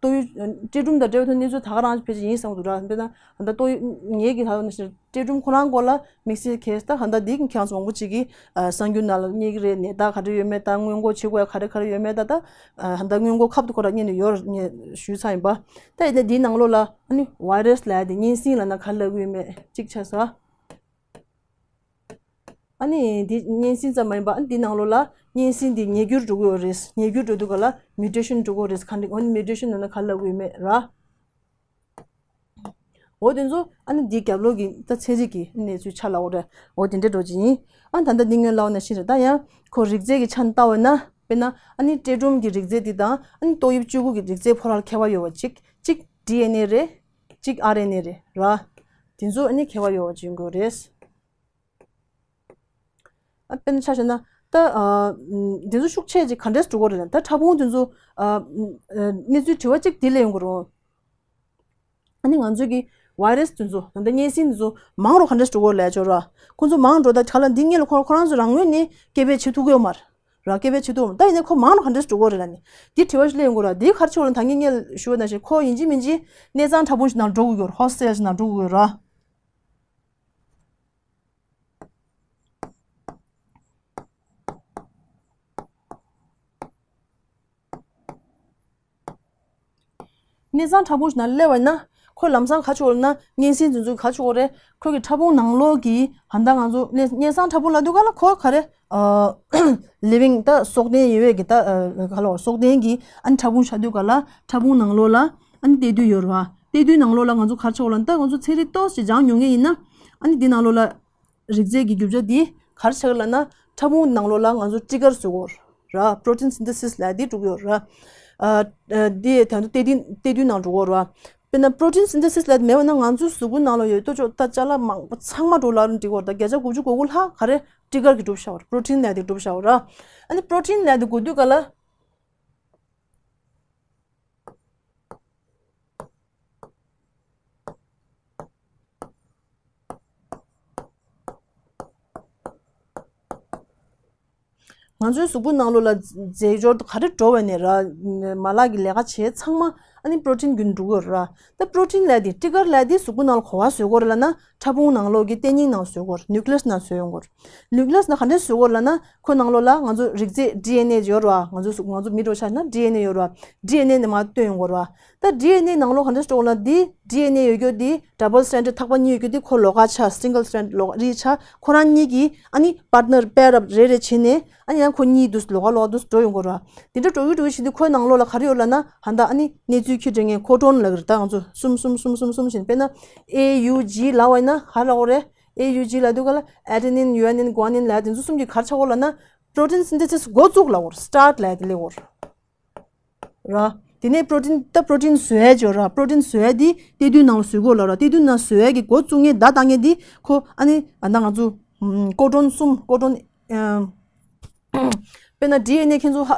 ཏོག་དབྱིབས་སྤྲེལ་ཀྲུམ་དང་འབྲེལ་བའི་ཐོག་གནས་ཚུལ་ད་ག་རང་ཕལ་ཆེར་ཡིན་བསམ་གྱི་འདུག་ར། དཔེར་ན་ད་ལྟ་ཏོག་དབྱིབས་ངེད་ཀྱིས་ད་ནང་བཞིན་སྤྲེལ་ཀྲུམ་ཁོ་རང་སྐོར་ལ་དམིགས་བསལ་གྱིས་ད་ད་ལྟ་འདི་གི་ཁྱེད་རང་ཚོ་མང་པོ་ཅིག་གིས་གསར་འགྱུར་ནང་ལ་རྙེད་ཀྱི་རེད། ནད་རྟགས་ག་རེ་ཡོད་མེད་ད་སྔོན་འགོག་བྱེད་དགོས་ཡ་ག་རེ་ག་རེ་ཡོད་མེད་ད་ད་ད་ལྟ་སྔོན་འགོག་ཁབ་ཏུ་ཁོ་རང་རྙེད་ནས་ཡོད་རེད་ངས་ཞུས་ཚར་ཡིན་པ། ད་ཡིན་ན་འདིའི་ནང་ལོགས་ལ་ཨ་ནི་ཝའི་རས་ལབ་ཡ་དེ་གཉན་སྲིན་ལབ་ན་ག་རེ་ལབ་ཀྱི་ཡོད་མེད་གཅིག་ཆ་ས། ཨ་ནི་འདི་གཉན་སྲིན་ཙམ་མ་ཡིན་པ་ཨ་ནི་འདི་ནང་ལོགས་ལ་གཉན་སྲིན་འདི་ཉེས་འགྱུར་འགྲོ་གི་ཡོད་རེད། ཉེས་འགྱུར་འགྲོ་དུས་ག་ལ་མིའུ་ཊེ་ཤན་འགྲོ་གི་ཡོད་རེད། ག་འདྲ་འོ་ནི་མིའུ་ཊེ་ཤན་ལབ་ན་ག་ལབ་ཀྱི་ཡོད་མེད་ར། འོ་དེ་ཚོ་ཨ་ནི་འདིའི་རྒྱབ་ལོགས་ཀྱི་ད་ཚན་རིག་གི་གནས་ཚུལ་ཆ་ལ་འོ་རེད། འོ་དེ་འདྲ་འགྲོ་གི་ཡིན། ཨ་ད་ལྟ་འདི་སྔོན་ལབ་པ་ནང་བཞིན་རེད། ད་ཡང་ཁོ་རིགས་རྫས་ཀྱི་ཆ་ནས་བལྟ་བ་ན་དཔེར་ན་ཨ་ནི་སྤྲེལ་ཀྲུམ་གྱི་རིགས་རྫས་འདི་དང་ཨ་ནི་ཏོག་དབྱིབས་བཅུ་དགུ་གི་རིགས་རྫས་ཕོ་ར་ལ་ཁྱད་པར་ཡོད་པ་གཅིག་གཅིག་ཌི་ཨེན་ཨེ་རེད། གཅིག་ཨར་ཨེན་ཨེ་རེད་ར། དེ་ཚོ་ཨ་ནི་ཁྱད་པར་ཡོད་པ་ཅིག་ཡོང་གི་ཡོད་རེད། ཨ་དཔེར་ན་ཆ་བཞག་ན་ད་ཨ་འདི་ཚོ་ཤུགས་ཆེ་ཅིག་ག་འདྲས་འགྲོ་གི་རེད་ལབ་ན། ད་ཕྲ་ཕུང་དེ་ཚོ་ཨ་ཨ་གནས་ཚུལ་དྲི་བ་གཅིག་འདི་ལ་ཡོང་གི་རེད། ཨ་ནི་ང་ཚོའི་གི་ཝའི་རས་དེ་ཚོ་ད་ལྟ་གཉན་སྲིན་དེ་ཚོ་མང་རུ་ག་འདྲས་འགྲོ་གི་རེད་ལབ་ཆོག་ར། ཁོང་ཚོ་མང་འགྲོ་ད་ག་ལ་འདི་སྔོན་ལ་ཁོ་ཁོ་རང་ཚོ་རང་ངོས་ནས་སྐད་འབོད་བྱེད་ཐུབ་ཀྱི་ཡོད་མ་རེད་ར། སྐད་འབོད་བྱེད་ཐུབ་ཡོད་མ་རེད། ད་ཡིན་ནའི་ཁོ་མང་རུ་ག་འདྲས་འགྲོ་གི་རེད་ལབ་ནས་འདི་དྲི་བ་ཞིག་སླེབས་ཡོང་གི་ར། འདི་ག་རེ་ཆེ་བ་ལ་ད་གིན་སྔོན་ལ་ཞུས་པ་ནང་བཞིན་ཁོ་ཡིན་གཅིག་མིན་གཅིག་གནས་ཚང་ཕྲ་ཕུང་ཞིག་ནང་འགྲོ་དགོས་ཀྱི་ཡོད་རེད། ཧོསི་ཊེལ་ཞིག་ནང་འགྲོ་དགོས་ཀྱི་ཡོད་རེད་ར། གནས་ཚང་ཕྲ་ཕུང་ཞིག་ནང་སླེབས་པ་ཡིན་ན་ཁོ་ལམ་སང་ག་རེ་བྱེད་དགོས་ལབ་ན། གཉན་སྲིན་དེ་ཚོ་ག་རེ་བྱེད་དགོས་རེད། ཁོ་གི་ཕྲ་ཕུང་ནང་ལོགས་ཀྱི་ད་ལྟ་ང་ཚོ་གནས་གནས་ཚང་ཕྲ་ཕུང་ལབ་དུས་ག་ལ་ཁོ་ག་རེ་ཨ་ལི་ཝིང་ད་སྲོག་ལྡན་ཡོད་པའི་གི་ད་ཨ་ག་ལ་སྲོག་ལྡན་གྱི་ཨ་ནི་ཕྲ་ཕུང་ཆགས་དུས་ག་ལ་ཕྲ་ཕུང་ནང་ལོགས་ལ་ཨ་ནི་གཏད་དུས་ཡོད་རེད་བ། གཏད་དུས་ནང་ལོགས་ལ་ང་ཚོ་ག་རེ་བྱེད་དགོས་ལབ་ན། ད་ང་ཚོ་ཚན་རིག་ཏོག་ཙམ་སྦྱངས་མྱོང་མཁན་ཡིན་ན་ཨ་ནི་འདི་ནང་ལོགས་ལ། རིགས་རྫས་ཀྱི་རྒྱུ་ཆ་འདི་ག་རེ་ཆགས་ཀྱི་ལབ་ན། ཕྲ་ཕུང་ནང་ལོགས་ལ་ང་ཚོ་ཊི་རི་ཀར་བཟོ་གི་ཡོད་ར། པྲོ་ཊིན་སིན་ཐེ་སིས་ལབ་འདི་འགྲོ་གི་ཡོད་ར། ཨ་ཨ་འདི་ད་དུང་གཏད་དུས་གཏད་དུས་ནང་འགྲོ་གི་ཡོད་ར། དཔེར་ན་པྲོ་ཊིན་སིན་ཐེ་སིས་ལབ་འདི་མེད་པ་ན་ང་ཚོའི་གཟུགས་པོའི་ནང་ལ་ཡོད་ལྟོ་ཅོག་ད་ཅ་ལག་མང་པོ་ཚང་མ་འགྲོ་ལབ་རུང་འགྲིག་གི་ཡོད་ར། ད་བརྒྱ་ཆ་དགུ་བཅུ་གོ་དགུ་ལྷག་ག་རེ་ཊི་རི་ཀར་གྱིས་གྲུབ་བཞག་པ་ར། པྲོ་ཊིན་ལབ་འདི་གྲུབ་བཞག་པ་ར། ཨ་ནི་པྲོ་ཊིན་ལབ་འདི་དགོས་དུས་ག་ལ། ང་ཚོའི་གཟུགས་པོའི་ནང་ལོགས་ལ་རྫས་སྦྱོར་ག་རེ་འགྲོ་བ་ནས་ར། མ་ལག་གི་ལས་ཀ་བྱེད་ཚང་མ་ཨ་ནི་པྲོ་ཊིན་བརྒྱུད་འགྲོ་གི་ཡོད་ར། ད་པྲོ་ཊིན་ལབ་དེ་ཊི་རི་ཀར་ལབ་དེ་གཟུགས་པོའི་ནང་ལ་ག་པར་བཟོ་གི་ཡོད་རེད་ལབ་ན། ཕྲ་ཕུང་ནང་ལོགས་ཀྱི་ལྟེ་སྙིང་ནང་བཟོ་གི་ཡོད་རེད། ནིའུ་ཀི་ལི་ཡས་ནང་བཟོ་ཡོང་གི་ཡོད་རེད། ནིའུ་ཀི་ལི་ཡས་ནང་ག་འདྲས་བཟོ་གི་ཡོད་རེད་ལབ་ན། ཁོའི་ནང་ལོགས་ལ་ང་ཚོ་རིགས་རྫས་ཌི་ཨེན་ཨེ་ཡོད་རེད་བ། ང་ཚོ་གཟུགས་ང་ཚོ་མི་འདྲ་བོ་ཆ་བཞག་ན་ཌི་ཨེན་ཨེ་ཡོད་རེད་བ། ཌི་ཨེན་ཨེ་ནས་མར་བཏོན་ཡོང་གི་ཡོད་རེད་བ། ད་ཌི་ཨེན་ཨེ་ནང་ལོགས་ག་འདྲས་འགྲོ་ལབ་ན། འདི་ཌི་ཨེན་ཨེ་ཡོད་རྒྱུ་འདི་ཌབ་བལ་སི་ཊེན་ཌེཌ་ཐག་པ་གཉིས་ཡོད་རྒྱུ་འདི་ཁོ་ལོགས་ཀ་ཆ་སིང་གལ་སི་ཊེན་ཌེཌ་ལོགས་རིས་ཆ་ཁོ་རང་གཉིས་ཀྱིས་ཨ་ནི་པར་ཊི་ནར་པེར་ཨབ་རེ་རེ་བྱས་ནས་ཨ་ནི་ཡང་ཁོ་གཉིས་འདུག་ལོགས་ཀ་ལོགས་འདུག་འགྲོ་ཡོང་གི་ཡོད་རེད་བ། དེ་འདྲ་འགྲོ་གི་འགྲོ་གི་བྱེད་དུས་ཁོའི་ནང་ལོགས་ལ་ག་རེ་ཡོད་ལབ་ན། ད་ལྟ་ཨ་ནི་གནས་ཚུལ་ཁྱོད་དྲན་མཁན་ཁོ་ཌོན་ལབ་ཀྱི་རེད། ད་ང་ཚོ་གསུམ་གསུམ་གསུམ་གསུམ་གསུམ་བྱས་ནས་དཔེར་ན་ཨེ་ཡུ་ཇི་ལབ་པ་ཡིན་ན་ག་རེ་ལབ་དགོས་རེད། ཨེ་ཡུ་ཇི་ལབ་དུས་ག་ལ་ཨེ་ཌེ་ནིན་ཡུ་ཨེན་ཨེན་གུ་ཨ་ནིན་ལབ་དེ་ཚོ་གསུམ་གྱིས་ག་རེ་བྱེད་ཀྱི་ཡོད་ལབ་ན། པྲོ་ཊིན་སིན་ཐེ་སིས་འགོ་བཙུགས་ལབ་ཀྱི་ཡོད་རེད། སི་ཊར་ཊི་ལབ་དེ་སླེབས་ཀྱི་ཡོད་རེད། ར། དེ་ནས་པྲོ་ཊིན་ད་པྲོ་ཊིན་བཟོ་ཡས་ཅིག་ཡོད་ར། པྲོ་ཊིན་བཟོ་ཡས་དེ་གཏད་དུས་ནང་ལ་བཟོ་དགོས་ལབ་ར། གཏད་དུས་ནང་བཟོ་ཡས་ཀྱི་འགོ་བཙུགས་མཁན་བརྡ་བཏང་མཁན་དེ་ཁོ་ཨ་ནི་ཨ་ད་ང་ཚོ་ཀོ་ཌོན་གསུམ། ཀོ་ཌོན་ཨམ། དཔེར་ན་ཌི་ཨེན་ཨེ་ཁྱེད་ཚོ་ཧ་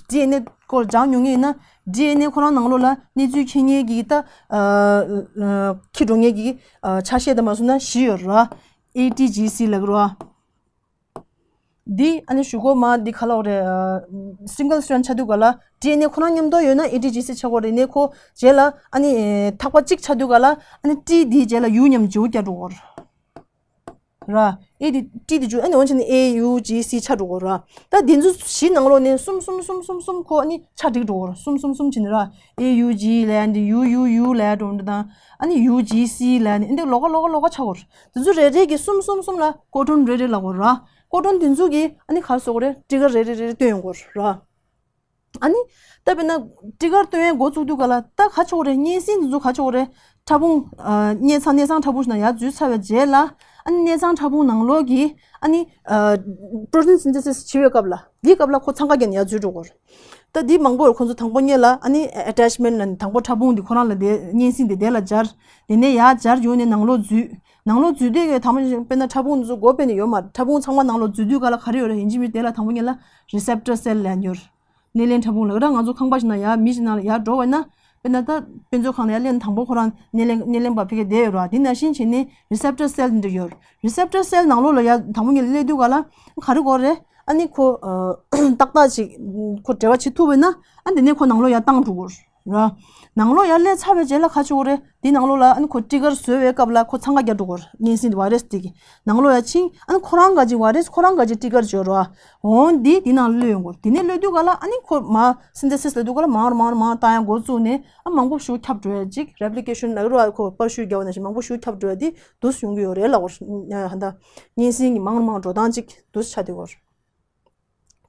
ཌི་ཨེན་ཨེ་སྐོར་སྦྱངས་མྱོང་མཁན་ཡིན་ན། ཌི་ཨེན་ཨེ་ཁོ་རང་ནང་ལོགས་ལ་གནས་ཚུལ་འཁྱེར་མཁན་གྱི་ད་ཨ་ཨ་འཁྱེར་འགྲོ་མཁན་གྱི་ཨ་ཆ་ཤས་དང་མ་སོང་ན་བཞི་ཡོད་ར། ཨེ་ཊི་ཇི་སི་ལབ་ཀྱི་ར། འདི་ཨ་ནི་ཞུ་གོ་མ་འདི་ག་ལ་འོ་རེད། single strand ཆགས་དུས་ག་ལ་ཌི་ཨེན་ཨེ་ཁོ་རང་མཉམ་དུ་ཡོད་ན་ཨེ་ཊི་ཇི་སི་ཆགས་གོ་རེད། ནས་ཁོ་རྗེས་ལ་ཨ་ནི་ཐག་པ་གཅིག་ཆགས་དུས་ག་ལ་ཨ་ནི་ཊི་འདི་རྗེས་ལ་ཡུ་མཉམ་ཇིའུ་བསྐྱར་འགྲོ་གོ་ར། ཨེ་འདི་ཊི་འདི་ཇིའུ་ཨ་ནི་འོན་ཆ་ནི་ཨེ་ཡུ་ཇི་སི་ཆགས་འགྲོ་གོ་ར། ད་འདི་ཚོ་བཞི་ནང་ལོགས་ནས་གསུམ་གསུམ་གསུམ་གསུམ་གསུམ་ཁོ་ཨ་ནི་ཆ་འགྲིག་འགྲོ་གོ་ར། གསུམ་གསུམ་གསུམ་བྱས་ནས་ར། ཨེ་ཡུ་ཇི་ལབ་ཡ་འདི་ཡུ་ཡུ་ཡུ་ལབ་ཡ་འགྲོ་འདི་དང་ཨ་ནི་ཡུ་ཇི་སི་ལབ་ཡ་འདི་འདི་ལོགས་ཀ་ལོགས་ཀ་ལོགས་ཀ་ཆགས་གོ་ར། དེ་ཚོ་རེ་རེ་གི་གསུམ་གསུམ་གསུམ་ལ་ཀོ་ཊོན་རེ་རེ་ལབ་དགོས་ར། ཀོ་ཊོན་དེ་ཚོ་གི་ཨ་ནི་ག་རེ་ཟེར་དགོས་རེད། ཊི་གར་རེ་རེ་རེ་རེ་སྟོན་ཡོང་དགོས་ར། ཨ་ནི་ད་དཔེར་ན་ཊི་གར་སྟོན་ཡས་འགོ་བཙུགས་དུས་ག་ལ་ད་ག་རེ་ཆགས་དགོས་རེད། གཉན་སྲིན་དེ་ཚོ་ག་རེ་ཆགས་དགོས་རེད། ཕྲ་ཕུང་། ཨ། གནས་ཚང་གནས་ཚང་ཕྲ་ཕུང་ཞིག་ནང་ཡར་འཛུལ་ཚར་བའི་རྗེས་ལ་ཨ་ནི་གནས་ཚང་ཕྲ་ཕུང་ནང་ལོགས་ཀྱི་ཨ་ནི་ཨ། པྲོ་ཊིན་སིན་ཐེ་སིས་བྱེད་པའི་སྐབས་ལ་འདིའི་སྐབས་ལ་ཁོ་འཚང་ཁ་བརྒྱབ་ནས་ཡར་འཛུལ་འགྲོ་གི་རེད། ད་འདི་མང་པོ་ཁོ་ཚོ་དང་པོ་སྔོན་ལ་ཨ་ནི་ཨེ་ཊེཆ་མེན་ཊི་ལ་དང་པོ་ཕྲ་ཕུང་འདི་ཁོ་རང་ལ་དེ་གཉན་སྲིན་དེ་དེ་ལ་སྦྱར། དེ་ནས་ཡར་སྦྱར་ཡོང་ནས་ནང་ལོགས་འཛུལ། ནང་ལོགས་འཛུལ་དུས་ཀྱི་དང་པོ་དཔེར་ན་ཕྲ་ཕུང་འདི་ཚོ་སྒོ་ཕྱེ་ནས་ཡོད་མ་རེད། ཕྲ་ཕུང་ཚང་མ་ནང་ལོགས་འཛུལ་དུས་ག་ལ་ག་རེ་ཡོད་རེད། ཡིན་གཅིག་མིན་གཅིག་དེ་ལ་དང་པོ་སྔོན་ལ་རི་སེབ་ཊར་སེལ་ལབ་ཡོད་རེད། སྣེ་ལེན་ཕྲ་ཕུང་ལབ་ར། ང་ཚོ་ཁང་པ་ཞིག་ནང་ཡར་མི་ཞིག་ནང་ལ་ཡར་འགྲོ་བ་ཡིན་ན། དཔེར་ན་ད་དཔེ་མཛོད་ཁང་ལ་ཡར་སླེབས་ན་དང་པོ་ཁོ་རང་སྣེ་ལེན་སྣེ་ལེན་པ་ཕ་གིར་བསྡད་ཡོད་ར། དེ་ནང་བཞིན་བྱས་ནས་རི་སེབ་ཊར་སེལ་འདི་ཡོད། རི་སེབ་ཊར་སེལ་ནང་ལོགས་ལ་ཡར་དང་པོ་སྔོན་ལ་སླེབས་དུས་ག་ལ་ག་རེ་དགོས་རེད། ཨ་ནི་ཁོ་ཨ། ཏག་ཏག་ཅིག་ཁོ་འབྲེལ་བ་བྱེད་ཐུབ་པ་ཡིན་ན་ཨ་དེ་ནས་ཁོ་ནང་ལོགས་ཡར་བཏང་འགྲོ་གི་རེད། ར། ནང་ལོགས་ཡར་སླེབས་ཚར་བའི་རྗེས་ལ་ག་རེ་བྱེད་དགོས་རེད། དེའི་ནང་ལོགས་ལ་ཨ་ནི་ཁོ་ཊི་གར་བཟོས་པའི་སྐབས་ལ་ཁོ་འཚང་ཁ་རྒྱག་འགྲོ་གི་རེད། གཉན་སྲིན་བྷའི་རེས་དེ་གི་ནང་ལོགས་ཡར་ཕྱིན། ཨ་ནི་ཁོ་རང་ག་ཅིག་བྷའི་རེས་ཁོ་རང་ག་ཅིག་ཊི་གར་བྱེད་ར། འོ་འདི་དེའི་ནང་སླེབས་ཡོང་གི་རེད། དེ་ནས་སླེབས་དུས་ག་ལ་ཨ་ནི་ཁོ་མར་སིན་ཐེ་སིས་ལབ་དུས་ག་ལ་མར་མར་མར་བཏང་ཡ་འགོ་བཙུགས་ནས་ཨ་མང་པོ་ཞིག་ཁྱབ་འགྲོ་ཡ་ཅིག་རེབ་ལི་ཀེ་ཤན་ལབ་ཀྱི་རེད་བ། ཁོ་པར་ཤུས་རྒྱག་པ་ནང་བཞིན་མང་པོ་ཞིག་ཁྱབ་འགྲོ་ཡ་དེ་འདུག་སེ་ཡོང་གི་ཡོད་རེད་ལབ་ཀྱི་རེད། ཧ་ད་གཉན་སྲིན་གྱི་མར་མར་འགྲོ་སྟངས་ཅིག་འདུག་སེ་ཆགས་བསྡད་ཀྱི་ཡོད་རེད།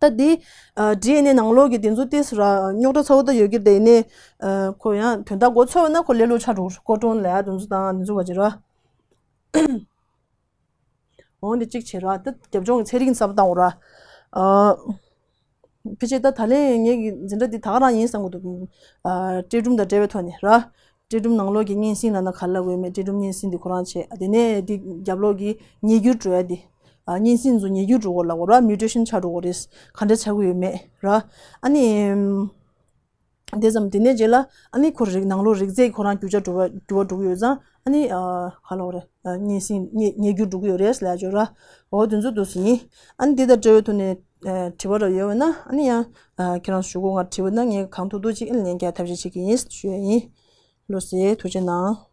ད་འདི་ཨ། ཌི་ཨེན་ཨེ་ནང་ལོགས་ཀྱི་དེ་ཚོ་ཏོག་ཙམ་ར་རྙོག་དྲ་ཚ་བོ་ད་ཡོད་ཀྱི་རེད། དེ་ནས་ཨ། ཁོ་ཡང་དོན་དག་མགོ་ཚོས་ན་ཁོ་ལས་སླ་པོ་ཆགས་འགྲོ། ཀོ་ཊོན་ལབ་ཡ་དེ་ཚོ་དང་དེ་ཚོ་ག་ཅིག་ར། འོ་འདི་གཅིག་བྱས་ར། ད་རྒྱབ་ལྗོངས་ཀྱི་ཚན་རིག་ཙམ་བཏང་འོ་ར། ཨ། ཕལ་ཆེར་ད་ད་ལན་ངེད་ཀྱི་འཛིན་གྲྭ་འདི་ད་ག་རང་ཡིན་བསམ་གྱི་འདུག་ཨ། བཀྲེས་སྐོམ་དང་འབྲེལ་བའི་ཐོག་ནས་ར། བཀྲེས་སྐོམ་ནང་ལོགས་ཀྱི་གཉན་སྲིན་ལབ་ན་ག་རེ་ལབ་དགོས་མེད། བཀྲེས་སྐོམ་གཉན་སྲིན་འདི་ཁོ་རང་བྱས། དེ་ནས་འདི་རྒྱབ་ལོགས་ཀྱི་ཉེས་འགྱུར་འགྲོ་ཡ་འདི། ཨ། གཉན་སྲིན་ཚོ་ཉེས་འགྱུར་འགྲོ་གོ་ལབ་གོ་ར། མིའུ་ཊེ་ཤན་ཆགས་འགྲོ་གོ་རེད། ག་འདྲ་ཆགས་ཀྱི་ཡོད་མེད་ར། ཨ་ནི་དེ་ཙམ། དེ་ནས་རྗེས་ལ་ཨ་ནི་ཁོ་རིགས་ནང་ལོགས་རིགས་རྫས་ཁོ་རང་འགྱུར་བ་འགྲོ་གི་ཡོད་ཙང་ཨ་ནི་ཨ། ག་ལབ་དགོས་རེད། ཨ། གཉན་སྲིན་ཉེས་ཉེས་འགྱུར་འགྲོ་གི་ཡོད་རེད་ལབ་ཡ་ཅིག་ཡོད་ར། འོ་དེ་ཚོ་འདུག་སེ་ཡིན། ཨ་ནི་དེ་དང་འབྲེལ་བའི་ཐོག་ནས་ཨ། དྲི་བ་ར་ཡོད་པ་ན་ཨ་ནི་ཡང་ཨ། ཁྱེད་རང་ཞུ་གོ་ང་དྲི་བ་ན་ངས་གང་ཐུབ་ཐུབ་ཅིག་ཨ་ནི་ལན་རྒྱག་ཐབས་ཤེས་བྱེད་ཀྱི་ཡིན་ཞུ་ཡ་ཡིན། ལགས་སེ། ཐུགས་རྗེ་གནང་།